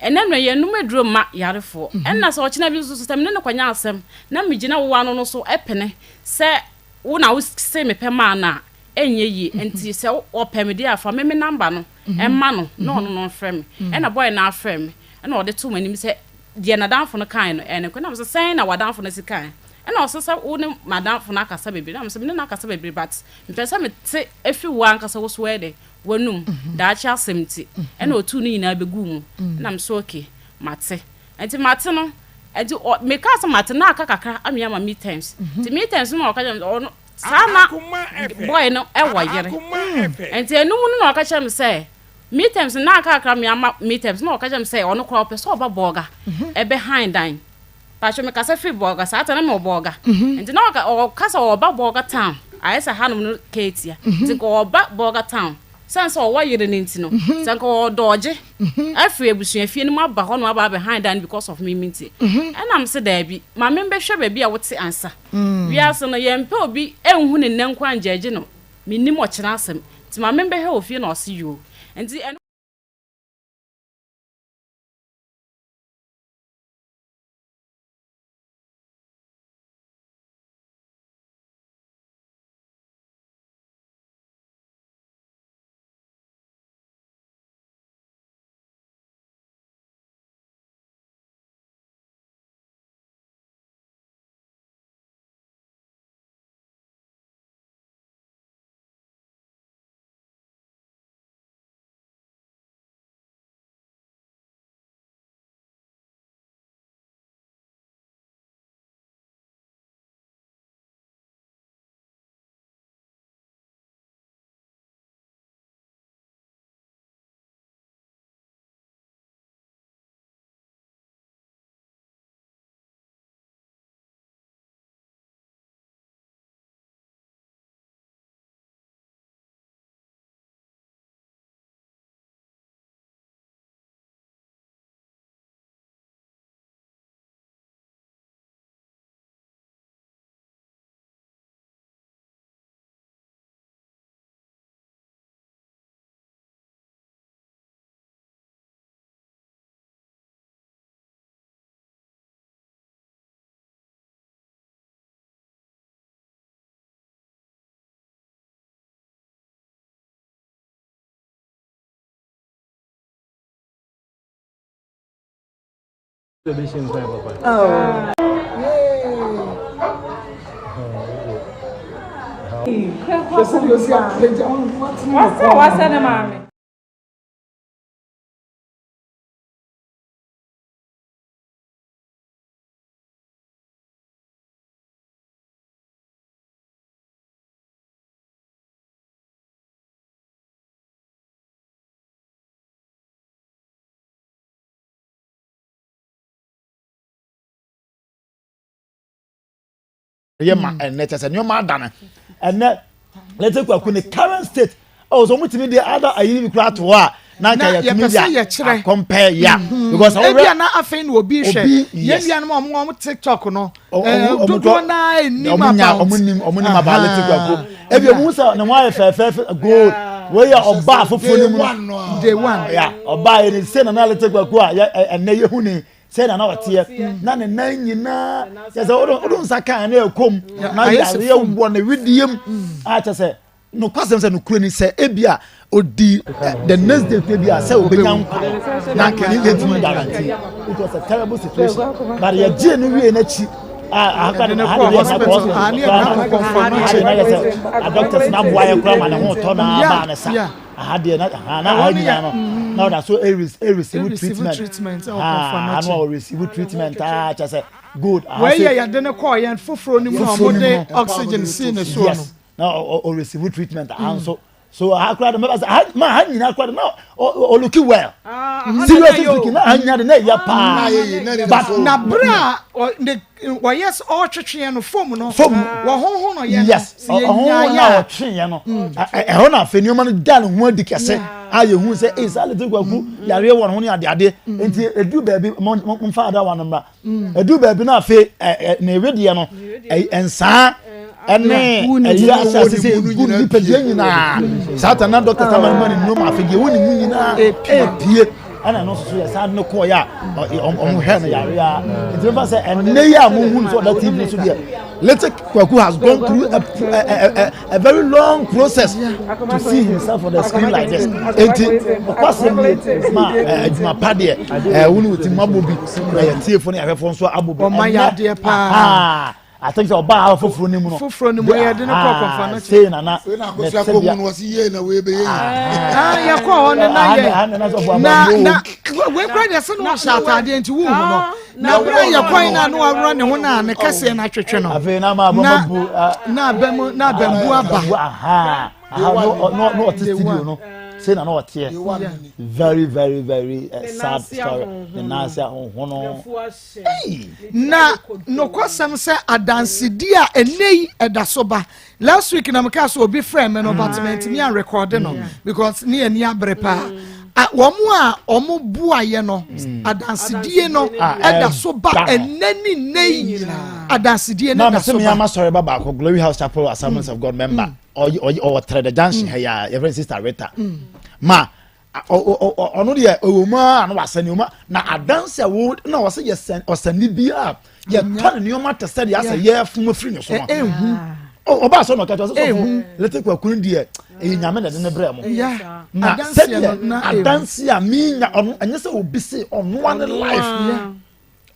ɛnɛ mmerɛ yɛnnom aduro mma yarefoɔ ɛna sɛ ɔkyena bi nso so sɛ mene no kɔnya asɛm na megyina wo ano no so ɛpene sɛ wo na wo se mepɛ maa no a ɛnyɛ yie nti sɛ ɔpɛ me deɛ a fa me me number no mma no na ɔno no mfrɛ me ɛna boy no afrɛ me ɛna ɔde too m'anim sɛ deɛ n'adamfo no kae no ɛyɛ nokorɛ na mesɛ sɛn na w'adamfo no si kae ɛna ɔsɛ sɛ wo ne m'adamfo no akasa bebree na mesɛ me ne no akasa bebree but mepɛ sɛ mete ɛfiri wo ankasa wo so ɛyɛ dɛ w'anum daakye asɛm nti ɛna ɔtuu ne nyinaa bɛguu mu ɛna mesɛ okay mate nti mate no nti mekaa sɛ mate na aka kakra amea ma me times nti me times no na ɔka kyerɛ me ɔno Saa na boy no wɔ yere. Nti ɛno mu no na ɔka kyerɛ me sɛ me terms na aka akra me ama me terms na ɔka kyerɛ me sɛ ɔno koraa ɔpɛ sɛ ɔba bɔɔga ɛbɛ han dan. Paatwo me kasa firi bɔɔga saa ta na me wɔ bɔɔga. Nti na ɔka ɔka sɛ ɔba bɔɔga town ayɛ sɛ hanom no keetia. Nti nka ɔba bɔɔga town sɛn sɛ ɔwɔ yere no nti no sɛ nka ɔdɔɔgye afiri abusuafie no mu aba hɔ no aba abɛ han dan because of me me nti. Ɛna me sɛ daabi ma me mbɛhwɛ baabi a wote ansa. Wiase no yɛmpɛ obi nhu ne nnɛ nko angyɛgye no mennim ɔkyena asɛm nti ma membɛhwɛ wɔ fie na ɔse yoo nti ɛno. Wasa wasa ne maame. Yɛ ma ɛnɛ kyɛ sɛ nneɛma adane ɛnɛ lɛtɛ kwaku ne current state ɔwɔ sɛ ɔmo tumi de ada ayi bi kura ato hɔ a na nka yɛtumi de a compare ya mhm. because ɔwɔ ebi ana afei na obi hwɛ yɛn nuanom a ɔmo ɔmo tiktok no ɛɛ dodoɔ naa enim about ɔmo nim ɔmo nim about lɛtɛ kwaku ebi ɔmo sɛ ne ho ayɛ fɛɛfɛɛfɛ gold wei yɛ ɔbaa foforɔ ne mu day one ya ɔbaa yɛ ne se nana lɛtɛ kwaku a yɛ ɛnɛ yɛ hu ne sɛ na na ɔteɛ na ne nan nyinaa kyɛ sɛ wode nsa kaa na ɛkɔm na yareɛ wɔ ne wedeɛ mu a kyɛ sɛ nokwasɛm sɛ nokorɛ ni sɛ ebi a ɔdi eh, the next day kura bi a sɛ ɔbɛnya nkwa na nkɛne yɛntumi guarantee it was a terrible situation but yɛgyee no wie n'akyi doctors na aboa yɛ kora ma ne ho tɔ na aba ne sa aha deɛ na aha na aha nyinaa no mm. na ɔda so ɛres ɛreceive treatment aha na ɔreceive treatment aa kyɛ sɛ good aha wei yɛ yɛde ne kɔɔ yɛn foforɔ no mu na wɔn de oxygen si ne soɔ no yes na ɔreceive treatment aha nso so aha koraa de mɛba sɛ aha ma aha nyinaa koraa de na ɔlooki well ah, seriously speaking na aha nyinaa de na ɛyɛ paa but na bere a ne wɔyɛ sɛ ɔretwetweɛ no fam no fam wɔhoho no yɛ no yes ɔhoho na ɔtweeɛ no mm. ɛhɔ na afei nneɛma no da ne ho adi kɛse a yɛhu sɛ ee saa lete kwaku mm. yareɛ wɔ ne ho ne adeade mm. nti edu baabi momfa ada wa no mmra edu baabi na afei ne wedeɛ no nsaa ɛne ɛyi ahyɛ ase sɛ egu nipadua nyinaa saa ta na dɔkta sama no ma ne nnuro ma afei deɛ ɛwɔ ne mu nyinaa epie ɛna ɛno nso so yɛ saa ne kɔɔ yɛ a ɔmo hwɛ no yare a nti mefa sɛ ɛnɛ yi a mo hu no sɛ ɔda tv so deɛ little kwaku has gone through a, a, a, a, a very long process to see himself on the screen like this nti ɔkwasɛm nie ma adwuma pa deɛ ɛwo ne wo ti mu abɔ bi na yɛ tiefo ne ahwɛfo nso abɔ bi ɔma yɛ adeɛ paa. I think sɛ ɔbaa ha foforɔ no mu no. Foforɔ no mu yɛ de no kɔ kɔfa no kyɛ. Sei na na ne tebea. Ah, yɛ kɔ hɔ no na yɛ na na wei kura deɛ sɛ na ɔhyɛ ataadeɛ nti wuhu no na bere a yɛ kɔn na na wawura ne ho na ne kɛseɛ na atwetwe no. Afei na ama abɛn bu. Na abɛn mu na abɛn bu aba. Aha na ɔte studio no sei na na ɔteɛ very very very uh, sad story ne nan ase ahohono. Na nokwasɛm sɛ adansedi a ɛnɛ yi ɛda so ba last week na meka sɛ obi frɛ me no but mm. mantumi anrekɔde no mm. because ne ani abere paa mm. wɔn a wɔn boayɛ no adansedie no ɛda so ba ɛnɛ ne nnɛ yi adansedie no ɛda so ba. maame sɛ mi sɔrɔ ba baako glory house chapel assemblies of god member ɔwɔ tẹrɛ the junction ha yi a yɛfrɛ sister rita ma ɔno deɛ ɛwɔ mu ara na wasɛ nneɛma na adanse a wo na wɔsɛ yɛ sɛn ɔsɛnni bi a yɛtɔ ne nneɛma te sɛ deɛ asɛ yɛfom afiri ne so no ɔbaa sɛ na ɔka kyerɛ sɛ sɔfo lete kwaku no deɛ ɛyɛ nyame na ɛde ne brɛ mo na sɛdeɛ adanse a menya ɔno ɛnyɛ sɛ obi se ɔnoa ne life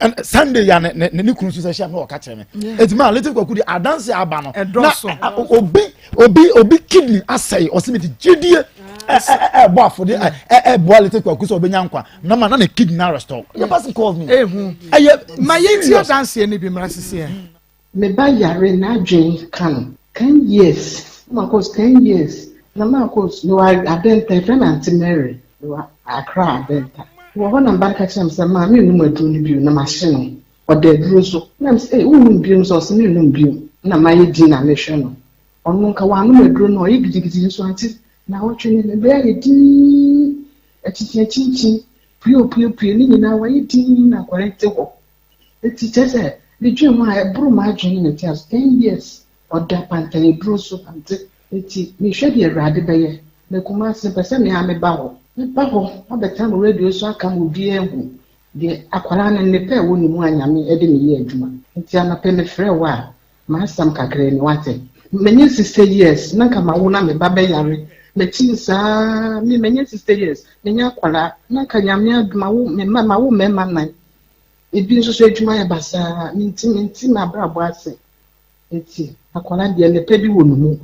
and sunday ya ne ne ne kunu nso sɛ hyia mi na ɔka kyerɛ mi eti maa little kwaku de adanse aba no na obi obi obi kidney asɛe ɔsi mi ti gyidie ɛ ɛ ɛ bɔ afɔde ɛ ɛ ɛ bɔ little kwaku sɛ ɔbɛnya nkwa na ma na ne kidney na restore the person calls me ɛyɛ ma yɛn ti adanseɛ ni bi mìíràn sisi yɛ. Me ba yare n'adwen ka no ten years na makɔ ten years na makɔ mewɔ Adenta yɛfrɛ no Aunty Mary mewɔ Accra Adenta mewɔ hɔ na me ba no ka kyerɛ me sɛ maa mennom aduro no bio na mahye no ɔda aduro so na me sɛ ee wonnom bio nso ɔse mennom bio na mayɛ din na mehwɛ no ɔno nka wanom aduro no ɔyɛ gidigidi nso ante naawɔtwe ne ne bɛyɛ ayɛ din akyinkyin akyinkyin pue opue pue ne nyinaa wayɛ din na akwadaa te hɔ Enti kyerɛ sɛ, medwen ho a, ɛboro m'adwene ne me nteaso. 10 years, ɔda pantan aduro so, ante. Enti mehwɛ deɛ Awurade bɛyɛ. Na Kumasi, mepɛ sɛ me ara meba hɔ. Mɛba hɔ abɛtena mo radio so aka ma obiara ahu deɛ akwadaa no nnepa a ɛwɔ ne mu a Nyame de no yɛ adwuma. Enti anɔpa yi mefrɛɛ wo a, m'asɛm kakra ni, woate? Manya 60 years, na nka mawo na me ba bɛyare. Makyin saa, me manya 60 years, menya akwadaa, na nka Nyame adom mawo me mma, mawo mmarima nnan. Ebi nso so adwuma yɛ basaa, mente mente m'abrabɔ ase. Enti akwadaa deɛ nnepa bi wɔ ne mu.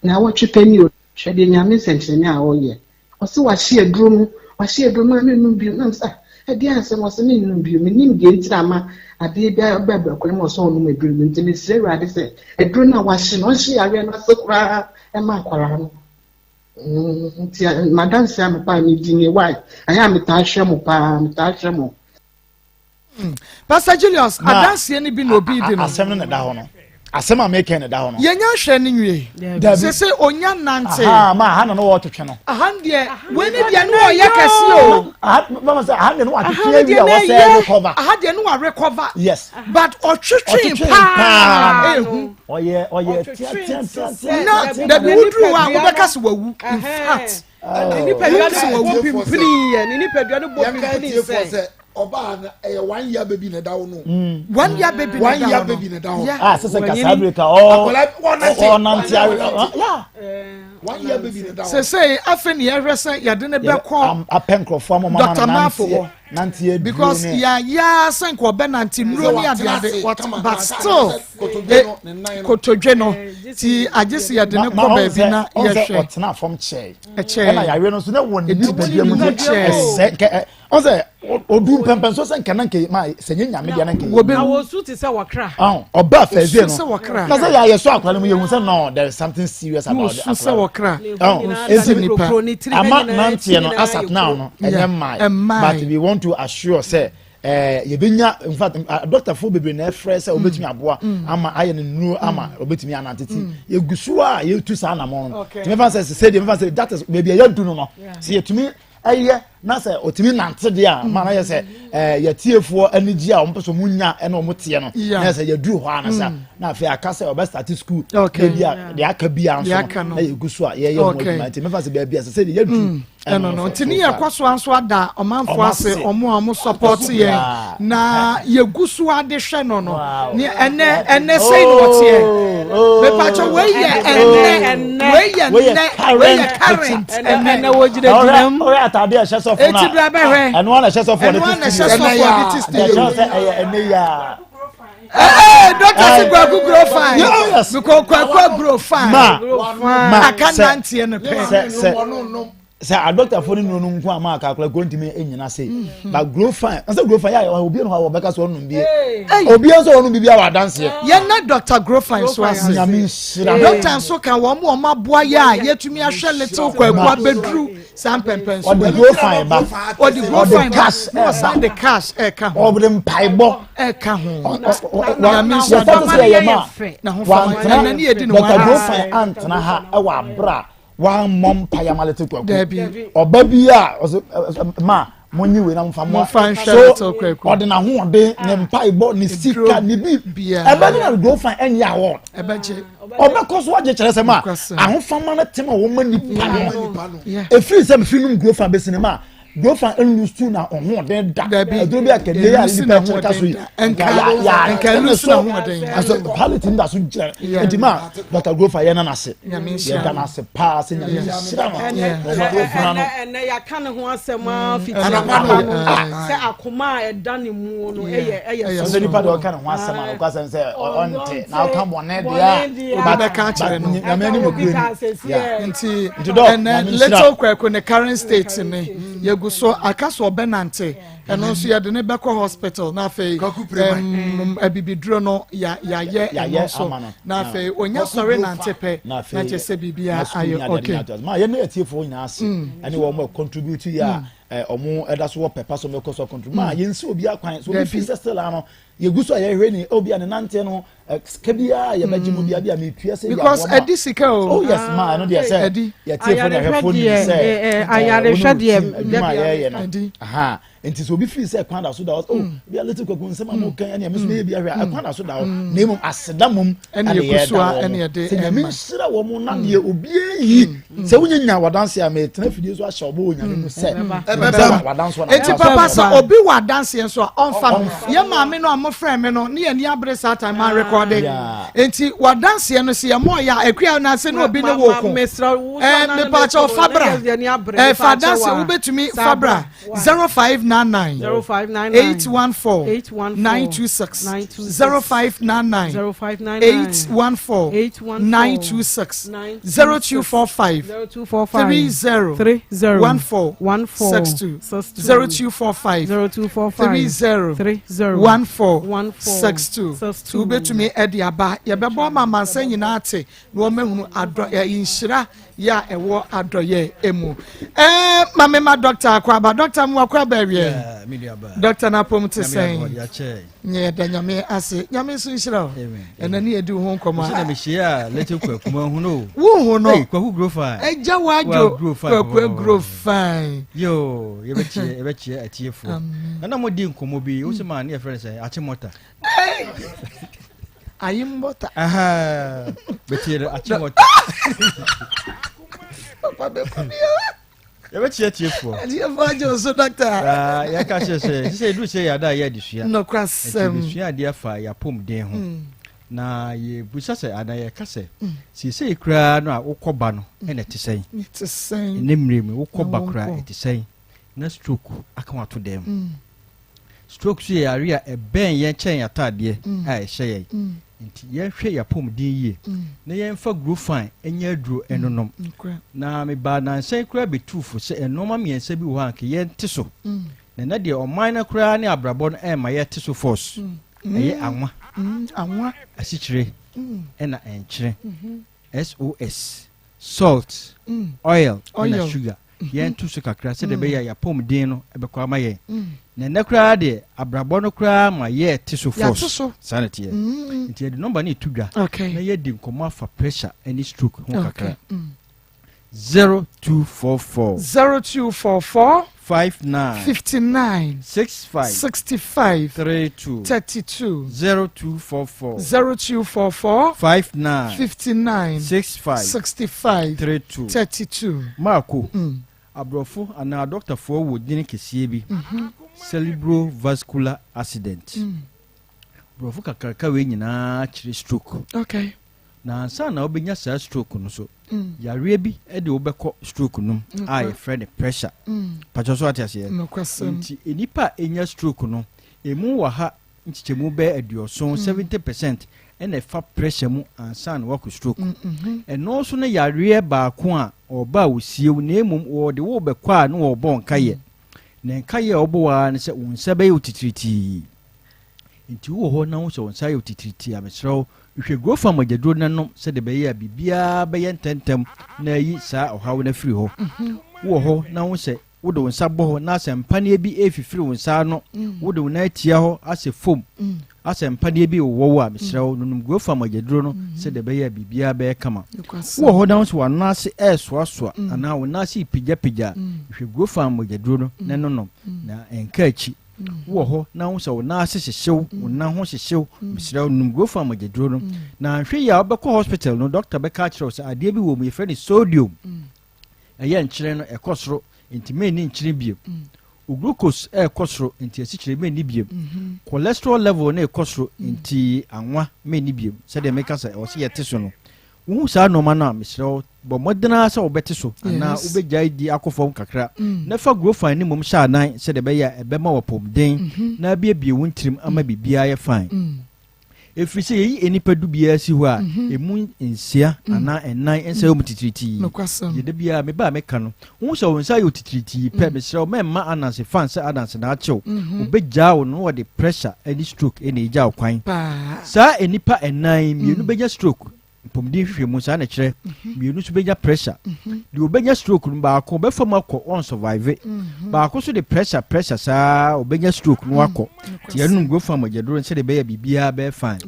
Naawɔtwe pɛ ni o, hwɛ deɛ Nyame nsɛnkyerɛnne a ɔyɛ. Ɔse wahye aduro no, wahye aduro no, maa mennom bio. Na mese ah, ɛdeɛn asɛm? Ɔse mennom bio. Mennim deɛ nti na ama adeɛ bi aba akwadaa mu a ɔsɛ ɔnom aduro no bio. Nti mesrɛ Awurade sɛ aduro no a wahye no, ɔnhye yareɛ no ase koraa mma akwadaa no. Nti m'adanse anɔpa a medi nie why ayɛ a metaa hwɛ mo paa metaa hwɛ mo. Hmm. Pastor Julius adanseɛ no bi na obi di no. Asɛm no na ɛda hɔ no. Asɛm a meka na ɛda hɔ no. Yɛnya nhwɛ no nwie. Dabi. Sese onya nante. Aha ma aha na no wɔtwetwe no. Aha deɛ wei ne deɛ no ɔyɛ kɛse o. Aha mama sɛ aha deɛ no watwetwe awie a wɔsɛ recover. Aha deɛ no wa recover. Yes. But ɔtwetwe paa ehu. Ɔyɛ ɔyɛ tia tia tia tia. Na dabi wuduru hɔ a wobɛka sɛ wawu in fact. Ne nipadua no bɔ pimpini yɛ ne nipadua no bɔ pimpini sɛ. Ɔbaa no ɛyɛ one year baby na ɛda hɔ no. One year baby na One year baby na ɛda hɔ. Ah sɛ sɛ nka saa bere ka ɔ ɔnante awe ya. One year baby na ɛda hɔ. Sese afei ni yɛhwɛ sɛ yɛde ne bɛ kɔ. Apɛ nkurɔfoɔ ama ɔmo ama no nanteɛ nanteɛ duro ne. Because yaya sɛ nka ɔbɛ nante nnuro ne ade ade but still kotodwe no ti agye sɛ yɛde ne kɔ baabi na yɛhwɛ. Ɔtena fam kyɛɛ. Ɛkyɛɛ. Ɛna yareɛ no nso ne wɔ ne nipadua mu ɛsɛ nkɛ ɔsɛ odu mpɛmpɛn so sɛ nka na nka ma sɛ nye nyame deɛ na nka yɛ. Na wɔsu te sɛ wɔkra. Ɔba fɛzie no na sɛ yɛayɛ so akora no mu yɛhu sɛ no there is something serious about the akora no. Enti ama nanteɛ no as at now no ɛnyɛ mmae but we want to assure sɛ eh, yɛbɛnya in fact doctor fo bebree na ɛfrɛ sɛ wobɛtumi aboa ama ayɛ no nnuro ama wobɛtumi anante ti yɛgu so a yɛtu saa anamɔ no nti mɛfa sɛ sɛ deɛ mɛfa sɛ that is baabi a yɛadu no no sɛ yɛtumi ɛyɛ na sɛ ɔtumi nante deɛ a ma na yɛ sɛ ɛɛ yɛtiefoɔ anigye a wɔn pɛ sɛ wɔn nya ɛna wɔn teɛ no na yɛ sɛ yɛduru hɔ a na sa na afei aka sɛ ɔbɛ start school ebi a deɛ aka bi a nso no na yɛgu so a yɛyɛ ho adwuma nti mɛfa sɛ baabi a sɛ sɛ deɛ yɛduru mm. ɛno no nti ne yɛkɔ so nso ada ɔmanfoɔ ase ɔmo a ɔmo support yɛn na yɛgu so ade hwɛ no no ne ɛnɛ ɛnɛ sɛn na ɔteɛ oh, oh. mepatwa wei yɛ ɛnɛ wei yɛ nnɛ wei yɛ current ɛnɛ na wɔgyinagyina mu ɔyɛ ataade a ɛhyɛ sɔfo na eti bra bɛhwɛ ɛno ara na ɛhyɛ sɔfo ɛno ara na ɛhyɛ sɔfo ɔde ti studio ɛkyerɛ sɛ ɛyɛ ɛnɛ yi a. Ee dɔkta si kwaku grow fine mekɔ kwaku grow fine ma ma aka nanteɛ no pɛ sɛ sɛ sɛ adɔktafo ne nuro no nko ama akakora kuro ntumi nyina se mhm. but grow fine ɛsɛ grow fine yɛ obi no hɔ a wɔbɛka sɛ ɔnom bie obi nso ɔnom biribi a wɔ adanseɛ. yɛn na dr grow fine so ase nyame nhyira dɔkta nso ka wɔn wɔn aboa yɛ a yɛtumi ahwɛ little kwaku abɛduru saa mpɛmpɛn so. ɔde grow fine ba ɔde grow fine ba na ɔsan de cash ɛka ho ɔde mpaebɔ ɛka ho nyame nhyira dɔkta na ho fa ɛnɛ ne yɛdi ne ho dr grow fine antena ha ɛwɔ abira wammɔ mpaeɛ ama little kwaku ɔba bi a ɔsɛ ma monyi wei na momfa mmoa so ɔde n'ahoɔden ne mpaebɔ ne sika ne bi ɛbɛ ne na grow fine ɛnyɛ award ɔbɛkɔ so agye kyerɛ sɛ ma ahofama no tem a wɔma nipa no ɛfiri sɛ mefiri nom grow fine bɛsi ne ma Grofa nlusu na ɔhoɔden da. Ɛduro bi a kɛnɛ yɛ a nipa ɛkyerɛ ka so yi. Nka nka nlusu na ɔhoɔden. Ɛsɛ quality nda so gyina. Nti ma Dr. Grofa yɛ na n'ase. Yɛ da n'ase paa sɛ nyame nhyira no. Ɔma Grofa no. Ɛnɛ yɛaka ne ho asɛm a fiti anapa no sɛ akoma a ɛda ne mu no ɛyɛ ɛyɛ so. Sɛ nipa deɛ ɔka ne ho asɛm a ɔka asɛm sɛ ɔnte na ɔka bɔne deɛ a. Ɔbɛka akyerɛ no. Nyame anim okure ni. Nti ɛnɛ little Kwaku ne current state ne yɛgu so aka so ɔbɛnante ɛno nso yɛde ne bɛkɔ hospital na afei abibiduro no yɛayɛ ɛno nso na afei onya sɔre nante pɛ na kyɛ sɛ biribiara ayɛ okay. Ma yɛn ne atiefoɔ nyinaa ase ɛne wɔn a contribute yɛ a wɔn ɛda so wɔ pɛpa so wɔn ɛkɔ so contribute ma yɛn nsi obi akwan so obi fi sɛ still ano yɛgu so a yɛhwɛ ni obi a ne nanteɛ no sika biara yɛbɛgye mu biara bi a metua sɛ because ɛdi sika o oh yes ma ɛno deɛ sɛ yɛtie fo ne ahwɛfo nim sɛ ayarehwɛ deɛ adwuma a yɛyɛ no aha nti sɛ obi firi sɛ kwan da so da hɔ oh bi a little kwaku nsɛm a mo kan ɛne ɛmi so meyɛ bi ahwɛ a kwan da so da hɔ na mmom aseda mom ɛne yɛda wɔn sɛ nyame nhyira wɔn na deɛ obiara yi sɛ wonya nya wadanse a metena fidie so ahyɛ ɔbɔ wɔ nyame mu sɛ wadanse wɔ eti papa sɛ obi wɔ adanseɛ nso a ɔmfa no yɛ maame no a mofrɛ me no ne yɛni abere saa time ma rekɔde enti wadanseɛ no sɛ yɛmɔ yɛ a akua no ase ne obi ne wo ko ɛɛ mepakyɛ ɔfa bra ɛfa adanseɛ wobɛtumi fa bra 0599 814 926 0599 814 926 0245 30 14 62 0245 30 14 62 so wobɛtumi de aba yɛbɛbɔ ama amansan nyinaa te na wɔmahunu adɔ nhyira. Yɛ a ɛwɔ adɔyɛ mu. Ɛɛ ma me ma dɔkta akɔ aba. Dɔkta mu akɔ aba awiɛ. Dɔkta no apom te sɛn? Nyɛ yɛda Nyame ase. Nyame nso nhyira wo. Ɛnɛ ne yɛdi wo ho nkɔmmɔ. Sɛ na mehyia a lete kwaku ma hu no. Wo hu no. Hey, kwaku grow fine. Ɛgya wadwo kwaku grow fine. Yo, yɛbɛkyia yɛbɛkyia atiefoɔ. Na na mo di nkɔmmɔ bi, wo sɛ ma ne yɛfrɛ no sɛ akyemɔta. Ayimbɔta. Bɛtie no akyemɔta. Papa bɛkɔ bia. Yɛbɛkyia tiefoɔ. Atiefoɔ agye wo so dɔkta. Yɛka kyerɛ sɛ sɛ ɛduru sɛ yɛada a yɛ adesua. Nokwasɛm. Nti yɛsua adeɛ afa yɛapɔmuden ho. Mm. Na yɛbusa sɛ anaa yɛka sɛ mm. seesei koraa no a wokɔ ba no mm. ɛna ɛte sɛn? Ɛte sɛn? Ɛnɛ mmerɛ mu wokɔ ba koraa ɛte sɛn? Na stroke aka wato dɛm. Stroke nso yɛ yareɛ a ɛbɛn yɛn kyɛn yɛn ataadeɛ a ɛhyɛ yɛn. Nti yɛnhwɛ yɛn apɔmuden yie na yɛmfa Grofine nyɛ aduro nnonom. Na mebaa nnansa yi koraa bɛtuu fo sɛ nnoɔma mmiɛnsa bi wɔ hɔ a anka yɛnte so. Na ɛnɛ deɛ ɔman no koraa ne abrabɔ no ɛmma yɛte so force. Ɛyɛ anwa, asikyire ɛna nkyene. SOS, salt, oil ɛna sugar. Yɛn to so kakra sɛdeɛ ɛbɛyɛ a yɛapɔmuden no ɛbɛkɔ ama yɛn. Na ɛnɛ koraa deɛ abrabɔ no koraa ma yɛte so force. Saa na ɛteɛ. Nti yɛde nɔmba no ɛto dwa na yɛdi nkɔmmɔ afa pressure ne stroke ho kakra. 0244. 0244. 59. 59. 65. 65. 32. 32. 0244. 0244. 59. 59. 65. 65. 32. 32. Marco, mm. aborɔfo anaa dɔktafoɔ wɔ dini kɛseɛ bi mm -hmm. cerebrovascular accident. Mm. Borɔfo kakraka wei nyinaa kyerɛ stroke. Okay. Na ansa na wobɛnya saa stroke no so, yareɛ bi de wobɛkɔ stroke no mu a yɛfrɛ no pressure. Pakyɛ so ate aseɛ? Nti nnipa a ɛnya stroke no, ɛmu wɔ ha nkyekyɛmu bɛyɛ aduɔson, 70%, ɛna ɛfa pressure mu ansa na wakɔ stroke. Ɛno nso no yareɛ baako a ɔba a wɔsie wo, na mmom wɔde wo bɛkɔ a na wɔbɔ nkayɛ. Na nkayɛ a wɔbɔ wo ara ne sɛ wo nsa bɛyɛ wo titiritii. Enti wowɔ hɔ na wohu sɛ wo nsa ayɛ wo titiritii a, mesrɛ wo, hwehwɛ Grofan mogyaduro no na nom sɛdeɛ ɛbɛyɛ a biribiara bɛyɛ ntɛmntɛm na ayi saa ɔhaw no afiri hɔ. Wowɔ hɔ na wohu sɛ wode wo nsa bɔ hɔ na asɛ mpaneɛ bi refifiri wo nsa ano, wode wo nan atia hɔ asɛ fam, asɛ mpaneɛ bi rewɔ wo a, mesrɛ wo, nonom Grofan mogyaduro no sɛdeɛ ɛbɛyɛ a biribiara bɛyɛ kama. Wowɔ hɔ na wohu sɛ w'ano ase resoasoa anaa wo nan ase repagyapagya a, hwehwɛ Grofan mogyaduro no na nonom na ɛnka akyi. Wowɔ hɔ na wohu sɛ wo nan ase hyehye wo, wo nan ho hyehye wo, mesrɛ wo nom Grofan mogyaduro no. Na anhwɛ yie a wobɛkɔ hospital no, doctor bɛka akyerɛ wo sɛ adeɛ bi wɔ mu yɛfrɛ no sodium. Ɛyɛ nkyene no ɛkɔ soro nti menni nkyene bio. Wo glucose ɛrekɔ soro nti asikyire menni bio. Cholesterol level no ɛrekɔ soro nti anwa menni bio. Sɛdeɛ meka sɛ ɛwɔ sɛ yɛte so no. Wohu saa nnoɔma no a, mesrɛ wo, bɔ mmɔden ara sɛ wobɛte so anaa wobɛgyae di akɔ fam kakra na fa Grofine no mmom hyɛ anan sɛdeɛ ɛbɛyɛ a ɛbɛma wo apɔmuden na abiebie wo ntirim ama biribiara ayɛ fine. Ɛfiri sɛ yɛyi nnipa du biara si hɔ a, ɛmu nsia anaa nnan nsa yɛ wɔn titiritii. Deɛ da biara meba a meka no, wohu sɛ wo nsa ayɛ wo titiritii pɛ, mesrɛ wo, mɛmma Ananse fa nsɛ Ananse na akye wo. Wɔbɛgyaa wo no na wɔde pressure ne stroke na ɛgya wo kwan. Saa nnipa nnan yi, mmienu bɛnya stroke, mpɔmuden nhwehwɛmu saa na ɛkyerɛ, mmienu nso bɛnya pressure. Deɛ ɔbɛnya stroke no, baako ɔbɛfa mu akɔ, ɔnsurvive. Baako nso de pressure pressure saa ɔbɛnya stroke no akɔ. Nti yɛnom Grofan mogyaduro no sɛdeɛ ɛbɛyɛ biribiara bɛyɛ fine.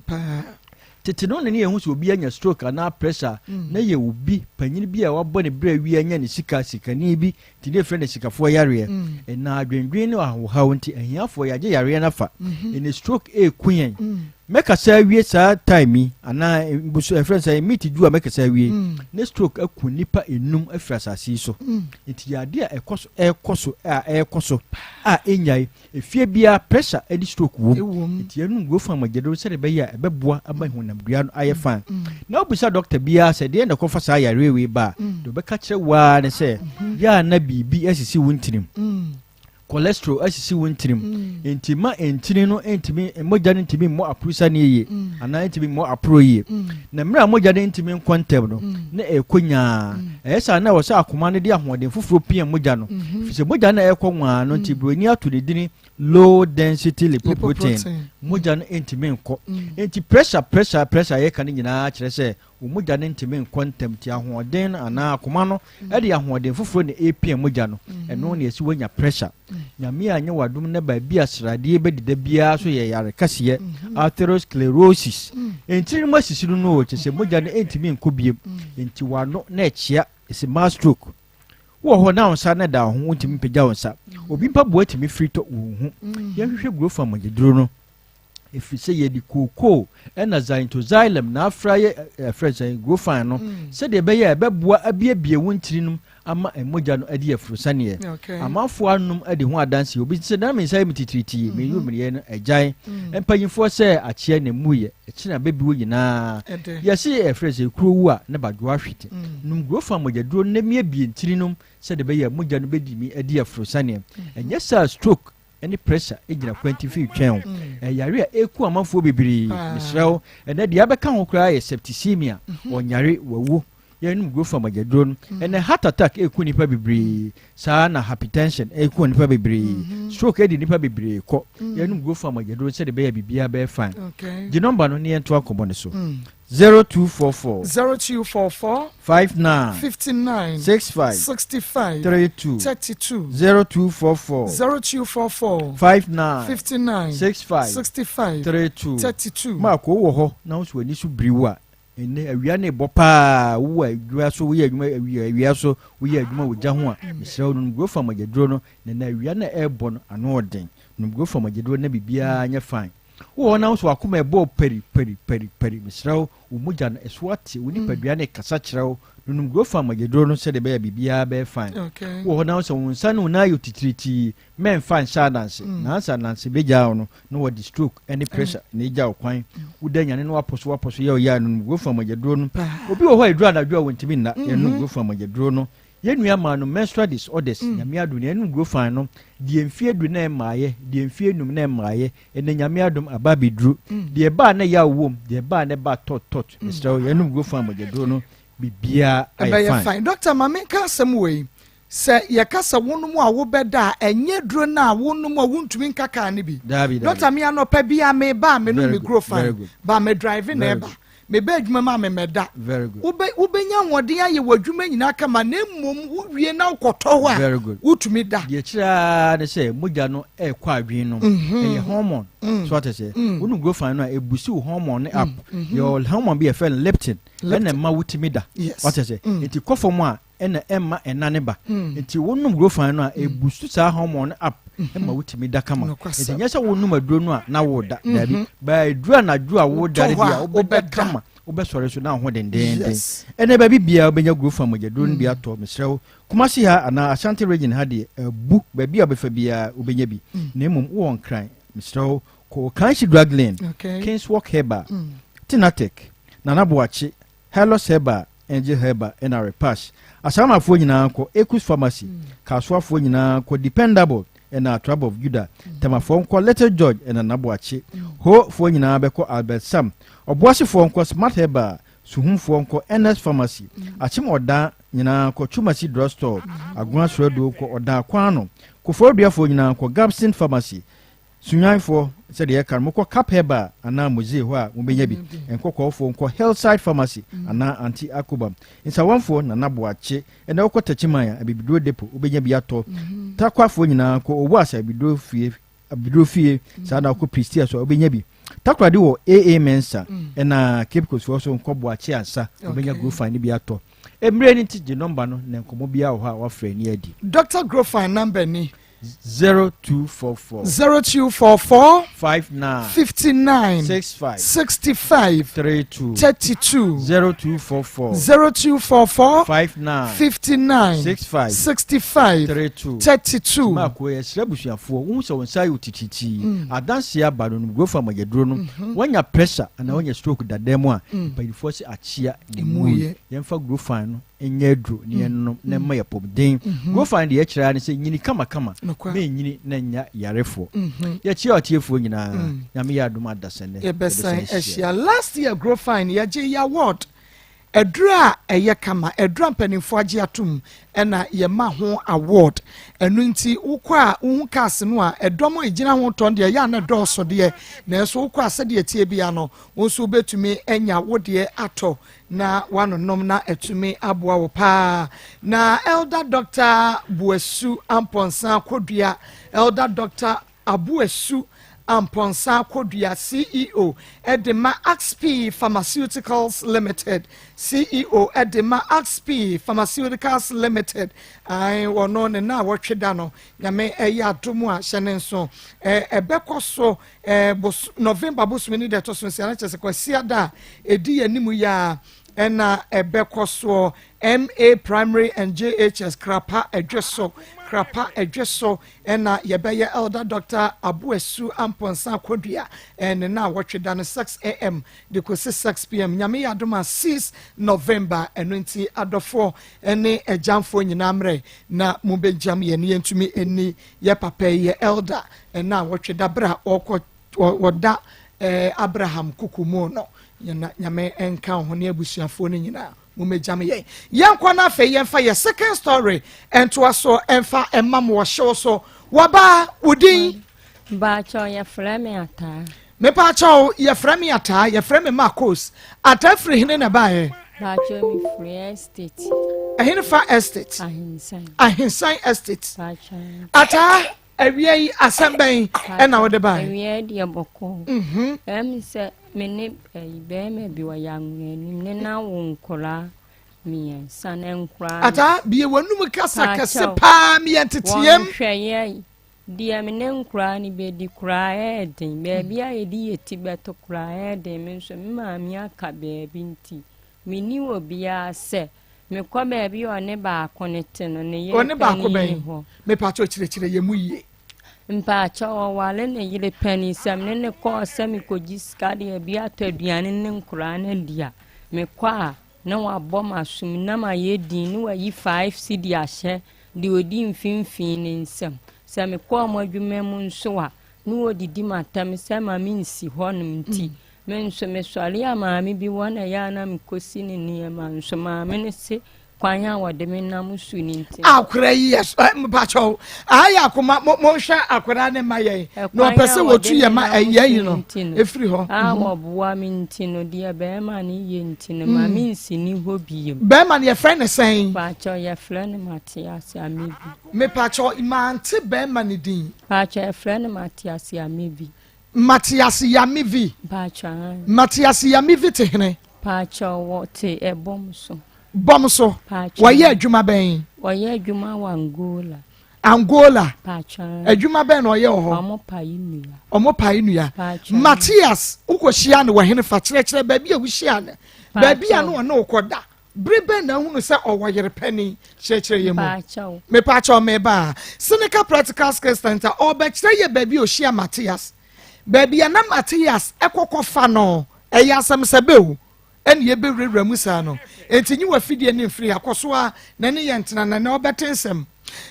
Tete no na ne yɛhu sɛ obi anya stroke anaa pressure na yɛ obi panyin bi a wabɔ ne bra awie anya ne sika, sikani bi, nti ne yɛfrɛ no asikafoɔ yareɛ. Ɛna adwendwen ne ahohaw nti ahiafoɔ yɛagye yareɛ no afa. Ɛnɛ stroke ɛreku yɛn. Mɛkasa awie saa time yi anaa mbusu ɛfrɛ no sɛ meet du a mɛkasa awie ne stroke aku nnipa enum afiri asase yi so. Nti yɛ adeɛ a ɛkɔ so ɛrekɔ so a ɛrekɔ so a ɛnyae. Efie biara pressure ne stroke wom. Nti yɛnom Grofan mogyaduro sɛdeɛ ɛbɛyɛ a ɛbɛboa ama honamdua no ayɛ fine. Na wobisa dɔkta biara sɛ deɛn na ɛkɔfa saa yareɛ wei ba a, deɛ ɔbɛka kyerɛ wo ara ne sɛ yɛ a na biribi asisi wo ntirim. Cholesterol asisi wo ntirim. Nti ma ntini no ntumi, mogya no ntumi mmɔ aporosane yie anaa ntumi mmɔ aporo yie. Na mmerɛ a mogya no ntumi nkɔ ntɛm no, na ɛrekɔ nyaa. Ɛyɛ saa na ɛwɔ sɛ akoma no de ahoɔden foforɔ pia mogya no. Ɛfiri sɛ mogya no a ɛrekɔ nwaa no nti, buroni ato ne dini. Low density lipoprotein, mogya no ntumi nkɔ. Nti pressure pressure pressure yɛka no nyinaa kyerɛ sɛ wo mogya no ntumi nkɔ ntɛm nti ahoɔden no anaa akoma no de ahoɔden foforɔ na ɛrepia mogya no. Ɛno na yɛsi woanya pressure. Nyame anyɛ w'adom na baabi a sradeɛ bɛdeda biara so yɛ yare kɛseɛ, atherosclerosis. Ntini no mu asisi no no o, kyerɛ sɛ mogya no ntumi nkɔ biem. Nti w'ano na ɛkyea, ɛsi mild stroke. Wowɔ hɔ na wo nsa no da wo ho, wontumi mpagya wo nsa. Obi mpaboa tumi firi tɔ, wonhu. Yɛnhwehwɛ gurofam mogyaduro no, ɛfiri sɛ yɛde kookoo ɛna xanthoxylum na afra yɛ ɛfrɛ sɛ gurofan no, sɛdeɛ ɛbɛyɛ a ɛbɛboa abiebie wo ntini no ama mogya no adi afurusaneɛ. Amanfoɔ anom adi ho adanseɛ. Obi sɛ na me nsa yɛ me titiritii, me yɛ no agyae. Mpanyinfoɔ sɛ akyeɛ na emu yɛ. Ɛkyena bɛbi wo nyinaa. Yɛse ɛfrɛ sɛ kuro wu a ne badwoa hwete. Nom gurofan mogyaduro no na miebie ntini nom sɛdeɛ ɛbɛyɛ a mogya no bɛdimi adi afurusaneɛ. Ɛnyɛ saa stroke ne pressure gyina kwantifi retwɛn wo. Ɛyare a ɛku amanfoɔ bebree. Mesrɛ wo, ɛnɛ deɛ abɛka ho koraa yɛ septicemia. Ɔnyare, wawu. Yɛnom gurofan mogyaduro no. Ɛnɛ heart attack ɛku nipa bebree. Saa na hypertension ɛku nipa bebree. Stroke ɛdi nipa bebree kɔ. Yɛnom gurofan mogyaduro sɛdeɛ ɛbɛyɛ biribiara bɛyɛ fine. Gye nɔmba no ne yɛntoa nkɔmmɔ no so. 0244 0244 59 59 65 65 32 32 0244 0244 59 59 65 65 32 32. Maako wɔ hɔ na wo so w'ani so biri wo a, ɛnɛ awia ne bɔ paa, wowɔ adwuma so, woyɛ adwuma awia awia so, woyɛ adwuma wɔ gya ho a, mesrɛ wo, nom gurofan mogyaduro no. Na na awia no ɛrebɔ no ano ɔden. Nom gurofan mogyaduro na biribiara nyɛ fine. Wowɔ hɔ na wo so wakoma ɛbɔ pɛri pɛri pɛri pɛri, mesrɛ wo, wo mogya no ɛso ate, wo nipadua ne kasa kyerɛ wo, nonom gurofan mogyaduro no sɛdeɛ ɛbɛyɛ biribiara bɛyɛ fine. Wowɔ hɔ na wo sɛ wo nsa ne wo nan ayɛ titiritii, mɛmfa nhyɛ adanse nansa adanse bɛgyaa wo no na wɔde stroke ne pressure na ɛgya wo kwan. Woda nyane na wapɔ so wapɔ so yɛ ɔyɛ a, nonom gurofan mogyaduro no. Obi wɔ hɔ a ɛduru anadwo a wɔntumi nna, yɛnom gurofan mogyaduro no. Yɛn nua maa no menstrual disorders, Nyame adom na yɛnom gurofan no deɛ, mfie 10 na ɛmmaayɛ deɛ, mfie 5 na ɛmmaayɛ, ɛnɛ Nyame adom aba abɛduru deɛ, ɛbaa na ɛyɛ awom deɛ, ɛbaa na ɛbaa tɔt tɔt. Mesrɛ wo, yɛnom gurofan mogyaduro no, biribiara ayɛ ɛbɛyɛ fine. Fine. Doctor, ma menka asɛm wei sɛ yɛka sɛ wonom a wobɛda a, ɛnyɛ duro no a wonom a wontumi nka kaa no bi. Daabi. Doctor, me anɔpa bi a meba a menom me guro Very fine good. ba me drive na ɛba meba adwuma mu a memɛda. Very good. Wobɛnya ahoɔden ayɛ wɔ adwuma nyinaa kama, na mmom wowie na wokɔtɔ hɔ a Very good. wotumi da. Deɛ kyerɛ ne sɛ mogya no ɛrekɔ adwene no, ɛyɛ hormone so ate sɛ wonu gurofan no a, ɛbusi wo hormone ne up. Yɛ hormone bi yɛfrɛ no leptin, ɛna ɛma wotumi da. Wate sɛ nti kɔ fam a ɛna ɛma ɛna ne ba, nti wonom gurofan no a, ɛbusu saa hormone no up, ɛma wotumi da kama. Nti nyɛ sɛ wonom aduro no a na woda, daabi, baa aduro anadwo a woda no Wotɔ hɔ bi a a wobɛda wobɛda. kama, wobɛsɔre so na wo ho dendenden. Ɛnɛ baabi biara wobɛnya gurofan mogyaduro no bi atɔ. Mesrɛ wo, Kumasi ha anaa Ashanti Region ha deɛ abu, baabi a wobɛfa biara wobɛnya bi, na mmom wowɔ Nkran, mesrɛ wo, kɔ Kanshi Drug Lane, Kingswalk Herbal, Tinatec, Nana Boakye, Helos Herbal, Angel Herbal ɛna Repash. Asamafoɔ nyinaa kɔ Ecus Pharmacy, Kasoafoɔ nyinaa kɔ Dependable ɛna Tribe of Judah, Tamafoɔ nkɔ Little George ɛna Nana Boakye, Hofoɔ nyinaa bɛkɔ Albert Sam, Ɔboasefoɔ nkɔ Smart Herbal, Suhumfoɔ nkɔ NS Pharmacy, Akyem Ɔdan nyinaa kɔ Chumasi Drug Store, Agona Suaduo kɔ Ɔdan Kwano, Kofoɔduafoɔ nyinaa kɔ Gabson Pharmacy, Sunyanfoɔ, sɛdeɛ yɛka no, mokɔ Cap Herbal anaa Mose hɔ a mobɛnya bi, Nkɔkɔɔfoɔ nkɔ Hillside Pharmacy anaa Anti Akobam, Nsawanfoɔ Nana Boakye, ɛnɛ wokɔ Takyiman a Abibiduro Depot wobɛnya bi atɔ, Takwafoɔ nyinaa kɔ Owuasa Abibiduro fie, Abibiduro fie saa na wokɔ Prestea so a wobɛnya bi. Takoradi wɔ AA Mensa, ɛna Cape Coast foɔ so nkɔ Boakye ansa wobɛnya Grofan no bi atɔ. Mmerɛ no nti gye nɔmba no na nkɔmmɔ biara wɔ hɔ a wafrɛ ni adi. Dr Grofan number ni. 0244 0244 59 59 65 65 32 32. 0244 0244 59 59 65 65 32 32. Maako, yɛsrɛ abusuafoɔ, wohu sɛ wo nsa yɛ wo titiritii, adanseɛ aba no, nom Grofan mogyaduro no. Woanya pressure anaa woanya stroke dada mu a, mpanyinfoɔ sɛ akyea ne Emu mu yɛ. Yɛmfa Grofan no nyɛ aduro ne yɛnom na ɛma yɛ pɔmden. Grofan deɛ yɛkyerɛ ara ne sɛ nyini kamakama, mɛnyini na nya yarefoɔ. Yɛkyerɛ ɔtiefoɔ nyinaa, Nyame yɛ adom adasɛnɛ yɛbɛsan ahyia. Last year Grofan yɛgye yɛ award. Aduro a ɛyɛ kama, aduro a mpanimfoɔ agye atom na yɛma ho award. Ɛno nti wokɔ a wohu cars no a ɛdɔm a ɛgyina ho tɔn deɛ ɛyɛ a na ɛdɔɔso deɛ, nanso wokɔ a sɛdeɛ ɛteɛ biara no wo nso wobɛtumi anya wo deɛ atɔ na woanonom na atumi aboa wo paa. Na Elder Doctor Boasu Amponsah Kodua, Elder Doctor Aboasu Amponsah Kodua, CEO de ma Axpi Pharmaceuticals Limited, CEO de ma Axpi Pharmaceuticals Limited, ae, wɔno ne naawɔtwe da no, Nyame ɛyɛ adom a, hyɛ ne nso, ɛbɛkɔ so, bos, November bosome ne da ɛtɔ so nsia, na kyerɛ sɛ Kwasiada a ɛdi yɛn anim yi a, ɛna ɛbɛkɔ soɔ, MA Primary and JHS, Krapa Ɛdweso, Krapa Ɛdweso, Ɛna yɛbɛyɛ Elder Doctor Aboasu Amponsah Kodua ne naawɔtwe da no 6am de kɔsi 6pm Nyame yɛ adom a 6 November. Ɛno nti adɔfoɔ ne agyamfoɔ nyinaa mmerɛ na mobɛgyam yɛn na yɛntumi nni yɛ papa yi yɛ Elder naawɔtwe da berɛ a ɔrekɔ wɔda Abraham kuku mu no. Nyame nka wo ho ne abusuafoɔ no nyinaa. Mommɛgya me yɛn. Yɛnkɔ na afei yɛmfa yɛ second story ntoa so mfa mma mo wɔ hyew so. Wɔbaa, wo din? Mpakyɛw, yɛfrɛ me Ataa. Mepakyɛw, yɛfrɛ me Ataa, yɛfrɛ me Marcos. Ataa firi hene na ɛbaeɛ? Mpakyɛw, mefiri estate. Ɛhene fa estate? Ahensan. Ahensan estate. Mpakyɛw. Ataa. Awia yi asɛm bɛn ɛna wode bae? Awia yi deɛ bɔkɔɔ. Mhm. Ɛm sɛ me ne ɛyi bɛrima bi ɔyɛ anwea ne na wo nkoraa mmiɛnsa na nkoraa. Ataa bie w'anum kasa kɛse paa meyɛ nteteɛm. Wɔn hwɛyɛ deɛ me ne nkoraa no bɛdi koraa ɛyɛ den baabi a yɛde yɛ ti bɛto koraa ɛyɛ den me nso me maame aka baabi nti menni obiara sɛ Mekɔ baabi a ɔne baako no te no, ne yere Ɔne baako panin bɛn? ni hɔ. Mepaakyɛw kyerɛkyerɛ yɛn mu yie. Mpaakyɛw, ɔware ne yere panin. Sɛ me ne no kɔɔ sɛ mekɔgye sika de abi atɔ aduane ne nkoraa no adi a, mekɔ a, na wabɔ m'asom na mayɛ din na wayi five cedi ahyɛ deɛ ɔdi mfimfini no nsam. Sɛ mekɔ wɔn adwuma mu nso a, na wɔdidi m'atɛm sɛ ma mensi hɔnom nti, Me nso mesɔre a maame bi hɔ na ɛyɛ a na mekɔsi ne nneɛma nso maame no se kwan a wɔde me nam so no nti. Akora yi yɛ so mpakyɛw ayɛ akoma mo monhwɛ akora ne ma yɛn na ɔpɛ sɛ wɔtu yɛ ma ɛyɛ yi no efiri hɔ. A wɔboa me nti no deɛ bɛrima no yɛ nti no ma me nsi ne hɔ biem. Bɛrima no yɛfrɛ no sɛn? Mpakyɛw yɛfrɛ no Matease Amebi. Mepakyɛw mante bɛrima no din. Mpakyɛw yɛfrɛ no Matease Amebi. Matias Yamivi. Mpakyɛw aane. Matias Yamivi te hene? Mpakyɛw wɔ te ɛbɔm so. Bɔm so. Mpakyɛw. Wɔyɛ adwuma bɛn? Wɔyɛ adwuma wɔ Angola. Angola. Mpakyɛw aane. Adwuma bɛn na ɔyɛ wɔ hɔ? Ɔmo pae nnua. Ɔmo pae nnua. Mpakyɛw. Matias, wokɔ hyia no wɔ hene fa kyerɛkyerɛ baabi a wohyia no. Baabi a Mpakyɛw. na ɔne wokɔ da. Bere bɛn na ahunu sɛ ɔwɔ yere panin? Kyerɛkyerɛ yɛn mu. Mepaakyɛw. Mepaakyɛw meba a. Seneca Practical Skills Center ɔrebɛkyerɛ yɛ baabi a ɔhyia Matthias. Baabi a na Matthias kɔ kɔfa no, ɛyɛ asɛm sɛ bɛ o, ɛne yɛbɛwurawura mu saa no. Enti nyi w'afidie no mfiri ha, kɔ so ara na ne yɛn ntena na nɛ ɔbɛte nsɛm.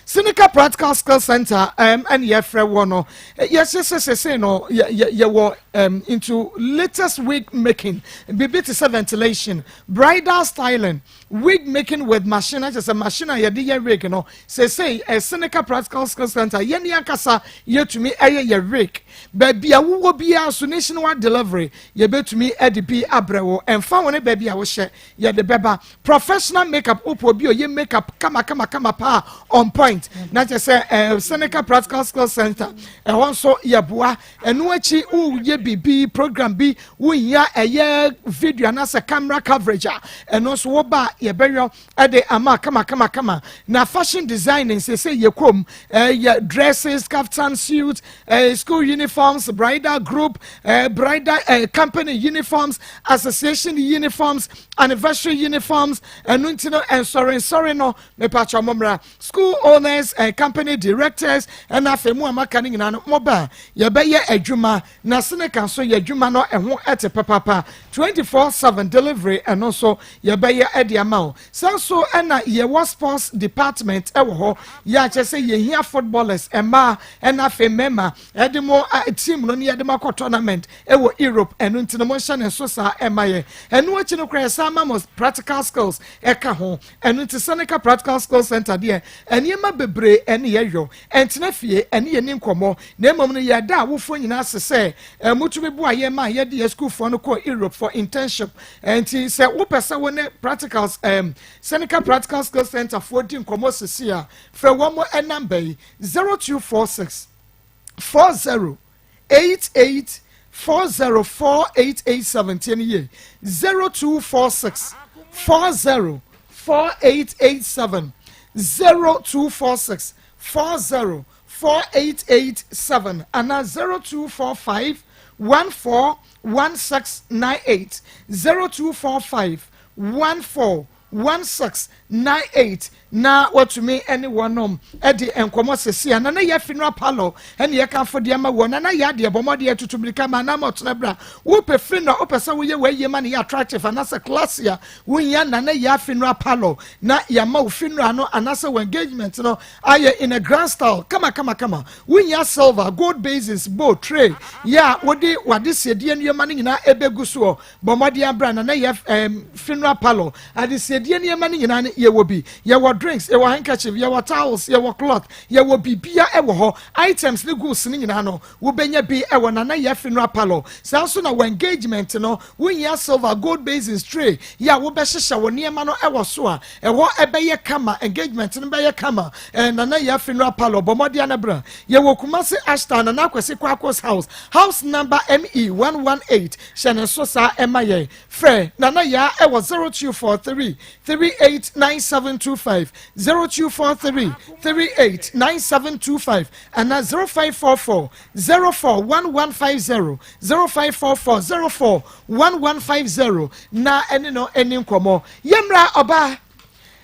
Seneca Practical Skills Center um, ɛne yɛfrɛ wɔ no. Yɛhyɛ sɛ sesei no yɛwɔ um, into latest wig making, biribi te sɛ ventilation, bridal styling, wig making with machine, akyɛ sɛ machine a yɛde yɛ wig no. Sesei eh, Seneca Practical Skills Center yɛne ankasa yɛtumi ɛyɛ yɛ wig. Baabi a wowɔ biara so nationwide delivery yɛbɛtumi de bi abrɛ wo, ɛmfa wo ne baabi a wohyɛ yɛde bɛba. Professional makeup, wopɛ obi a ɔyɛ makeup kama kama kama paa on point na kyerɛ sɛ eh, Seneca Practical Skills Center ɛhɔ nso yɛboa. Ɛno akyi woyɛ biribi program bi wohia ɛyɛ video anaasɛ camera coverage a ɛno nso woba a yɛbɛyɔ ɛde ama kama kama kama. Na fashion designing sese yɛ kɔm ɛyɛ dresses, kaftan suits, school uniforms, bridal group, bridal company uniforms, association uniforms, anniversary uniforms. Ɛno nti no nsɔre nsɔre no mepakyɛ mo mmra school. owners, company directors, ɛna afei mu a maka no nyinaa no, moba a yɛbɛyɛ adwuma. Na Seneca nso yɛ adwuma no ɛho ɛte papaapa. 24/7 delivery ɛno nso yɛbɛyɛ ɛde ama wo. Saa nso ɛna yɛwɔ sports department ɛwɔ hɔ yɛ akyɛ sɛ yɛhia footballers mmaa ɛna afei mmarima ɛde mo team no ne yɛde mo akɔ tournament ɛwɔ Europe. Ɛno nti no monhyɛ ne nso saa ɛma yɛ. Ɛno akyi no koraa yɛsan ma mo practical skills ɛka ho. Ɛno nti Seneca Practical Skills Center deɛ, nneɛma bebree ɛne yɛyɔ. Ɛntena fie ɛne yɛni nkɔmmɔ, na mmom no yɛda awofoɔ nyinaa ase sɛ motumi boa yɛn ma yɛde yɛ sukuufoɔ no kɔ Europe for internship. Nti sɛ wopɛ sɛ wo ne practicals Seneca Practical Skills Center foɔ di nkɔmmɔ sisi a, frɛ wɔn number yi: 0246 40 88 40 4887. Tie no yie: 0246 40 4887, 0246 40 4887, ana 0245 14 1698, 0245 14 1698, na watumi ne wɔnom de nkɔmmɔ sisi a. Nana yɛ funeral parlour ɛne yɛka afɔdeɛ ama wɔ nana yɛ adeɛ bɔ mmɔdeɛ tutu mirika ma anam ɔtena bra. Wopɛ firi na wopɛ sɛ woyɛ wɔayie ma no yɛ attractive anaasɛ classy a, wohia nana yɛ funeral parlour na yɛama wo funeral no anaasɛ wɔ engagement no ayɛ in a grand style kama kama kama. Wohia silver, gold basins, bowl, tray yɛ a wode wade siedeɛ nneɛma no nyinaa ɛbɛgu soɔ, bɔ mmɔdeɛ abra nana yɛ funeral parlour. Adesiedeɛ nneɛma no nyinaa no yɛwɔ bi. Yɛwɔ drinks, yɛwɔ handkerchief, yɛwɔ towels, yɛwɔ cloth, yɛwɔ biribia ɛwɔ hɔ. Items ne goods no nyinaa no wobɛnya bi ɛwɔ nana yɛ funeral parlour. Saa nso na wɔ engagement no wohia silver, gold basins, tray yɛ a wobɛhyehyɛ wɔ nneɛma no ɛwɔ so a ɛhɔ ɛbɛyɛ kama, engagement no bɛyɛ kama. Nana yɛ funeral parlour, bɔ mmɔdeɛ no bra. Yɛwɔ Kumase Ashtown, Nana Akwasi Kwakos house, house number ME 118. Hyɛ ne nso saa ɛma yɛn. Frɛ Nana Yaa ɛwɔ 0243 389725, 0243 389725, ana 0544 041150, 0544 041150, na ɛne no ɛni nkɔmmɔ. Yɛmmra ɔbaa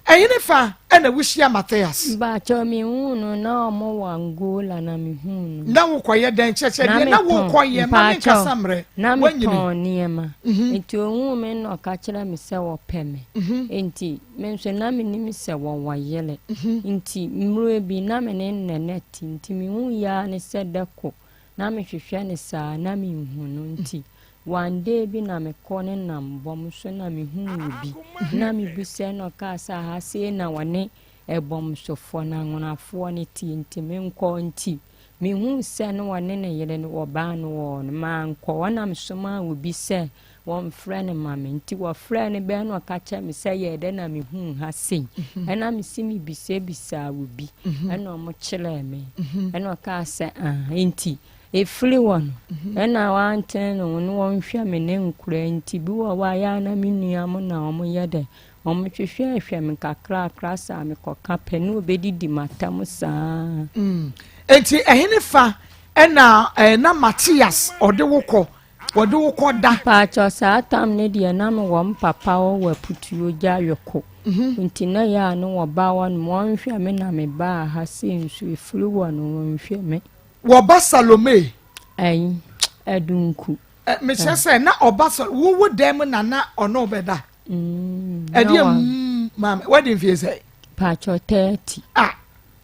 ɛyene fa ɛna wohyia Matthias. Mpakyɛ, mehu no na ɔmo wɔ Angola na mehu no. Na wokɔyɛ dɛn? Kyerɛkyerɛ deɛ na wokɔyɛ ma me nkasa mmerɛ. Na woanyini. Metɔn nneɛma nti ohuu me na ɔka kyerɛ me sɛ wɔpɛ me, nti me nso na menim sɛ wɔwɔ yere, nti mmerɛ bi na me ne nnɛnɛ te, nti mehu yaa ne sɛ dɛko na mehwehwɛ ne saa na menhu no. Nti one day bi na mekɔ ne nam bɔm so na mehu bi na mebisa na ɔkaa sɛ aha sei na wɔne ɛbɔmsofoɔ na anwonafoɔ no tie, nti menkɔ. Nti mehu sɛ ne wɔne ne yere no wɔbaa no wɔ no mankɔ. Wɔnam somaa obi sɛ wɔmfrɛ no ma me, nti wɔfrɛ no bɛɛ na ɔka kyerɛ me sɛ yɛ dɛ na mehu ha sei, ɛna mesi mebisabisaa obi ɛna ɔmo kyerɛɛ me, ɛna ɔkaa sɛ ah, nti ɛfiri wɔ no ɛna wantene ne ho ne wɔnhwɛ me ne nkora. Nti bi wɔ hɔ a yɛ a na me nua mo na ɔmo yɛ dɛ ɔmo hwehwɛhwɛ me kakrakra saa mekɔka pɛ ne obɛdidi m'atam saa. Nti ɛhene fa ɛna na Matthias ɔde wo kɔ, wɔde wo kɔ da? Paakyɛ, saa tam ne deɛ na mewɔ m papa hɔ wɔ Aputuo gya yɔkɔ, nti na yɛ a ne wɔba hɔ no wɔnhwɛ me na mebaa ha sei nso ɛfiri wɔ no wɔnhwɛ me. Wɔba Salome? Ayi, Adunku. Mekyerɛ sɛ na ɔba sa wowo dan mu na na ɔno bɛda ɛdeɛ maame wadi mfie sɛ? Paakyɛ, 30. Ah,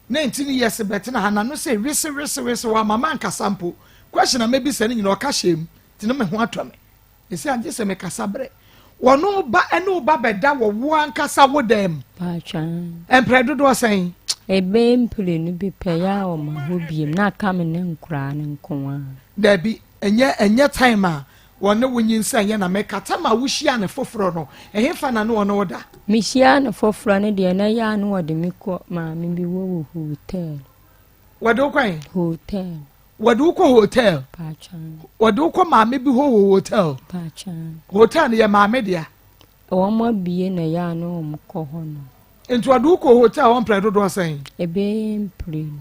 19 years bɛtena ha na no sɛ wese wese wese wɔ amama nkasa mpo. Question a mɛbisa no nyina ɔka hyɛ mu, nti no me ho atɔ me ɛsɛ agye sɛ mekasa berɛ wɔno ba ɛne wo ba bɛda wɔ wo ankasa wo dan mu. Paakyɛ. Mprɛ dodoɔ sɛn? Ɛbɛyɛ mprenu bi pɛ yɛ a ɔma hɔ biem na aka me ne nkoraa no nko a. Dabi, ɛnyɛ time a wɔne wo nyinsɛn yɛ na mɛka. Time a wohyia ne foforɔ no, ɛhefa na ne wɔne wo da? Mehyia no foforɔ no deɛ na yɛ a ne wɔde me kɔ maame bi wɔ hotel. Wɔde wo kwan? Hotel. Wɔde wo kɔ hotel? Paakyɛ. Wɔde wo kɔ maame bi hɔ wɔ hotel? Paakyɛ. Hotel no yɛ maame dea? Wɔn abie na yɛ a ne wɔn kɔ hɔ no. Nti wɔde wo kɔ hotel hɔ mprɛ dodoɔ sɛn? Ɛbɛyɛ mprenu.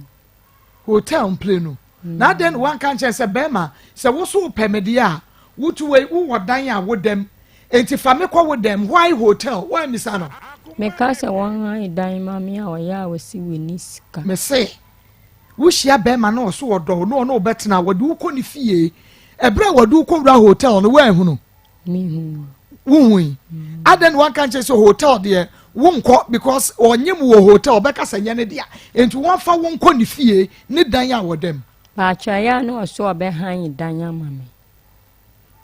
Hotel mprenu. Na adɛn na wanka nkyɛn sɛ bɛrima sɛ wo so wopɛ me deɛ a wotu wei wowɔ dan a wodam, nti fa me kɔ wo dam? Why hotel? Woammisa no? Meka sɛ wɔnhan dan ma me a ɔyɛ a ɔse wɔnni sika. Mese wohyia bɛrima na ɔso ɔdɔ wo na ɔne wo bɛtena a wɔde wo kɔ ne fie. Ɛberɛ a wɔde wo kɔwura hotel no woanhunu? Mehu. Wohui? Adɛn na wanka nkyerɛ sɛ hotel deɛ wonkɔ because ɔnyem wɔ hotel ɔbɛka sɛ nyɛ ne dea nti wɔmfa wo nkɔ ne fie ne dan a wɔda mu. Paatwa ɛyɛ a na ɔso ɔbɛhan dan ama me.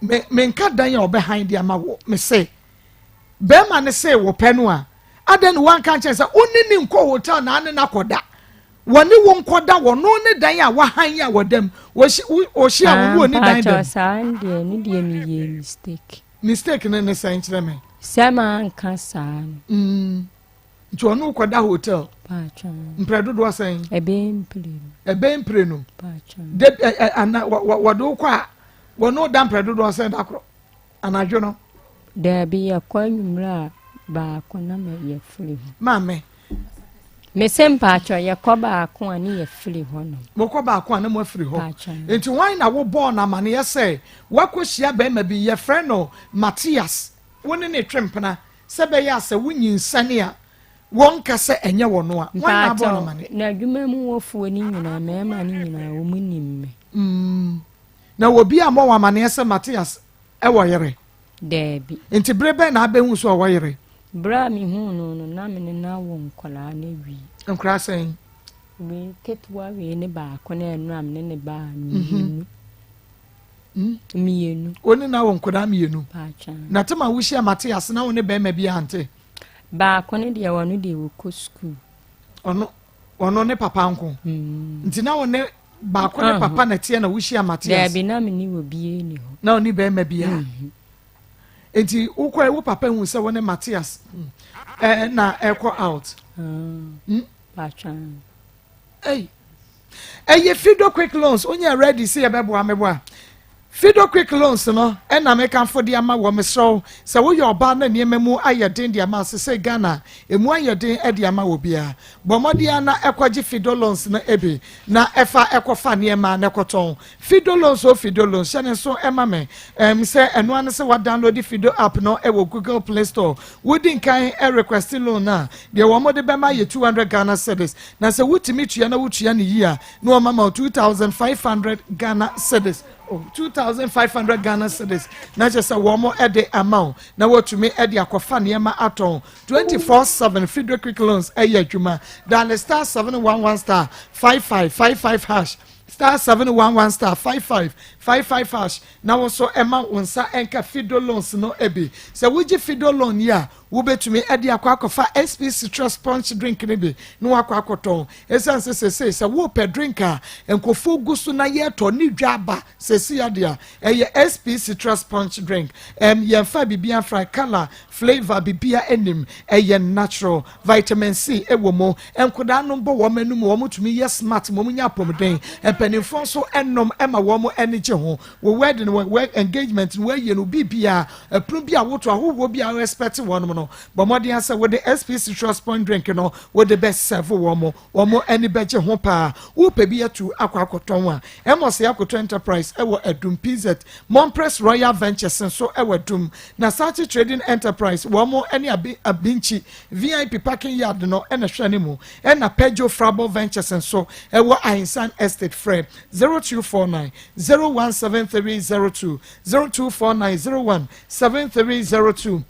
Me menka dan a ɔbɛhan de ama wo mese bɛrima no se wɔpɛ no a adɛn na wanka nkyerɛ sɛ wo ne ne nkɔ hotel na ane no akɔda wɔne wo nkɔda wɔno ne dan a wahan a wɔda mu wɔhyia wo ne wɔni dan dam. Saa deɛ ne deɛ meyɛ mistake. Mistake ne ne sɛn kyerɛ me. Sɛ manka saa no. Mm. Nti ɔne wo kɔda hotel. Mprɛ dodoɔ sɛn? Ɛbɛyɛ mprenu. Ɛbɛyɛ mprenu. De ɛ ɛ ana wɔde wo kɔ a wɔne wo da mprɛ dodoɔ sɛn da korɔ anadwo no? Daabi yɛkɔ anwummerɛ a baako na yɛfiri hɔ. Maame. Mese mpaatwɔ yɛkɔ baako a ne yɛfiri hɔ nom. Mokɔ baako a na mo afiri hɔ. Nti hwan na wobɔɔ no amaneɛ sɛ woakɔhyia bɛrima bi yɛfrɛ no Matias wo ne ne twe mpena Sɛ ɛbɛyɛ a sɛ wonyinsɛne a, wɔnka sɛ ɛnyɛ wɔn a. Hwan na abɔ no amane? Mpakyɛw, n'adwuma mu wɔfoɔ no nyinaa, mmarima no nyinaa, wɔn nim me. Mm. Na obi ammɔ wɔn amaneɛ sɛ Matias wɔ yere? Daabi. Nti bere bɛn na abɛhu sɛ ɔwɔ yere? Bere a mehuu no no, na me ne no awo nkwadaa no awie. Nkwadaa sɛn? Wei ketewa wei ne baako na ɛno a me ne ne baa mmienu. Mmienu. Wo ne no awo nkwadaa mmienu. Na tema wohyia mate ase na wo ne bɛrima bi ante. Baako ne deɛ ɔno deɛ wɔkɔ sukuu. Ɔno ɔno ne papa nko. Mm. Nti na wo ne baako ne papa na ɛteɛ na wohyia mate ase. Daabi na me ne wɔ bie ni hɔ. Na ɔne bɛrima biara. Mm-hmm. Nti wokɔ wo papa hu sɛ wo ne Matias ɛɛ eh, na ɛkɔ out. Ah. Mm. Ei. Ɛyɛ Fido Quick Loans, wonyɛ ready sɛ yɛbɛboa meboa. Fido Quick Loans no ɛna mekamfo de ama wɔ mesrɛ wo sɛ woyɛ ɔbaa na nneɛma mu ayɛ den de ama sesei Ghana emu ayɛ den de ama wɔ biara. Bɔ mmɔden ara na ɛkɔgye Fido Loans no bi na ɛfa ɛkɔfa nneɛma na ɛkɔtɔn. Fido Loans o Fido Loans hyɛ ne nso ɛma me ɛm sɛ ɛno ara ne sɛ wa download Fido app no ɛwɔ Google Play Store. Wodi nkan request loan no a, deɛ wɔn de bɛma yɛ 200 Ghana cedis. Na sɛ wotumi tua na wotua no yie a, na wɔn ama wo 2500 Ghana cedis. Oh, 2500 Ghana cedis. Na kyerɛ sɛ wɔn de ama wo na wɔtumi de akɔfa nneɛma atɔn. 24/7 Fido Quick Loans ɛyɛ adwuma. Dial star 711 star 5555 hash star 711 star 5555 hash na wo nso ɛma wo nsa nka Fido Loans no bi. Sɛ wogye Fido Loan yi a, wobɛtumi de akɔ akɔfa SP Citrus Punch drink no bi na wakɔ akɔtɔn. Ɛsiane sɛ seesei sɛ wopɛ drink a nkurɔfoɔ gu so na yɛtɔ ne dwa aba seesei adeɛ a, ɛyɛ SP Citrus Punch drink. Ɛm, yɛmfa biribiara mfra, colour, flavour, biribiara nnim. Ɛyɛ natural. Vitamin C wɔ mu. Nkwadaa nom bɔ wɔn anum, wɔtumi yɛ smart ma wɔnya apɔmuden. Mpanimfoɔ nso nom ma wɔn ani gye ho. Wo wedding, wo engagement no, w'ayie no, biribiara, ɛpono bi a woto, ahohoɔ bi a wo expect wɔn no, bɔ mmɔden ara sɛ wode SP Citrus Point drink no wode bɛ serve wɔn. Wɔn ani bɛgye ho paa. Wopɛ bi atu akɔ akɔtɔn a, Amos Akoto Enterprise wɔ Adum, PZ, Monpress Royal Ventures nso wɔ Adum, na Sachi Trading Enterprise wɔn ne Abinkyi VIP Parking Yard no na ɛhwɛ no mu, ɛna Pedjo Frabol Ventures nso wɔ Ahinsan Estate. Frɛ 0249 017302, 0249 017302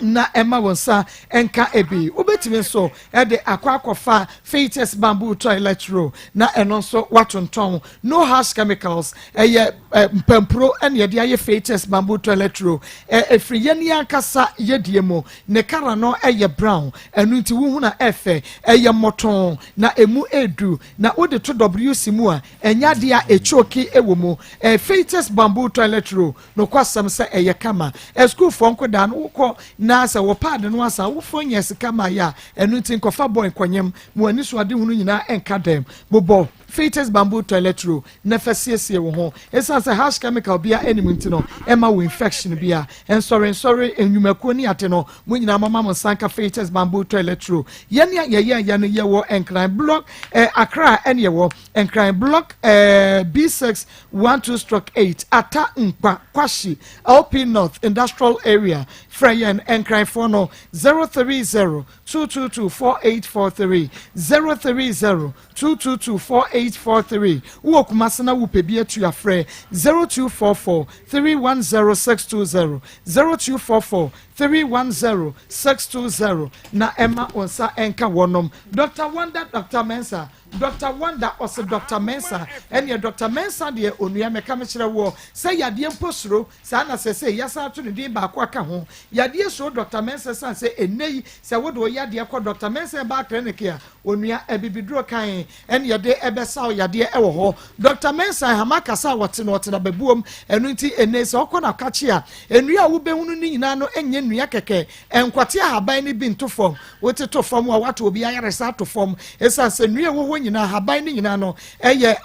na ɛma wo nsa nka ebi. Wobɛtumi nso de akɔ akɔfa Features Bamboo Toilet Roll na ɛno nso watontɔn. No harsh chemicals, ɛyɛ mpampuro ɛna yɛde ayɛ Features Bamboo Toilet Roll. Ɛfiri yɛn ankasa yɛdie mu. Ne kara no yɛ brown, ɛno nti wohunu a ɛfɛ. Ɛyɛ mmɔtɔn na ɛmu ɛdu na wode to WC mu a ɛnyɛ adeɛ a ɛkyoke wɔ mu. Features Bamboo Toilet Roll, Nokwasɛm sɛ ɛyɛ kama. Asukuufoɔ nkodaa no wokɔ na sɛ wɔ paade no asa a wofoɔ nyaa sika maeɛ a ɛno nti nkɔfa bɔe nkɔnyem ma w'ani so adehunu nyinaa nka dɛm. Bobɔ Fetus bamboo toilet roll na fa siesie wo ho. Ɛsiane sɛ harsh chemical biara nni mu nti no ɛmma wo infection biara. Nsɔrensɔre, nnwumakuo ne ade no mo nyinaa momma mo nsa nka Fetus bamboo toilet roll. Yɛn a yɛyɛeɛ no yɛwɔ Nkran block eh, Accra ɛne yɛwɔ Nkran block eh, B6 12 stroke 8 Ata Nkwa Kwashi LP North Industrial Area. Frɛ yɛn Nkranfoɔ no 030 222 4843, 030 222 4843. Wowɔ Kumase na wopɛ bi atu a frɛ 0244 310 620, 0244 310 620 na ɛma wo nsa nka wɔnom. Doctor Wonder Doctor Mensah Doctor Wonder ɔse Doctor Mensah ɛneɛ Doctor Mensah deɛ onua mɛka mekyerɛ woɔ sɛ yadeɛ mpo suro saa na sɛsei yasan ato ne din baako aka ho yadeɛ suro Doctor Mensah sane sɛ ɛnnɛ yi sɛ wode wo yadeɛ kɔ Doctor Mensah herbal clinic a onua abibiduro kann ɛne yɛde ɛbɛsa wo yadeɛ ɛwɔ hɔ Doctor Mensah nhama kasa a wɔte no ɔtena babuom ɛno nti ɛnnɛ yi sɛ wokɔ no akakye a nnua a wobɛhunu no nyinaa no nyɛ nnua kɛkɛ Nkwate ahaban no bi nto fam. Wote to fam a, woato obi ayaresa ato fam. Esiane sɛ nnua a ɛwɔ hɔ nyinaa, ahaban no nyinaa no, ɛyɛ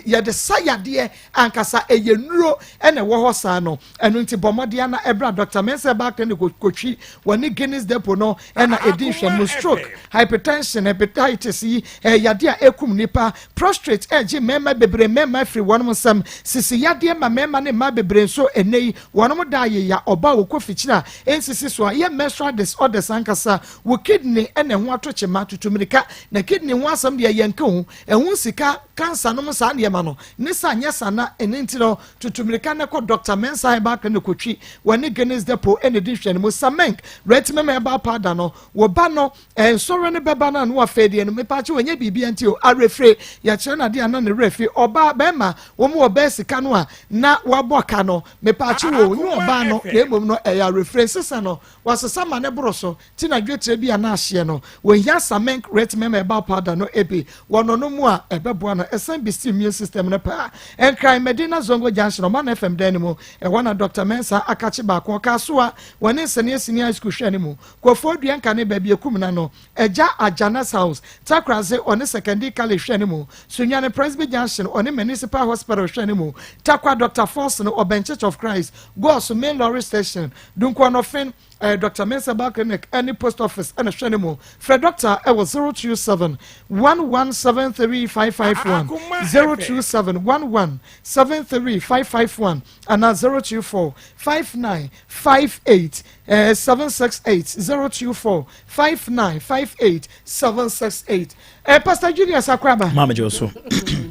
yɛde sa yadeɛ ankasa, ɛyɛ nnuro na ɛwɔ hɔ saa no. Ɛno nti bɔ mmɔden ara na bra Dɔkta Mensah Herbal Clinic Kotwi, wɔne Guinness Depot no na ɛdi nhwɛmu. Stroke, hypertension, hepatitis yi, ɛyɛ yadeɛ a ɛkum nnipa. Prostrate ɛregye mmarima bebree mmarima afiri wɔn nsam. Sisi yadeɛ ma mmarima ne mmaa bebree nso ɛnnɛ yi. Wɔnom da ayeya, ɔba a ɔkɔ fikyiri a ɛnsisi so a, yɛ menstrual disorders ankasa, wo kidney na ɛho ato kyema, tutu mirika, na kidney ho asɛm deɛ yɛnka o, ɛho sika, cancer nom saa nneɛma no, ne sa nyɛ sa na ɛno nti no, tutu mirika na kɔ Doctor Mensah Herbal Clinic kɔtwi, wɔne Guinness Depot na ɛdi nhwɛanimu, Samenk Retimem Herbal Powder no, wo ba no, Nsɔhwɛ no bɛba no a na wafɛe deɛ no, mepaakyɛw ɛnyɛ biribiara nti o, awerɛfire, yɛkyerɛ no adeɛ a na ne werɛ afi, ɔbaa, bɛrima, wɔn wɔ bɛɛ sika no a na wabɔ ka no, mepaakyɛw o, nyɛ ɔbaa no, na mmom no ɛyɛ awerɛfire, nsesa no, wasesa ma ne boro so, ti na dwetire bi a na ahyeɛ no, wɔhia Samenk Retmem Herbal Powder no bi, wɔ no no mu a ɛbɛboa no, ɛsan bisi immune system no paa. Nkran, Medina Zongo Junction, Ɔman FM dan no mu, ɛhɔ na Doctor Mensah akakye baako, ɔkaa wɔne Nsɛnniɛ Senior High School hwɛ no mu. Koforidua Nkane baabi ekum na no Agya Ajanas House, Takorase ɔne Sekandi College hwɛ no mu, Sunyani Presby Junction ɔne Municipal Hospital hwɛ no mu, Tarkwa Doctor Forson ɔbɛn Church of Christ, Goaso Main Lorry Station, Dunkuanɔfen ɛyɛ Doctor Mensah Herbal Clinic ɛne Post Office ɛna hwɛ no mu. Frɛ Doctor ɛwɔ 027 1173551, 027 1173551 anaa 024 5958 768 024 5958 768. Eh, Pastor Julius Akwaba. Maame gye so.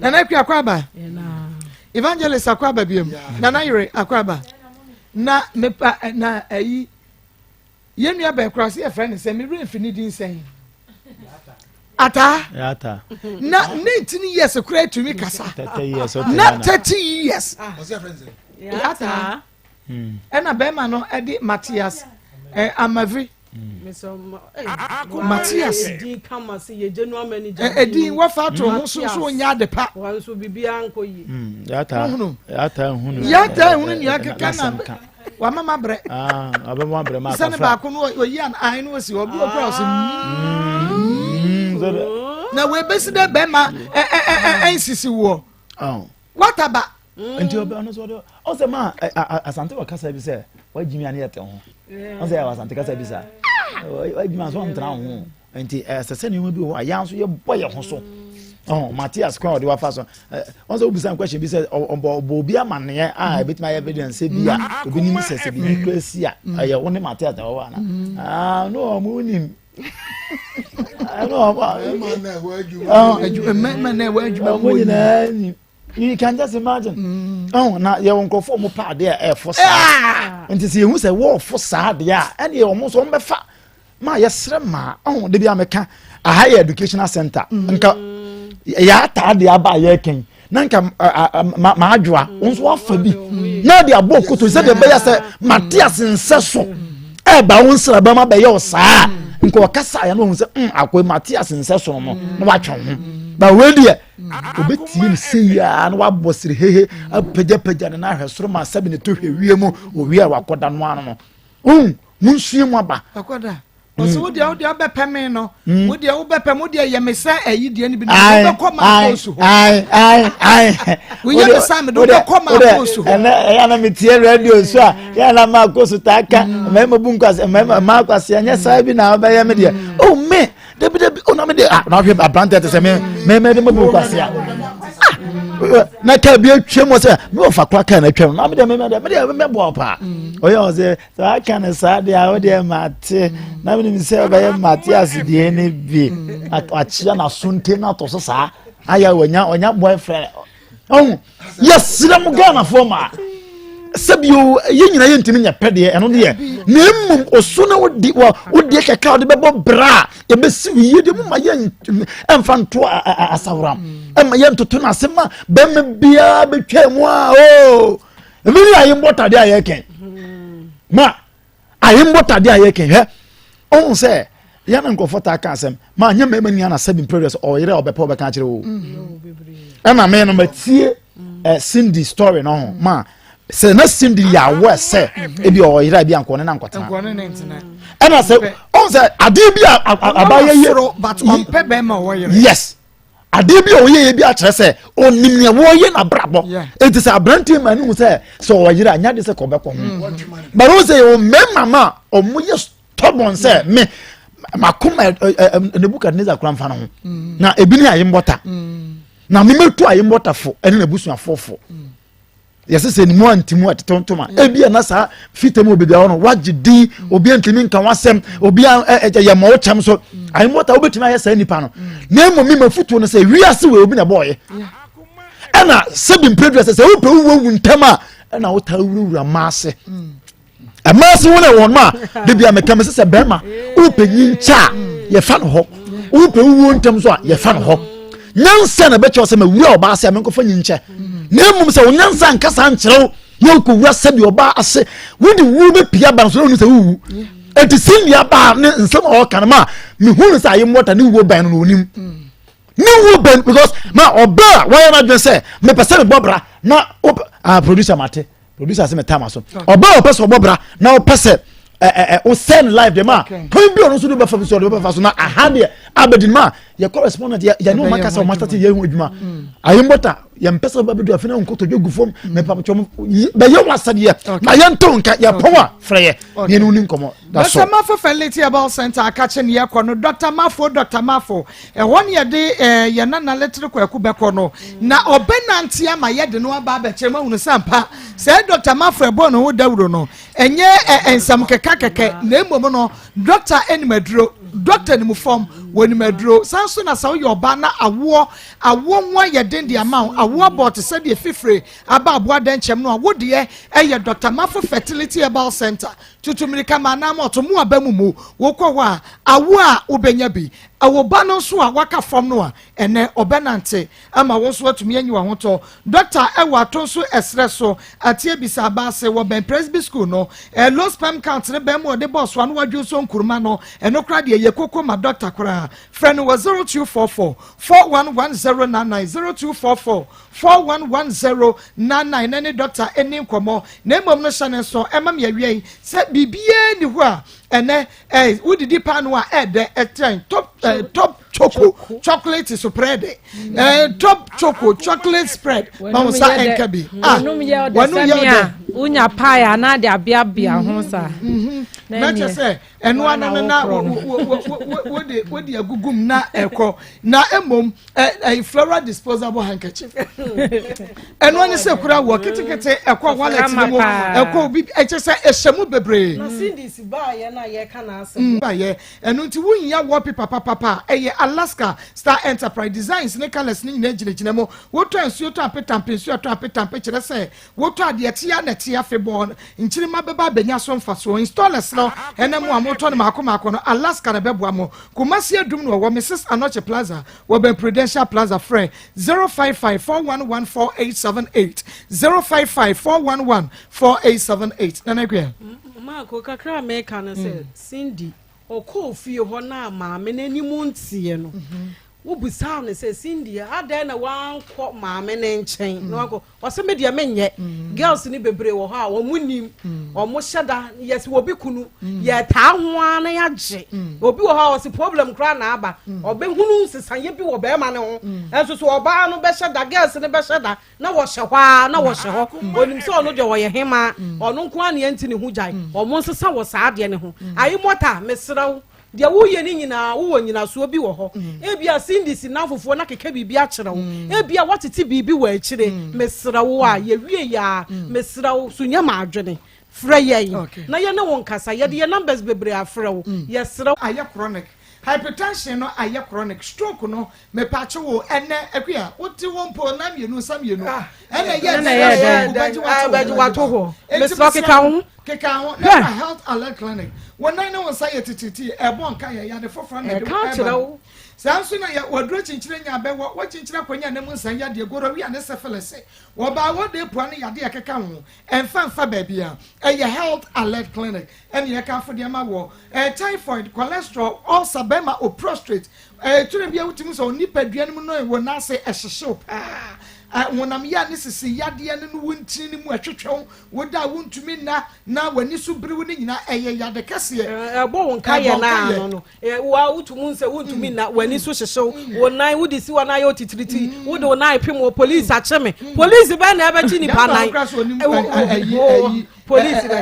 Nana Akua Akwaba. Evangelist Akwaba biom. Nana Yere Akwaba. Na mepa eh, na ayi yɛn nua bɛn koraa sɛ yɛfrɛ no sɛ me werɛ mfi ne din sɛn. Ataa. Na 19 years koraa tumi kasa. Na 30 years. Ataa. Ɛna bɛrima no ɛde Matias ɛ Amaviri. Matias ɛdin wɔfa ato ho so nso onyɛ ade pa. Yata Yata ehunu nua keka na wama ma brɛ. Sani baako no oyi an ahen no osi hɔ bi okura ɔsi. Na wei besi dɛ bɛrima ɛ ɛ ɛ ɛnsisi woɔ. Wataba. Nti ɔbɛ ɔno nso ɔde ɔsɛ maa asante wɔ kasa bi sɛ wagyimi ane yɛ te ho ɔsɛ yɛ asante kasa bi sa wagyimi aso ɔntena ho nti ɛsɛ sɛ nneɛma bi wɔ hɔ a yɛn nso yɛbɔ yɛn ho so ɔn Matias kwan a ɔde wafa so ɔn sɛ wobisa question bi sɛ ɔbɔ ɔbɔ obi amaneɛ a ebetumi ayɛ evidence sɛ bi a obi nim sɛ sɛ biribi kura si a ɛyɛ wo ne Matias na ɛwɔ hɔ ana aa no ɔmo nim ɛno ɔmo mmarima na ɛwɔ adwuma mu nyinaa nim. You can just imagine. Mm. Oh, na yɛ wɔn nkurɔfoɔ wɔn pa adeɛ a ɛɛfo saa. Ah! Nti sɛ yɛhu sɛ wɔɔfo saa adeɛ a ɛne wɔn nso wɔn bɛfa maa yɛsrɛ maa ɔho de bi a mɛka aha yɛ educational center mm. nka yɛ ataa deɛ aba a yɛrekɛn na nka maa adwoa wɔn nso afa bi na de abɔ koto sɛ deɛ ɛbɛyɛ sɛ mate ase nsɛ so ɛɛba wɔn nsrabɛn ma bɛyɛ ɔsaa nka ɔkasa yɛn no wɔn sɛ mm akɔ mate ase nsɛ so no na watwɛn ho ba wei deɛ. Obetie no sei ara na wabɔ sere hehe apagyapagya ne nan ahwɛ soro ma sɛbi ne to hwɛ wie mu owie a wakɔda no ano no. Ohun munsua mu aba. Akɔda. Ɔsɛ wo deɛ wo deɛ wobɛpɛ me no mm. wo deɛ wobɛpɛ mo deɛ yɛ me sɛ ɛyi deɛ no bi no wobɛkɔ ma akɔ hɔ. Ayi ayi ayi. Woyɛ me sɛ mede wobɛkɔ ma akɔ su hɔ. Ɛnɛ ɛyɛ na metie radio so a yɛ na ma akɔ so taa ka mm. mmarima bu nkwasi mmarima mmaa kwasi ɛnyɛ saa bi na wobɛyɛ me deɛ. Mm. Oh me. Dabi dabi o na me de ah na ɔhwɛ aberante te sɛ me me me de mo bu kwasi a ah. Na kaa bi atwa mu sɛ me wɔfa kora kaa no atwam na medeɛ medeɛ medeɛ mɛboa paa. Ɔyɛ wɔ sɛ sɛ waka no saa deɛ a wodeɛ mate na menim sɛ wobɛyɛ mate asedeɛ no bi akyea n'asonte no atɔ so saa ayɛ wanya ɔnya boyfriend. Ɔhu yɛsrɛ mo Ghanafoɔ ma sɛbio yɛn nyinaa yɛntumi nyɛ pɛ deɛ ɛno deɛ na mmom ɔso na wodi wodeɛ kɛkɛ a wode bɛbɔ bra a yɛbɛsi wo yie deɛ moma yɛn ɛmfa nto asaworam ɛma yɛntoto no ase ma bɛrima biara bɛtwa mu a o ebi ne ayembɔ tadeɛ a yɛkɛn ma Ahemmɔ tadeɛ a yɛkɛn hwɛ ɔhu sɛ yɛn na nkurɔfoɔ taa ka asɛm ma anyɛ mmarima nyinaa na sɛbi mpere sɛ ɔyere a ɔbɛpɛ ɔbɛka akyerɛ o ɛna me no matie eh, Cindy story no ho ma sɛ na Cindy yɛ awɔ sɛ ebi ɔyere a ebi ankɔ ne na nkɔtena ɛna sɛ ɔhu sɛ adeɛ bi a abayɛ yɛ yes adeɛ bi a ɔyɛ yɛ bi akyerɛ sɛ ɔnim nea wɔyɛ n'abrabɔ eti sɛ aberanteɛ ma ne hu sɛ sɛ ɔyere a nyade sɛ kɔbɛkɔ ho mm. but ɔn sɛ yɛwɔ mmarima ma ɔmo yɛ stubborn sɛ mm. me makoma Nebukadnezar kora nfa no ho mm. na ebi ne ayembɔta na memɛtu ayembɔtafo ɛne n'abusuafoɔ fo yɛsɛ sɛ ne mu anti mu ɛtetɔ ntoma mm. ebi na saa fita mu obebi ahɔ no wagye din mm. obi ntumi nka wasɛm obi yɛ ma ɔkyɛm so mm. ahemmɔta wobɛtumi ayɛ saa nipa no na mmom mi ma futuo no sɛ wiase wɔ obi na ɛbɔɔyɛ ɛna sɛbi mpɛdua sɛ sɛ wopɛ wuwu ntɛm a ɛna wotaa wurawura maase ɛmaa se wɔn a wɔn a debi a mɛka mɛ sɛ bɛrima wopɛ nyinkyɛ a yɛfa no hɔ wopɛ wuo ntɛm so a yɛfa no hɔ nyansa na bɛkyɛw sɛ mawura ɔbaa ase a menkɔfa nyinkyɛ na mmom sɛ wo nyansa nkasa nkyerɛ wo na wokɔwura sɛbi ɔbaa ase wode wuo bɛpia ba nso na wonu sɛ wowu ɛnti sɛnea baa ne nsɛm a ɔka no ma mehu no sɛ ayɛ mmɔta ne wuo bɛn no na onim ne wuo bɛn because ma ɔbaa a wɔyɛ no adwene sɛ mepɛ sɛ mebɔ bra na ah, producer mate producer sɛ mɛta ma so ɔbaa ɔpɛ sɛ ɔbɔ bra na ɔpɛ sɛ ɛɛ ɔsɛn live deɛ ma kwan bi ɔno nso de bɛfa bi so ɔde bɛfa so na aha deɛ abɛdi ma yɛ correspondent yɛ yɛ ne ɔma kasa ɔma start yɛ ho adwuma mm. ayembɔta yɛ mpɛ sɛ ɔba bɛdu afei na nkotodwe gu fam mm. mɛpa twɛm bɛyɛ wɔ asɛdeɛ na yɛn to nka yɛ pɔn a frɛ yɛ yɛn ne nkɔmɔ da so. Dr. Mafo Fertility Herbal Center akakye ne yɛkɔ no Dr. Mafo Dr. Mafo Ɛhɔ ne yɛde eh, yɛn nana Letere Kwaku bɛkɔ no, na ɔbɛnante ama yɛde no aba abɛkyerɛ mu ahunu sɛ ampa sɛ Dɔkta Mafo ɛbɔɔ ne ho dawuro no, ɛnyɛ eh, nsɛm keka kɛkɛ, na mmom no, dɔkta anim aduro, dɔkta nim fam, wɔnim aduro. San so na sɛ woyɛ ɔbaa na awoɔ, awoɔ ho ayɛ den de ama wo, awoɔ abɔ te sɛ deɛ fifire aba aboa dɛnkyɛm no a, wo deɛ ɛyɛ Dɔkta Mafo Fertility Herbal Center. Tutu mmirika ma anaa ma ɔto mo aba mu mu, wokɔ hɔ a, awoɔ a wobɛnya bi. Wo ba no nso a waka fam no a, ɛnnɛ ɔbɛnante ama wo nso atumi anyi w'ahotɔ. Dɔkta wɔ ato nso ɛserɛ so, Atie bisa aba ase wɔ bɛn Presby School no. Low sperm count ne bɛn mu ɔde bɔɔ so ano wadwo nso nkuruma no, ɛno koraa deɛ ɛyɛ koko ma dɔkta koraa. Frɛ no wɔ 0244 411099, 0244 411099 na ne dɔkta nni nkɔmmɔ. Na mmom no hyɛ no nso ma me awia yi sɛ biribiara nni hɔ a ɛnɛ Eh, wodidi paano a ɛdɛ ɛkyɛn top eh, top choco chocolate spread mm. eh, top choco chocolate spread ma wo nsa ɛnka bi ah wɔnum yɛ ɔdɛ wonya pie anaa de abeabea ho saa mm-hmm. na kyɛ sɛ ɛno ano no na wode wode agugum na ɛkɔ na mmom ɛɛ floral disposable handkerchief ɛno ne sɛ kura wɔ ketekete ɛkɔ wallet no mu ɛkɔ obi ɛkyɛ sɛ ɛhyɛ mu bebree. na cindy's baayɛ na yɛka n'asɛm. Mm, baayɛ ɛno nti wohia wallpaper papapa ɛyɛ Alaska Star Enterprise designs ne colours ne nyinaa gyinagyina mu wotɔ nsuo tɔ apetampe nsuo tɔ apetampe kyerɛ sɛ wotɔ adeɛ tea na tea afebɔɔ nkyirimma bɛba abɛnya so mfasoɔ installers no ɛnɛ mo a motɔ no maako maako no Alaska na ɛbɛboa mo Kumasi Adum no ɔwɔ Mrs Anokye Plaza wɔ bɛn Prudential Plaza frɛ 055 411 4878 055 411 4878 Nana Akua. Marko, kakra a meka no sɛ mm. Cindy ɔkɔɔ fie hɔ na maame no anim nteɛ no mhm. wobisaa no sɛ Cindy adɛn na wankɔ maame no nkyɛn na mm. wankɔ Ɔse me deɛ menyɛ. Girls no bebree wɔ hɔ a wɔn nim, wɔn hyɛ da, yɛse obi kunu, yɛtaa ho ara na yɛagye. Obi wɔ hɔ a ɔse problem koraa na aba, ɔbɛhunu nsesaeɛ bi wɔ bɛrima no ho, nso so ɔbaa no bɛhyɛ da, girls no bɛhyɛ da, na wɔhyɛ hɔ ara, na wɔhyɛ hɔ. Ɔnim sɛ ɔno deɛ ɔyɛ hemaa, ɔno nko ara na yɛnti ne ho gyae. Wɔn nsesa wɔ saa adeɛ no ho. Ayimɔta, mesrɛ wo. Deɛ woreyɛ no nyinaa, wowɔ nnyinasoɔ bi wɔ hɔ. Ebia Cindy si nnamfofoɔ no akeka biribi akyerɛ wo. Ebia woatete biribi wɔ akyire. Mesrɛ wo a, yɛwie yɛ a, mesrɛ wo, so nyɛ m'adwene. Frɛ yɛn na yɛne wo nkasa. Yɛde yɛn numbers bebree afrɛ wo. Yɛsrɛ wo. Ayɛ chronic. Hypertension no ayɛ chronic. Stroke no, Mepakye wo ɛnɛ Akua wote hɔ mpo nan mienu nsa mienu ɛna ɛyɛ dɛn na stroke bɛgye wato hɔ enti mesrɛ wo keka ho na bra health alert clinic wo nan ne wo nsa yɛ titiritii ɛbɔ nka yɛ yade foforɔ na ɛde ɛba no saa nso na yɛ waduro kyinkyire nya bɛwɔ wakyinkyire akɔnya ne mu nsa yadeɛ gonorrhea ne syphilis wɔbaa wɔ de pua ne yadeɛ ɛkeka ho ɛmfa mfa baabi a ɛyɛ health alert clinic ɛne ɛkamfo deɛ ma wɔ typhoid cholesterol ulcer bɛma o prostrate Ɛtɔ da bi a wotumi sɛ onipadua no mu no wɔ n'ase ɛhyehyew paa. Honam yea ne sisi yadeɛ no ne wo ntini no mu ɛtwetwe wo, woda a wontumi nna na w'ani so biriw no nyinaa ɛyɛ yade kɛseɛ. Ɛbɔ wo nkaeɛ no ano no, wo a wotumi sɛ wontumi nna, w'ani so hyehyew, wo nan wode si hɔ na ayɛ otitiriti, wode wo nan pem wɔ polisi akye me. Polisi bɛn na ɛbɛkye nipa nan? Polisi bɛ.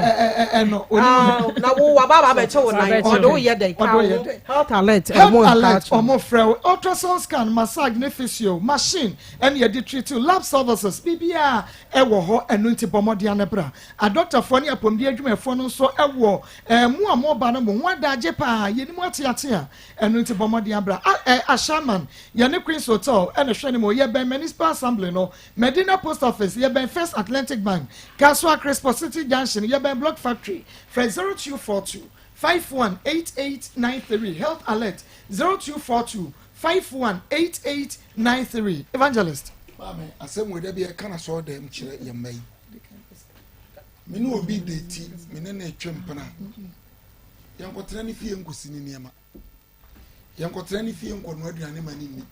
Ɛno ah, na wo wa ba ba bɛkye wo nan ɔde wo yɛ dɛ ka ho health alert health alert ɔmo frɛ wo ultrasound scan massage ne physio machine ɛne yɛde treat lab services biribiara ɛwɔ hɔ ɛno nti bɔ mmɔden ano bra adɔktafoɔ ne apɔmuden adwumayɛfoɔ no nso ɛwɔ ɛɛ mo a mo ba no mo ho adagye paa yɛn mu ateatea ɛno nti bɔ mmɔden abra ɛ Ashaman yɛne Queens Hotel ɛna hwɛ ne mo yɛbɛn Municipal Assembly no Medina Post Office, yɛbɛn First Atlantic Bank, Kasoa Crespo City Junction, yɛbɛn Block Factory, frɛ 0242 518893, Health Alert 0242 518893. Evangelist. Maame, asɛm wei da bi ɛka na sɔɔ dɛm kyerɛ yɛn mma yi. Me ne obi deti, me ne ne twe mpena. Yɛnkɔtena ne fie nkɔsi ne nneɛma. Yɛnkɔtena ne fie nkɔnoa aduane ma ne nni.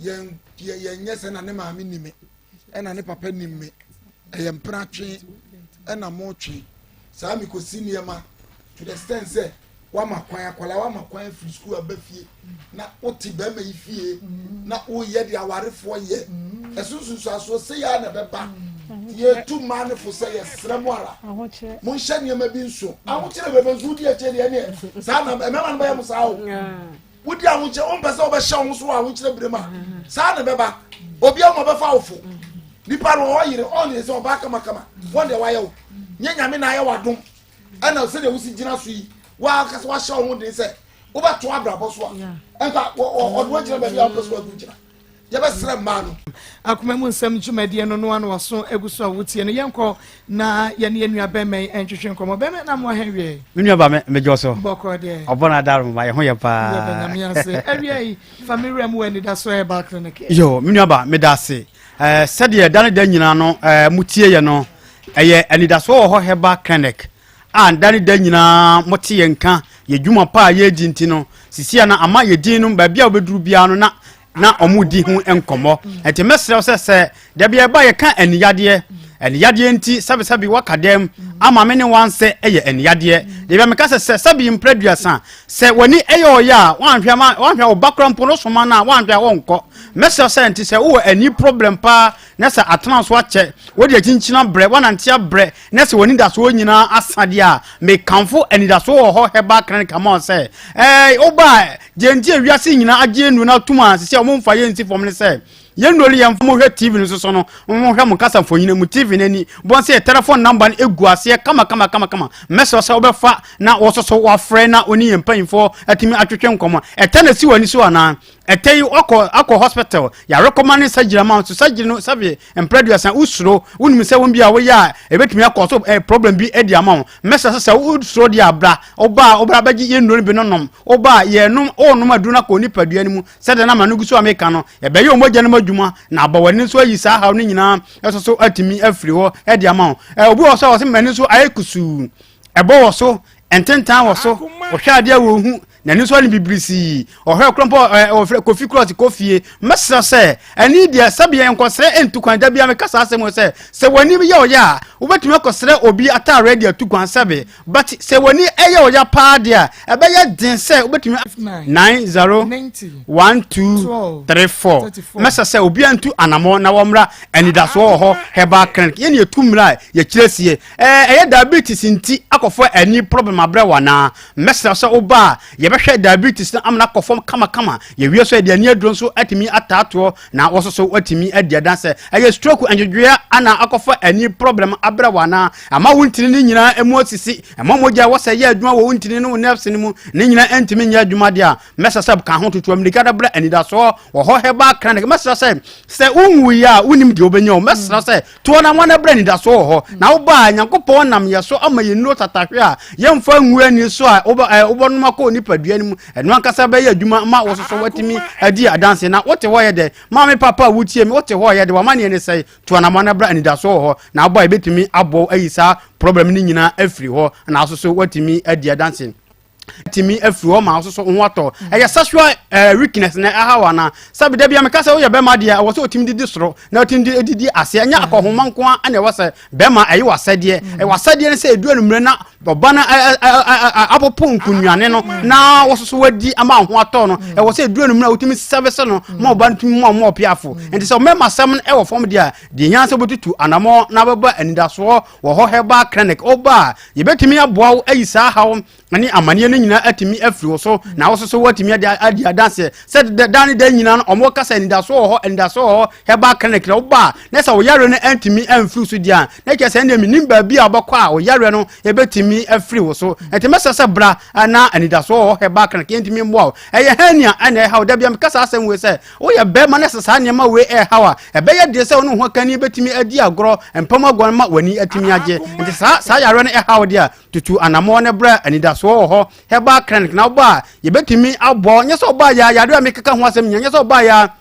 Yɛn yɛnyɛ sɛ na ne maame ni me, ɛna ne papa nim me. Ɛyɛ mpena twe ɛna mo twe. Saa mekɔsi nneɛma to the extent sɛ wama kwan akwadaa wama kwan afiri sukuu aba fie na wote bɛrima yi fie na woyɛ de awarefoɔ yɛ ɛso nsunsuansoɔ sɛ yɛ a na ɛbɛba yɛtu mmaa no fo sɛ yɛsrɛ mo ara monhyɛ nneɛma bi nso ahokyerɛ bɛbɛ nso wodi akyire deɛ neɛ saa na mmarima no bɛyɛ mo saa o wodi ahokyerɛ wompɛ sɛ wobɛhyɛ wo ho so wɔ ahokyerɛ berɛ mu a saa na ɛbɛba obi ama bɛfa wo fo nipa no ɔwɔ yere ɔne sɛ ɔbaa kamakama wɔn deɛ wayɛ wo nyɛ nyame na ayɛ wadom ɛna sɛdeɛ wosi gyina so yi wakasa wahyɛ wo ho den sɛ wobɛto abrabɔ so a ɛnka ɔde wagyina baabi a wopɛ so agu gyina yɛbɛsrɛ mmaa no. Akoma mu nsɛm dwumadie no noa no waso egu so a wotie no yɛnkɔ na yɛne yɛn nua bɛrima yi ntwetwe nkɔmmɔ bɛrima na mo ahɛn wiɛ. Me nua ba me megye so. Bɔkɔ deɛ. Ɔbɔ na adaro ma yɛ ho yɛ paa. Yɛda nyame ase. Awia yi fa me wura mu wɔ anidaso herbal clinic. Yo me nua ba meda ase. Ɛɛ sɛdeɛ da ne da nyinaa no ɛɛ motie yɛ no ɛyɛ anidasoɔ wɔ hɔ herbal clinic a da ne da nyinaa mote yɛn nka yɛ dwuma pa a yɛredi nti no sisi a na ama yɛ din no baabi a wobɛduru biara no na na wɔn di ho nkɔmmɔ nti mɛsrɛ sɛ sɛ dabi ɛba yɛka aniyadeɛ aniyadeɛ nti sɛbisɛbi waka dɛm ama me ne wansɛ ɛyɛ aniyadeɛ debi meka sɛ sɛ sɛbi mpere duasa sɛ w'ani ɛyɛ ɔyɛ a wanhwɛ ma wanhwɛ ɔba kora mpo no soma no a wanhwɛ a wɔnkɔ mɛsrɛ sɛ nti sɛ wowɔ ani problem paa na sɛ atena so akyɛ wode akyinkyina brɛ wanante abrɛ na sɛ w'anidasoɔ nyinaa asa deɛ a, mekamfo anidasoɔ wɔ hɔ herbal clinic ama wo sɛ ɛɛ woba a deɛ nti a wiase nyinaa agye nnuro no atom a sisi a wɔmfa yɛn nsi fam ne sɛ yɛn nnuro no yɛmfa mo hwɛ tv no so so no mohwɛ mo kasa mfonyin mu tv no ani bɔn sɛ yɛ telephone number no egu aseɛ kama kama kama kama mɛsrɛ sɛ wobɛfa na wɔsoso wafrɛ na oni yɛn mpanyinfoɔ atumi atwetwe nkɔmɔ ɛtɛ na si w'ani so anaa Ɛtɛ yi wakɔ akɔ hospital yarekɔma ne surgery ama so surgery no sɛbi mpere aduasa wosuro wonim sɛ wɔn bi a woyɛ a ebetumi akɔ so eh, problem bi adi ama wo mɛsɛ sɛ sɛ wosuro deɛ abra woba a wobra bɛgye yɛn nnuro no bi no nom woba a yɛnom wonom aduro no akɔ nipadua no mu sɛdeɛ na ma no gu so a meka no ɛbɛyɛ wɔn mogya no mu adwuma na abɔ w'ani nso ayi saa haw no nyinaa ɛso so atumi afiri hɔ adi ama wo eh, obi wɔ so a wɔsɛ m'ani so ayɛ kusuu ɛbɔ wɔ so ntentan wɔ so wɔhwɛ adeɛ a wɔhu. N'ani nso ayɛ no bibirisii. Ɔhwɛ koro mpo ɛ ɔfrɛ Kofi koro ɔte kɔ fie. Mɛsrɛ sɛ ɛne deɛ sɛbi yɛn nkɔsrɛ ntu kwan da biara meka saa asɛm yi sɛ sɛ w'ani yɛ ɔyɛ a wobɛtumi akɔsrɛ obi ataareɛ de atu kwan sɛbi but sɛ w'ani ɛyɛ ɔya paa deɛ a ɛbɛyɛ den sɛ wobɛtumi 9 0 1 2 3 4 mɛsɛ sɛ obiara ntu anamɔ na wɔmmra anidasoɔ wɔ hɔ herbal clinic yɛne yɛtu mmerɛ a yɛkyerɛ sie ɛyɛ diabetes nti akɔfɔ ani problem abrɛ wɔ anaa Mɛsrɛ sɛ woba a, yɛbɛhwɛ diabetes no amena akɔ fam kamakama. Yɛwie so a, yɛde ani aduro nso atumi ataatoɔ na wo nso so woatumi adi adanse. Ɛyɛ stroke ndwodwoeɛ ana akɔfa ani problem abrɛ wo anaa? Ama wo ntini no nyinaa mu asisi, ɛma mogya a ɛwɔ sɛ ɛyɛ adwuma wɔ wo ntini ne wo nerves no mu ne nyinaa ntumi nyɛ adwuma deɛ a, mɛsrɛ sɛ ka ho tutu amirika de brɛ anidasoɔ wɔ hɔ herbal clinic. Mɛsrɛ sɛ sɛ wonwuiɛ a wonim deɛ wobɛnya o. Mɛsrɛ sɛ Toɔ na wɔn abrɛ anidasoɔ wɔ hɔ. Na wo ba a, Nyankopɔn nam yɛ so ama yɛn nnuro tatahwe a yɛmfa ngu ani so a wobɛ, ɛ, wobɛnom akɔ onipadua no mu. Ɛno ankasa bɛyɛ adwuma ma wo soso woatumi adi adanse. Na wote hɔ yɛ dɛ? Maame papa a wotie me, wote hɔ yɛ dɛ? W'amanneɛ ne sɛe? To anamɔ na bra anidasoɔ wɔ hɔ. Na wo ba a, yɛbɛtumi aboa wo ayi saa problem no nyinaa afiri hɔ na wo soso woatumi adi adanse. tumi afiri hɔ ma wo soso ho atɔ ɛyɛ sexual eh, weakness na ɛha wa na sɛbi da bia meka sɛ woyɛ bɛrima deɛ ɛwɔ sɛ ɔtumi didi soro na ɔtumi di didi aseɛ ɛnyɛ akɔhoma nko a ɛna ɛwɔ sɛ bɛrima ɛyɛ wasɛdeɛ ɛyɛ wasɛdeɛ ne sɛ ɛdu anummerɛ na ɔba no apopo nkunuane no na wɔsoso wadi ama ho atɔ no ɛwɔ sɛ ɛdu anummerɛ a wotumi sɛbese no ma ɔba no tumi ma ɔma ɔpiafo nti sɛ ɔmɛma sɛm no ɛwɔ fam deɛ a deɛ hia sɛ wobɛtutu anammɔ na bɛba anidasoɔ wɔ hɔ herbal clinic woba a yɛbɛtumi aboa wo ayi saa haw ne amanneɛ no nyinaa atumi afiri wo so na wo soso woatumi adi adi adanseɛ sɛ da ne da nyinaa no ɔmo kasa anidasoɔ wɔ hɔ anidasoɔ wɔ hɔ herbal clinic na woba a na sɛ wo yareɛ no antumi amfiri so deɛ a na kyerɛ sɛ ɛndeɛ menim baabi a wobɛkɔ a wo yareɛ no ɛbɛtumi afiri wo so nti mɛsɛ sɛ bra na anidasoɔ wɔ hɔ herbal clinic yɛntumi mmoa wo ɛyɛ hernia ɛna ɛha wo da bia mekasa asɛm wei sɛ Woyɛ barima na sɛ saa nneɛma wei rehaw a, ɛbɛyɛ den sɛ wo ne wo hokani betumi adi agorɔ, mpam agorɔ no ma w'ani atumi agye. Nti saa saa yareɛ no ɛhaw deɛ a, tutu anammɔn na brɛ anidasoɔ wɔ hɔ herbal clinic na woba a, yɛbɛtumi aboa wo. Nyɛ sɛ ɔbaa yɛ a, yareɛ a mekeka ho asɛm nyinaa, nyɛ sɛ ɔbaa yɛ a,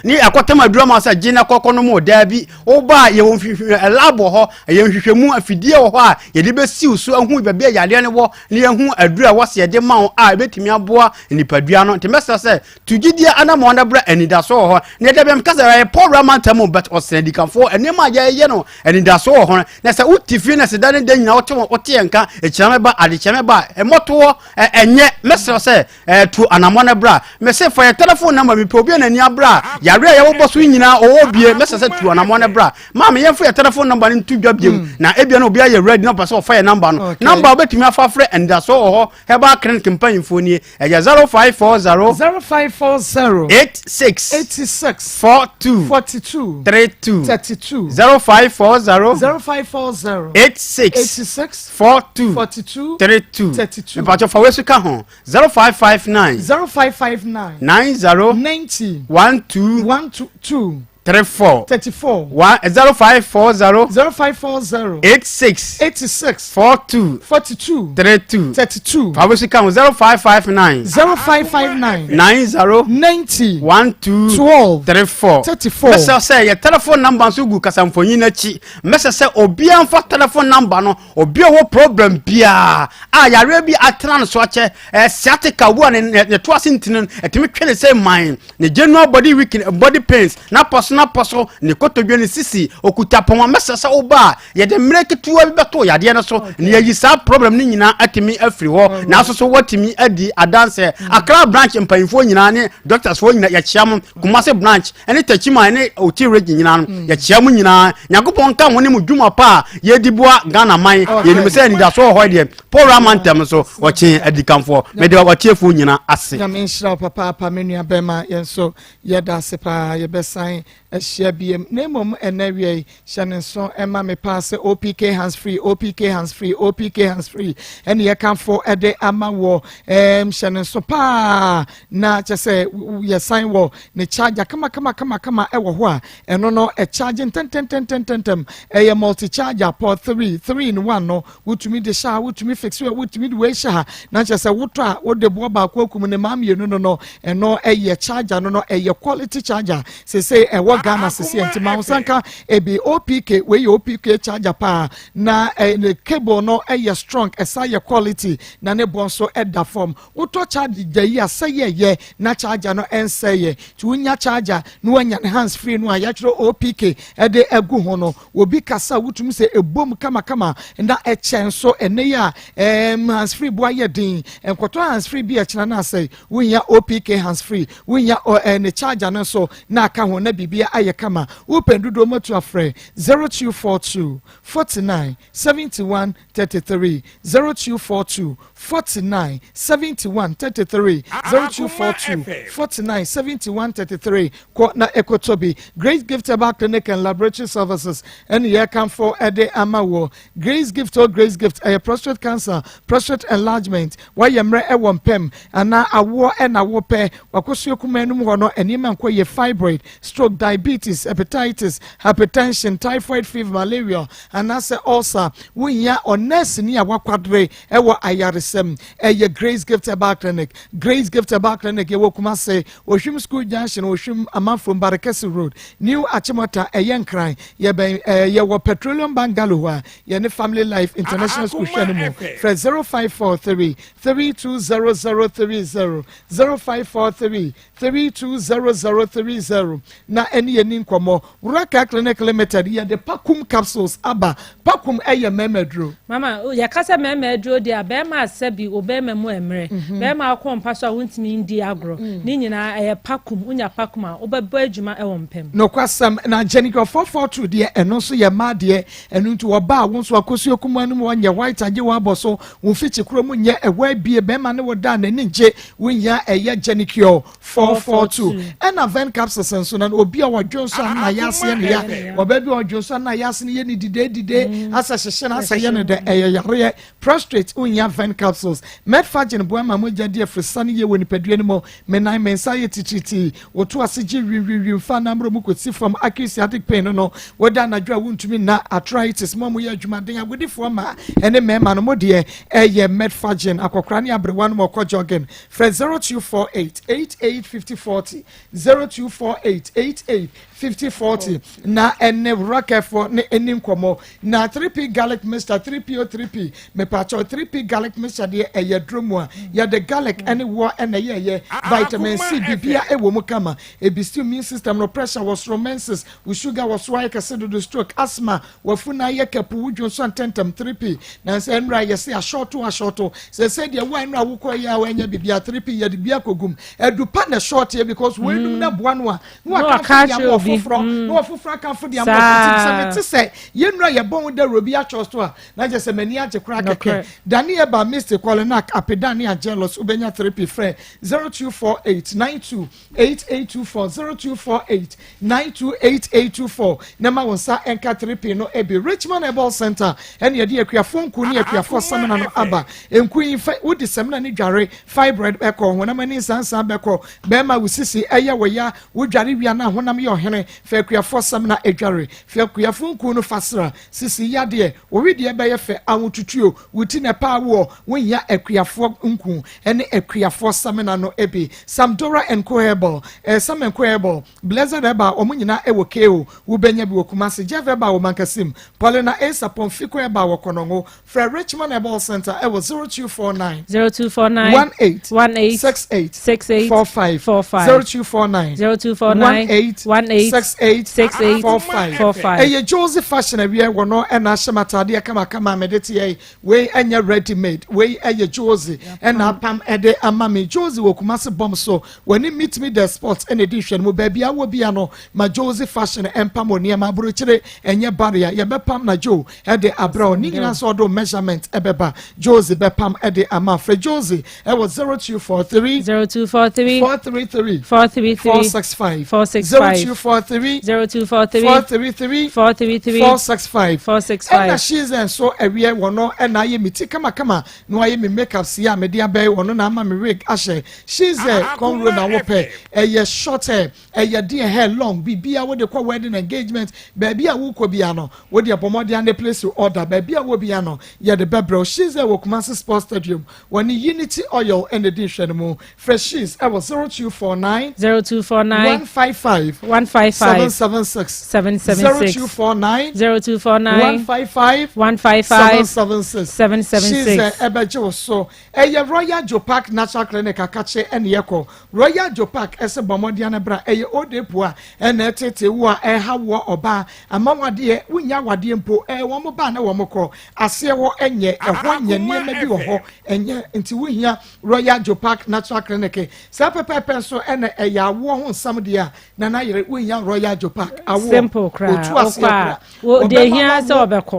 ne ɛkɔtɛm aduru ama sɛ gye na kɔkɔ nom o daabi woba a yɛwɔ nhwehwɛ lab wɔ hɔ ɛyɛ nhwehwɛmu afidie wɔ hɔ a yɛde bɛsiw so ahu baabi a yareɛ no wɔ na yɛhu aduru a wɔsɛ yɛde ma wo a ɛbɛtumi aboa nipadua no nti mɛsrɛ sɛ Tu gyidie anamɔn na brɛ anidasoɔ wɔ hɔ. Na ɛda biara meka sɛ ɛyɛ Paul Rama ntam o, but ɔsɛn adikanfoɔ nneɛma a yɛyɛ no anidasoɔ wɔ hɔ no. Na sɛ wote fie na sɛ da ne da nyinaa wote wote yɛn nka ɛkyina mɛba adekyɛ mɛba a ɛmmɔtoɔ ɛnyɛ. Mɛsrɛ sɛ ɛɛ tu anamɔn na bra. Mɛsɛ fa yɛ telephone number mepɛ obi a n'ani abra a yareɛ a yɛwobɔ so nyinaa ɔwɔ bie. Mɛsɛ sɛ tu anamɔn na bra. Maame yɛmfa yɛ telephone number no nto dwa biom mm. na ebia na obi ayɛ ready na ɔpɛ sɛ ɔfa yɛ number no. Number a wobɛtumi afa afrɛ anidasoɔ wɔ hɔ herbal clinic mpanyinfoɔ nie. Ɛyɛ 0540. 0540. 86. 86. 42. 42. 32. 32. 0540. 0540. 86. 86. 42. 42. 32. 32. Mpatwɔ fa wesu ka ho. 0559. 0559. 90. 90. 12. 12. 34. 34. 1 0540. 0540. 86. 86. 42. 42. 32. 32. Fa wesu ka ho. 0559. 0559. 90. 90. 12. 12. 34. 34. Mɛsɛ sɛ yɛ telephone number nso gu kasamfonyin n'akyi. Mɛsɛ sɛ obiara mfa telephone number no. Obi a ɔwɔ problem biara a yareɛ bi atena no so akyɛ, eh, sciatica, obi a ne ne ne to ase ntini no ɛtumi twe ne sɛ man. Ne general body weak, body pains, n'apɔ so n'apɔ so, ne kotodwe, ne sisi, okuta pɔn a mɛsɛ sɛ woba a yɛde mmerɛ ketewa bi bɛto yadeɛ no so na yɛyi saa problem no nyinaa atumi afiri hɔ na nso so watumi adi adanseɛ. Accra branch mpanyinfoɔ nyinaa ne doctors foɔ nyinaa yɛkyia mo, Kumasi branch ne Techiman ne Oti region nyinaa no yɛkyia mo nyinaa. Nyankopɔn nka ho ne mo dwuma pa a yɛdi boa Ghana man. Yɛnim sɛ anidasoɔ wɔ hɔ deɛ Paul Rama ntɛm so ɔkye adikanfoɔ. Mede ɔtiefoɔ nyinaa ase. Nyame nhyira wo papaapa me nua bɛma yɛn nso yɛda ase paa yɛbɛsan ahyia biem na mmom ɛnɛ awia yi hyɛ ne nso ɛma me paa sɛ OPK hands free OPK hands free OPK hands free ɛne yɛkamfo ɛde ama wɔ ɛɛm hyɛ ne nso paa na kyɛ sɛ yɛsan wɔ ne charger kama kama kama kama ɛwɔ hɔ a ɛno no ɛcharge ntɛntɛntɛntɛntɛm ɛyɛ multi charger port 3 3 in 1 no Wotumi de hyɛ ha, wotumi fix a, wotumi de wei hyɛ ha. Na kyerɛ sɛ wotɔ a wode boɔ baako akum ne maa mmienu no no, ɛno ɛyɛ charger no no, ɛyɛ quality charger. Sese ɛwɔ Ghana sisi nti ma nsa nka ebi OPK. Wei yɛ OPK charger paa na ne cable no ɛyɛ strong, ɛsa yɛ quality na ne bɔ nso ɛda fam. Wotɔ charger yi a, sɛ yɛ na charger no ɛnsɛ yɛ, nti wonya charger na woanya ne hands free no a yɛatwerɛ OPK ɛde ɛgu ho no, obi kasa wotumi sɛ ebom kamakama na ɛkyɛn so. Ɛnɛ yi a hands free bo ayɛ den, nkɔtɔ hands free bi ɛkyerɛ no asɛ wonya OPK hands free, wonya ne charger no nso na aka ho na biribi ayɛ kama. Wopɛn dodoɔ matu afrɛ 0242 49 71 33, 0242 49 71 33, 0242 49 71 33. Kɔ na ɛkɔtɔ bi. Grace Gift Herbal Clinic and Laboratory Services ɛne yɛkamfo ɛde ama wɔ Grace Gift o. Grace Gift ɛyɛ prostate cancer, prostate enlargement, wayɛ mmerɛ ɛwɔ mpɛm anaa awoɔ ɛna wopɛ wakɔsua kuma anom hɔ no, nneɛma nkɔ yɛ, fibroid, stroke, diabetes, hepatitis, hypertension, typhoid fever, malaria anaasɛ ulcer, wohia ɔnɛɛseni a wakwadere ɛwɔ ayaresɛm, ɛyɛ Grace Gift Herbal Clinic. Grace Gift Herbal Clinic yɛwɔ Kumase, Ohwim School Junction, Ohwim Amanfrom, Barekɛse Road, New Achimota, ɛyɛ Nkran. Yɛbɛn yɛwɔ Petroleum Bungalow hɔ a yɛne Family Life International School hwɛ no mu. Frɛ 0543 320030, 0543 320030 na ɛne yɛ ni nkɔmmɔ. Wuraka Clinic Limited yɛde Pakum capsules aba. Pakum ɛyɛ mmarima duro. Mama, yɛkasa mmarima aduro deɛ a, bɛrima asɛ bi o, bɛrima mu mmerɛ, bɛrima akɔ mpa so a wontumi ndi agorɔ ne nyinaa ɛyɛ Pakum. Wonya Pakum a, wobɛbɔ adwuma ɛwɔ mpam. Nokwasɛm na Jenicure 442 deɛ, ɛno nso yɛ mmaa deɛ. Ɛno nti wɔba a, wo nso akosua kum anim wɔnyɛ white agye wɔabɔ so, wo mfikyi kuro mu nyɛ ɛhɔ abie, bɛrima ne wo da n'ani ngye, wonya ɛyɛ Jenicure 442. Ɛna Ven capsules nso na obi a wɔdwo nso a na yɛ aseɛ ne ya, ɔbaa bi a ɔdwo nso a na yɛ ase ne yɛ ne dide dide asɛ hyehyɛ na asɛ yɛ ne dɛ, ɛyɛ yareɛ prostate, wonya Ven capsules. Medfagin boa ma mogya di afirisa no yie wɔ nipadua no mu. Menan me nsa yɛ titiritii, woto ase gye wiwiwi mfa nammerɛ mu kɔsi fam, acute sciatic pain no, woda anadwo a wontumi nna, arthritis, mo a moyɛ adwumaden, agodifoɔ ma ɛne mmarima no mo deɛ ɛyɛ Medfagin. Akɔkora ne aberewa no ma ɔkɔ jogging. Frɛ 0248 88 50 40, 0248 88 50 40 na ɛne rakɛfoɔ ne ɛni nkɔmmɔ. Na 3P garlic mixture, 3P o 3P mepatwɛ, 3P garlic mixture deɛ ɛyɛ duro mu a yɛde garlic ɛne woɔ ɛna ɛyɛyɛ vitamin C bibia ɛwɔ mu kama. Ebi still immune system no, pressure wɔ soro, menses, wo sugar wɔ so ayɛ kɛse dodo, stroke, asthma, wafu na ayɛ kɛpo, wodwo nso ntɛntɛm. 3P na sɛ nnura yɛsɛ asɔɔto asɔɔto sɛ deɛ wo a nnura wokɔ yɛ a wɔnyɛ bibia, 3P yɛde bi akɔgum ɛdupa na short yɛ because wɔnum na boa no a na waka fo de ama ɔfoforɔ na ɔfoforɔ aka fo de ama ɔfoforɔ. Sɛ mete sɛ yɛn nnura yɛ bɔn dawuro bi atwɔ so a, na kyerɛ sɛ m'ani agye koraa kɛkɛ. Daniel ba Mr Kɔlenak Apedani Ajelos, wobɛnya 3P. Frɛ 0248 92 8824, 0248 92 8824 na ma wɔn nsa nka 3P no ebi. Richmond Herbal Center ɛne yɛde akuafoɔ nku ne akuafoɔ samina no aba. Nku yi fɛ wodi samina ne dware, fibroid bɛkɔ, honam ani nsansan bɛkɔ, bɛrima wo sisi ɛyɛ wɔ ya, wodware wia na honam yɛ ɔhene. Fɛ akuafoɔ samina edware, fɛ akuafoɔ nku no fasra sisi yadeɛ, owi deɛ bɛyɛ fɛ ahotutuo wuti na ɛpa awoɔ, wonya akuafoɔ nku ɛne akuafoɔ samina no ebi. Samdora and Co Herbal, Sam and Co Herbal, Blessed Herbal, wɔn nyinaa ɛwɔ ko wobɛnya bi wɔ Kumasi, Jeff Herbal wɔ Mankasim, Paulina Esapɔn Fiko Herbal wɔ Kɔnɔngo. Frɛ Richmond Herbal Center ɛwɔ 0249 0249 18 18 68 68 45 45 0249 0249 18 18 68 68 45 45. Ɛyɛ Josie Fashion awie wɔ no ɛna ahyɛ m ataadeɛ kamakama a mede teɛ yi. Wei ɛnyɛ ready made, wei ɛyɛ Josie ɛna apam ɛde ama me. Josie wɔ Kumase bɔm so, wɔne Meet Me The Sport ɛna ɛdi hwɛ no mu. Baabi awɔ bia no, ma Josie Fashion ɛmpam wɔ nneɛma aburokyire, ɛnyɛ barrier, yɛbɛpam na Joe ɛde abrɛ wo ne nyinaa sɛ ɔdo measurement ɛbɛba, Josie bɛpam ɛde ama. Frɛ Josie ɛwɔ 0243 0243 433 433 465 465 0243 0243 433 433 465 465. Ɛna shizen nso awie wɔ no ɛna ayɛ me ti kamakama na wayɛ me makeup si a mede abɛn wɔ no na ama me wig ahyɛ. Shizen cornrow na wopɛ, ɛyɛ short hair, ɛyɛ deɛ hair long, bibia wode kɔ wedding, engagement, baabi a wokɔ bia no, wode abɔmmɔden ane place to order. Baabi a wɔ bia no, yɛde bɛbrɛw. Shizen wɔ Kumasi Sports Stadium, wɔne Unity Oil ɛna di nhwɛ no mu. Frɛ Shiz ɛwɔ 0249 0249 155 155. 155 776 776 0249 0249 155 155 776 776. She's ɛbɛgye wo so. Ɛyɛ Royal Joe Park Natural Clinic akakye ɛne yɛkɔ. Royal Joe Park ɛsɛ bɔ mmɔden no bra. Ɛyɛ odepo a ɛna ɛtete wo a ɛha woɔ ɔbaa ama wadeɛ wonya wadeɛ mpo ɛɛ wɔn ba na wɔn kɔ aseɛ hɔ ɛnyɛ ɛhɔ nyɛ nneɛma bi wɔ hɔ ɛnyɛ nti wohia Royal Joe Park Natural Clinic saa pɛpɛɛpɛ nso ɛna ɛyɛ awoɔ ho nsɛm deɛ a nana yere wohia Royal Joe Park awoɔ Simple koraa. Otu aseɛ Wokɔ a koraa deɛ Ɔbɛma hia sɛ wawo. ɔbɛkɔ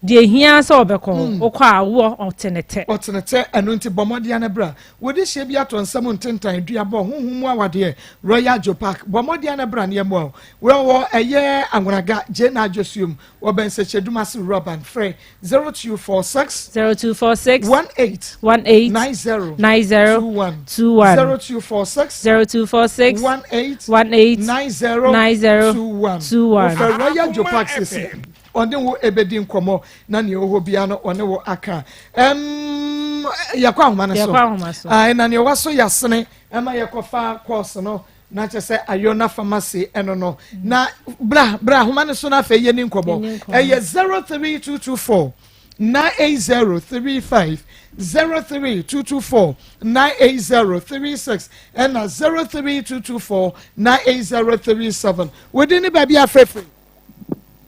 deɛ hia sɛ ɔbɛkɔ wokɔ a woɔ ɔte ne tɛ. Ɔtene tɛ. Ɛno nti bɔ mmɔden no bra. Wode hyɛ bi ato nsɛm ntentan duabɔ honhom mu awadeɛ Royal Joe Park bɔ mmɔden no bra nneɛma o wɔwɔ ɛyɛ Anwonaga gye na adwosuom wɔbɛn sɛkyɛdum ase Wura frɛ 0246 0246 18 18 90 90 21 21 0246 0246 18 18 90 90 21 21. Wofɛ Royal Joe Park sisi ɔne wo ebedi nkɔmɔ na nea ɛwɔ hɔ biara no ɔne wo aka yɛkɔ ahoma no so. Yɛkɔ ahoma so. Ah, na nea ɛwɔ so yɛasene ɛma yɛkɔfa course no na kyerɛ sɛ Ayona Pharmacy ɛno no na bra bra ahoma no so na afei yɛni nkɔmɔ. Yɛni nkɔmmɔ. Ɛyɛ 03224 98035, 03224 98036 ɛna 03224 98037. Wodi ne baabi afrɛfrɛ.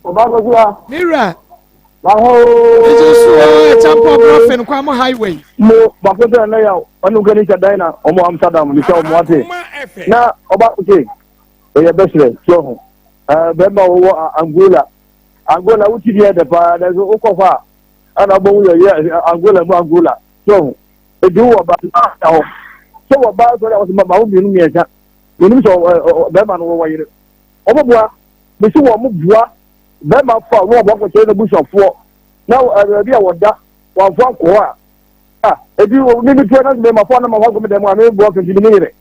Ɔba. Mira. Baho. Ɛgye so Ɛkyampɔ Brɔfin Kwamo Highway. Mo baako sɛ ɛnɛ yà ɔne nkɛ ne dan na ɔmo Amsterdam ne sɛ ɔmo ate na ɔba oke ɔyɛ bɛsrɛ tí ɔho ɛɛ bɛrima wɔwɔ Angola, Angola wuti deɛ dɛ paa nanso wokɔ hɔ a ɛna ɔbɔ wo yɛ yɛ Angola mu Angola tí ɔho ebi wɔ ba na hɔ sɛ wɔ ba sɔrɔ a wɔsɛ ma wo mmienu mmiɛnsa mmienu sɛ ɔ ɔ bɛrima no wɔwɔ yere ɔmo boa mesi wɔ ɔmo boa bɛrima fa ɔmo ɔmo akɔkyerɛ n'abusuafoɔ na ɛɛ baabi a wɔda wɔamfo ankɔ hɔ a ah ebi wɔ mi mi tuo na mɛ ma fɔ na ma fɔ gɔmi dɛm a mi bɔ fɛnti mi ne yɛrɛ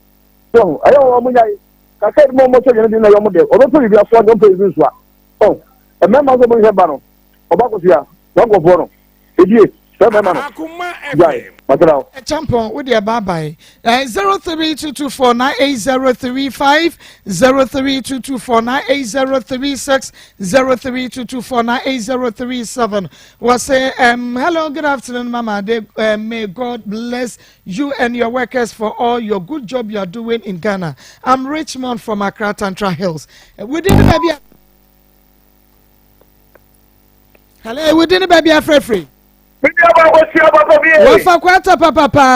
so ɛyɛ wɔn mo nya yi kakra yi mo mo sɔ yɛn ti na yɛ ɔmo dɛ ɔbɛ fɛ bibi asoa de ɔmo fɛ bibi nsoa ɔ mmarima nso mo nhwɛ ba no ɔba kosua wɔn nkɔfoɔ no edie sɛ mmarima no gyae masara o. Champon, wo deɛ bye bye. 0322498035, 0322498036, 0322498037. Was say hello, good afternoon, Mama. May God bless you and your workers for all your good job you are doing in Ghana. I'm Richmond from Accra Tantra Hills. Within the baby. Hello, within the baby afrefri. Mi ni aba wosi aba papa bi. Wafa kwata papa pa.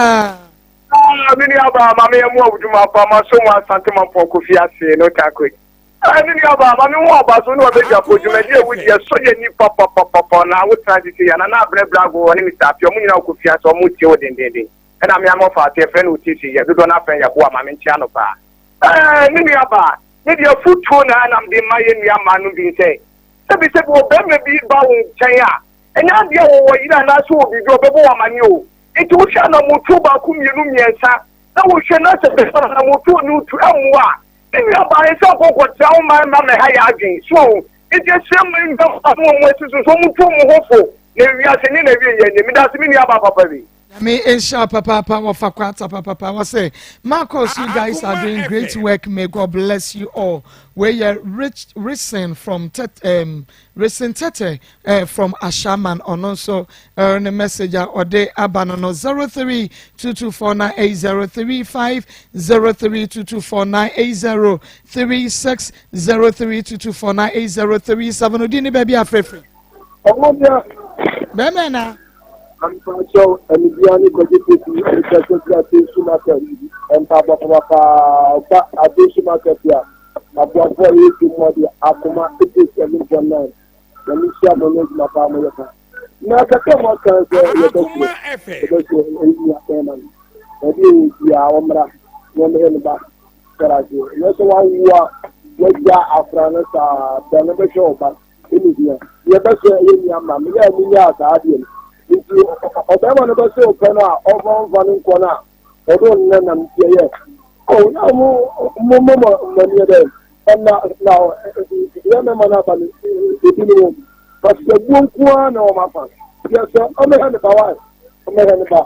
Aa mi ni aba maame yɛ mu awuduma pa ma so mu Asante ma mpɔ Kofi ase no takwe. Aa mi ni aba maame mu ɔba so ne ɔbɛ dwa po dwumadi ewu deɛ so yɛ ni papapapapa na awotena tete yɛ nana abrɛ brago ɔne Mr Apia ɔmo nyinaa Kofi ase ɔmo tie wo dendenden ɛna mi ama ɔfa ase ɛfrɛ no otiesie yɛ dodoɔ n'afɛn yɛ boa maame nkyɛn ano paa. Ɛɛ mi ni aba ne deɛ futuo na anam de ma yɛ nua maa no bi nsɛ sɛbi sɛbi wɔ bɛrima bi ba wo nkyɛn a ɛnyɛ adeɛ a wɔwɔ yere anaasɛ wɔ biribi a ɔbɛbɔ wɔ amane o nti wohwɛ anamotuo baako mmienu mmiɛnsa na wohwɛ na sɛ bɛfa anamotuo no tu ɛmmoa a ne nua baa sɛ nkɔnkɔtena wo man ma mɛha yɛ adwen so nti ɛsrɛ mu nwa no ɔmo asi so so ɔmo tu ɔmo ho fo na ewiase ne na ewie yɛ nie medase me nua baa papa bi. Me insha papa papa wafa kwata papa papa wa say Marcus, you guys are doing great work. May God bless you all. We are rich Risen from Tet Risen Tete from Ashaman ono so ne message a ɔde aba no 0322498035, 0322498036, 0322498037. Odi ne baabi afrɛfrɛ. Ɔmo deɛ. Bɛrɛ na. Ampakyɛw anibia ne kɔgye pepi ɛkyɛ bi Atesu Market mpaabɔ papapaa ɔba Atesu Market a aboafoɔ a yɛdi mu ɔde akoma 87.9 na mehyia mo ne adwuma paa moyɛ pa na kakra mu aka sɛ yɛbɛsrɛ ɛyi abɛɛma no baabi a ɛwɔ biaa ɔmmra na ɔmmɛhwɛ ne ba sɛra aseɛ ɛnyɛ sɛ wawo a wagya afra no saa da no bɛhwɛ ɔba ɛne hia yɛbɛsɛ ɛyɛ nua ma meyɛ a menyaa saa adeɛ no nti ɔbɛrima no bɛsɛ ɔpɛ no a ɔmfa mfa no nkɔ no a ɔde ɔno nam nti ɛyɛ ɔ na mo mo mo mo mmaniɛ dɛ ɛna na yɛ mɛma no aba no ebi ne wɔm pasɛ buo nko ara na wɔn afa yɛ sɛ ɔmɛhwɛ ne ba wa ɔmɛhwɛ ne ba.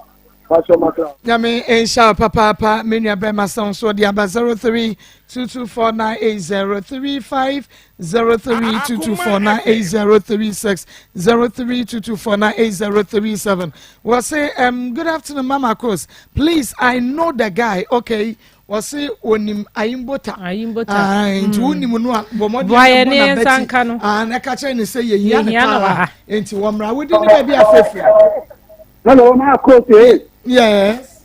Pastor Makra. Nyame nhyira wo papaapa me nua bɛrima sɛ wo nso de aba 0322498035 0322498036 0322498037 Wɔse um, good afternoon Mama Kos please I know the guy okay Wɔse onim Ayimbota. Ayimbota. Ae, nti mm. wonim no a bɔ mmɔden Boa yɛn bɔ ne yɛn nsa n'abati. nka no. Ah, na ɛka kyerɛ ne sɛ yɛhia no Yɛhia no wɔ paa. ha. Nti wɔmmra wodi ne baabi afrɛfrɛ. Hello, ma kosi. Yes.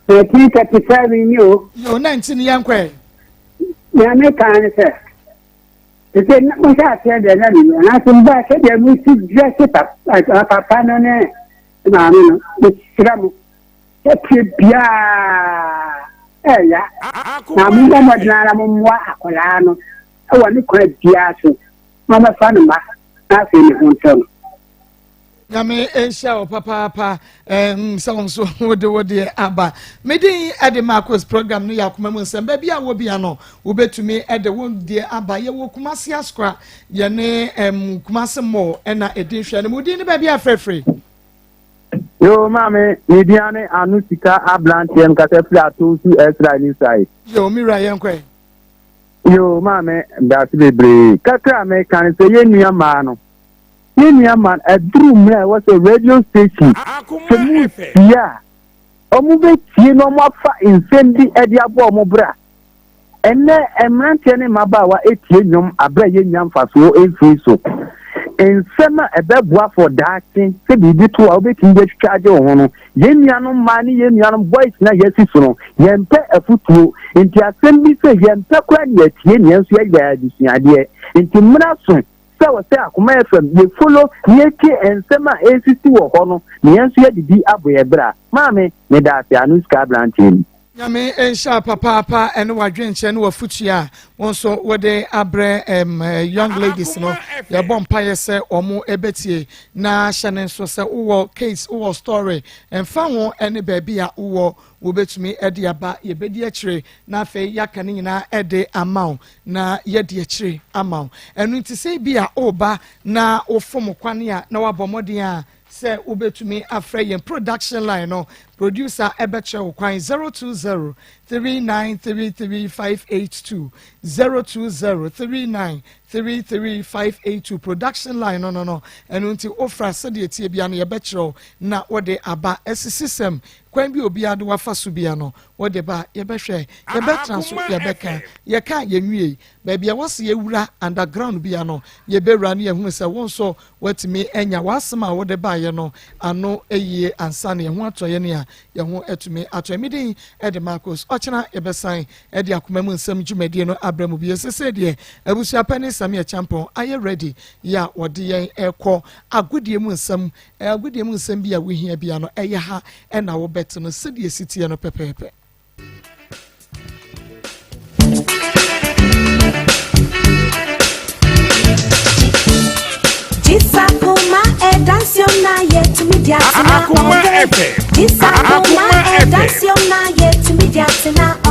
1937 ni o. Yo, 19 yɛn kɔɛ. Nea meka ne sɛ, sɛ mo hyɛ aseɛ deɛ na menim, nanso mbaa sɛdeɛ mosi drɛse papa no ne maame no, mesrɛ mo, sɛ biara ɛɛya, na mommɔ mmɔden ara mommoa akwadaa no wɔ ne kwan biara so na ɔmmɛfa ne mma na afei ne ho ntɔ no. Nyame nhyira wo papaapa sɛ wo nso wode wo deɛ aba. Me din de Marcos program no yɛ akoma mu nsɛm. Baabi a wɔ bia no wobɛtumi de wo deɛ aba. Yɛwɔ Kumasi Asokwa yɛne Kumasi Mall ɛna ɛdi nhwɛ no. Mo din ne baabi a frɛfrɛ. Yo maame, me din ane Ano Sika Abranteɛ mekasa firi Atonsu Ɛsra New Side. Yo me wura yɛnkɔ ɛ. Yo maame, dase bebree. Kakra a meka ne sɛ yɛn nua mmaa no, yɛn nua mmaa no, ɛduru mmerɛ a ɛwɔ sɛ radio station sɛ mu tie a, wɔn bɛtie na wɔn afa nsɛm bi de abɔ wɔn bra. Ɛnnɛ, mmeranteɛ ne mmabaawa tie nnwom berɛ a yɛnnya mfasoɔ mfiri so. Nsɛm a ɛbɛboa for daakye sɛ biribi to a wobɛtumi de atwitwa agye wo ho no, yɛn nuanom mmaa ne yɛn nuanom boys no a yɛasi so no, yɛmpɛ afotuo. Nti asɛm bi sɛ yɛmpɛ koraa ne yɛatie ne yɛn nso yɛyɛ adesuadeɛ. Nti mmra so sɛ wɔ sɛ Akoma FM yɛ follow na yɛtie nsɛm a ɛresisi wɔ hɔ no na yɛn nso yɛde bi abɔ yɛn bra. Maame, meda ase, ano sika aberanteɛ ni. Nyame nhyira papaapa ɛne wadwenkyerɛ ne wafutua a wo nso wode abrɛ um, young ladies no yɛbɔ mpaeɛ sɛ wɔn ɛbɛtie na hyɛ ne nso sɛ wowɔ case wowɔ story ɛmfa ho ɛne baabi a wowɔ wobɛtumi ɛde aba yɛbɛdi akyire na afei yɛaka ne nyinaa ɛde ama wo na yɛdi akyire ama wo ɛno nti sɛ bi a woba na wofom kwane a na wabɔ mmɔden a Sɛ wobɛtumi afrɛ yɛn production line no, producer bɛkyerɛ wo kwan 020 3933 582, 020 3933 582 production line no no no. Ɛno nti wofra sɛdeɛ ɛteɛ bia no yɛbɛkyerɛ wo na wode aba asisisɛm kwan bi obiara de wafa so bia no wode ba yɛbɛhwɛ yɛbɛtena so yɛbɛka yɛka yɛnwiei baabi a wɔsi yɛwura underground bia no yɛbɛwura no yɛhunu sɛ wo nso Woatumi anya w'asɛm a wode baeɛ no ano yie ansa na yɛn ho atɔ yɛn a yɛn ho atumi atɔ yɛn. Me din de Marcos. Ɔkyena yɛbɛsan de akoma mu nsɛm dwumadie no abrɛ mo bio. Sesei deɛ abusua panin Sammy Acheampong ayɛ ready yɛ a wɔde yɛn rekɔ agodie mu nsɛm. Agodie mu nsɛm bi a wohia bia no ɛyɛ ha na wobɛte no sɛdeɛ ɛsi teɛ no pɛpɛɛpɛ. Akuma FM. Akuma FM.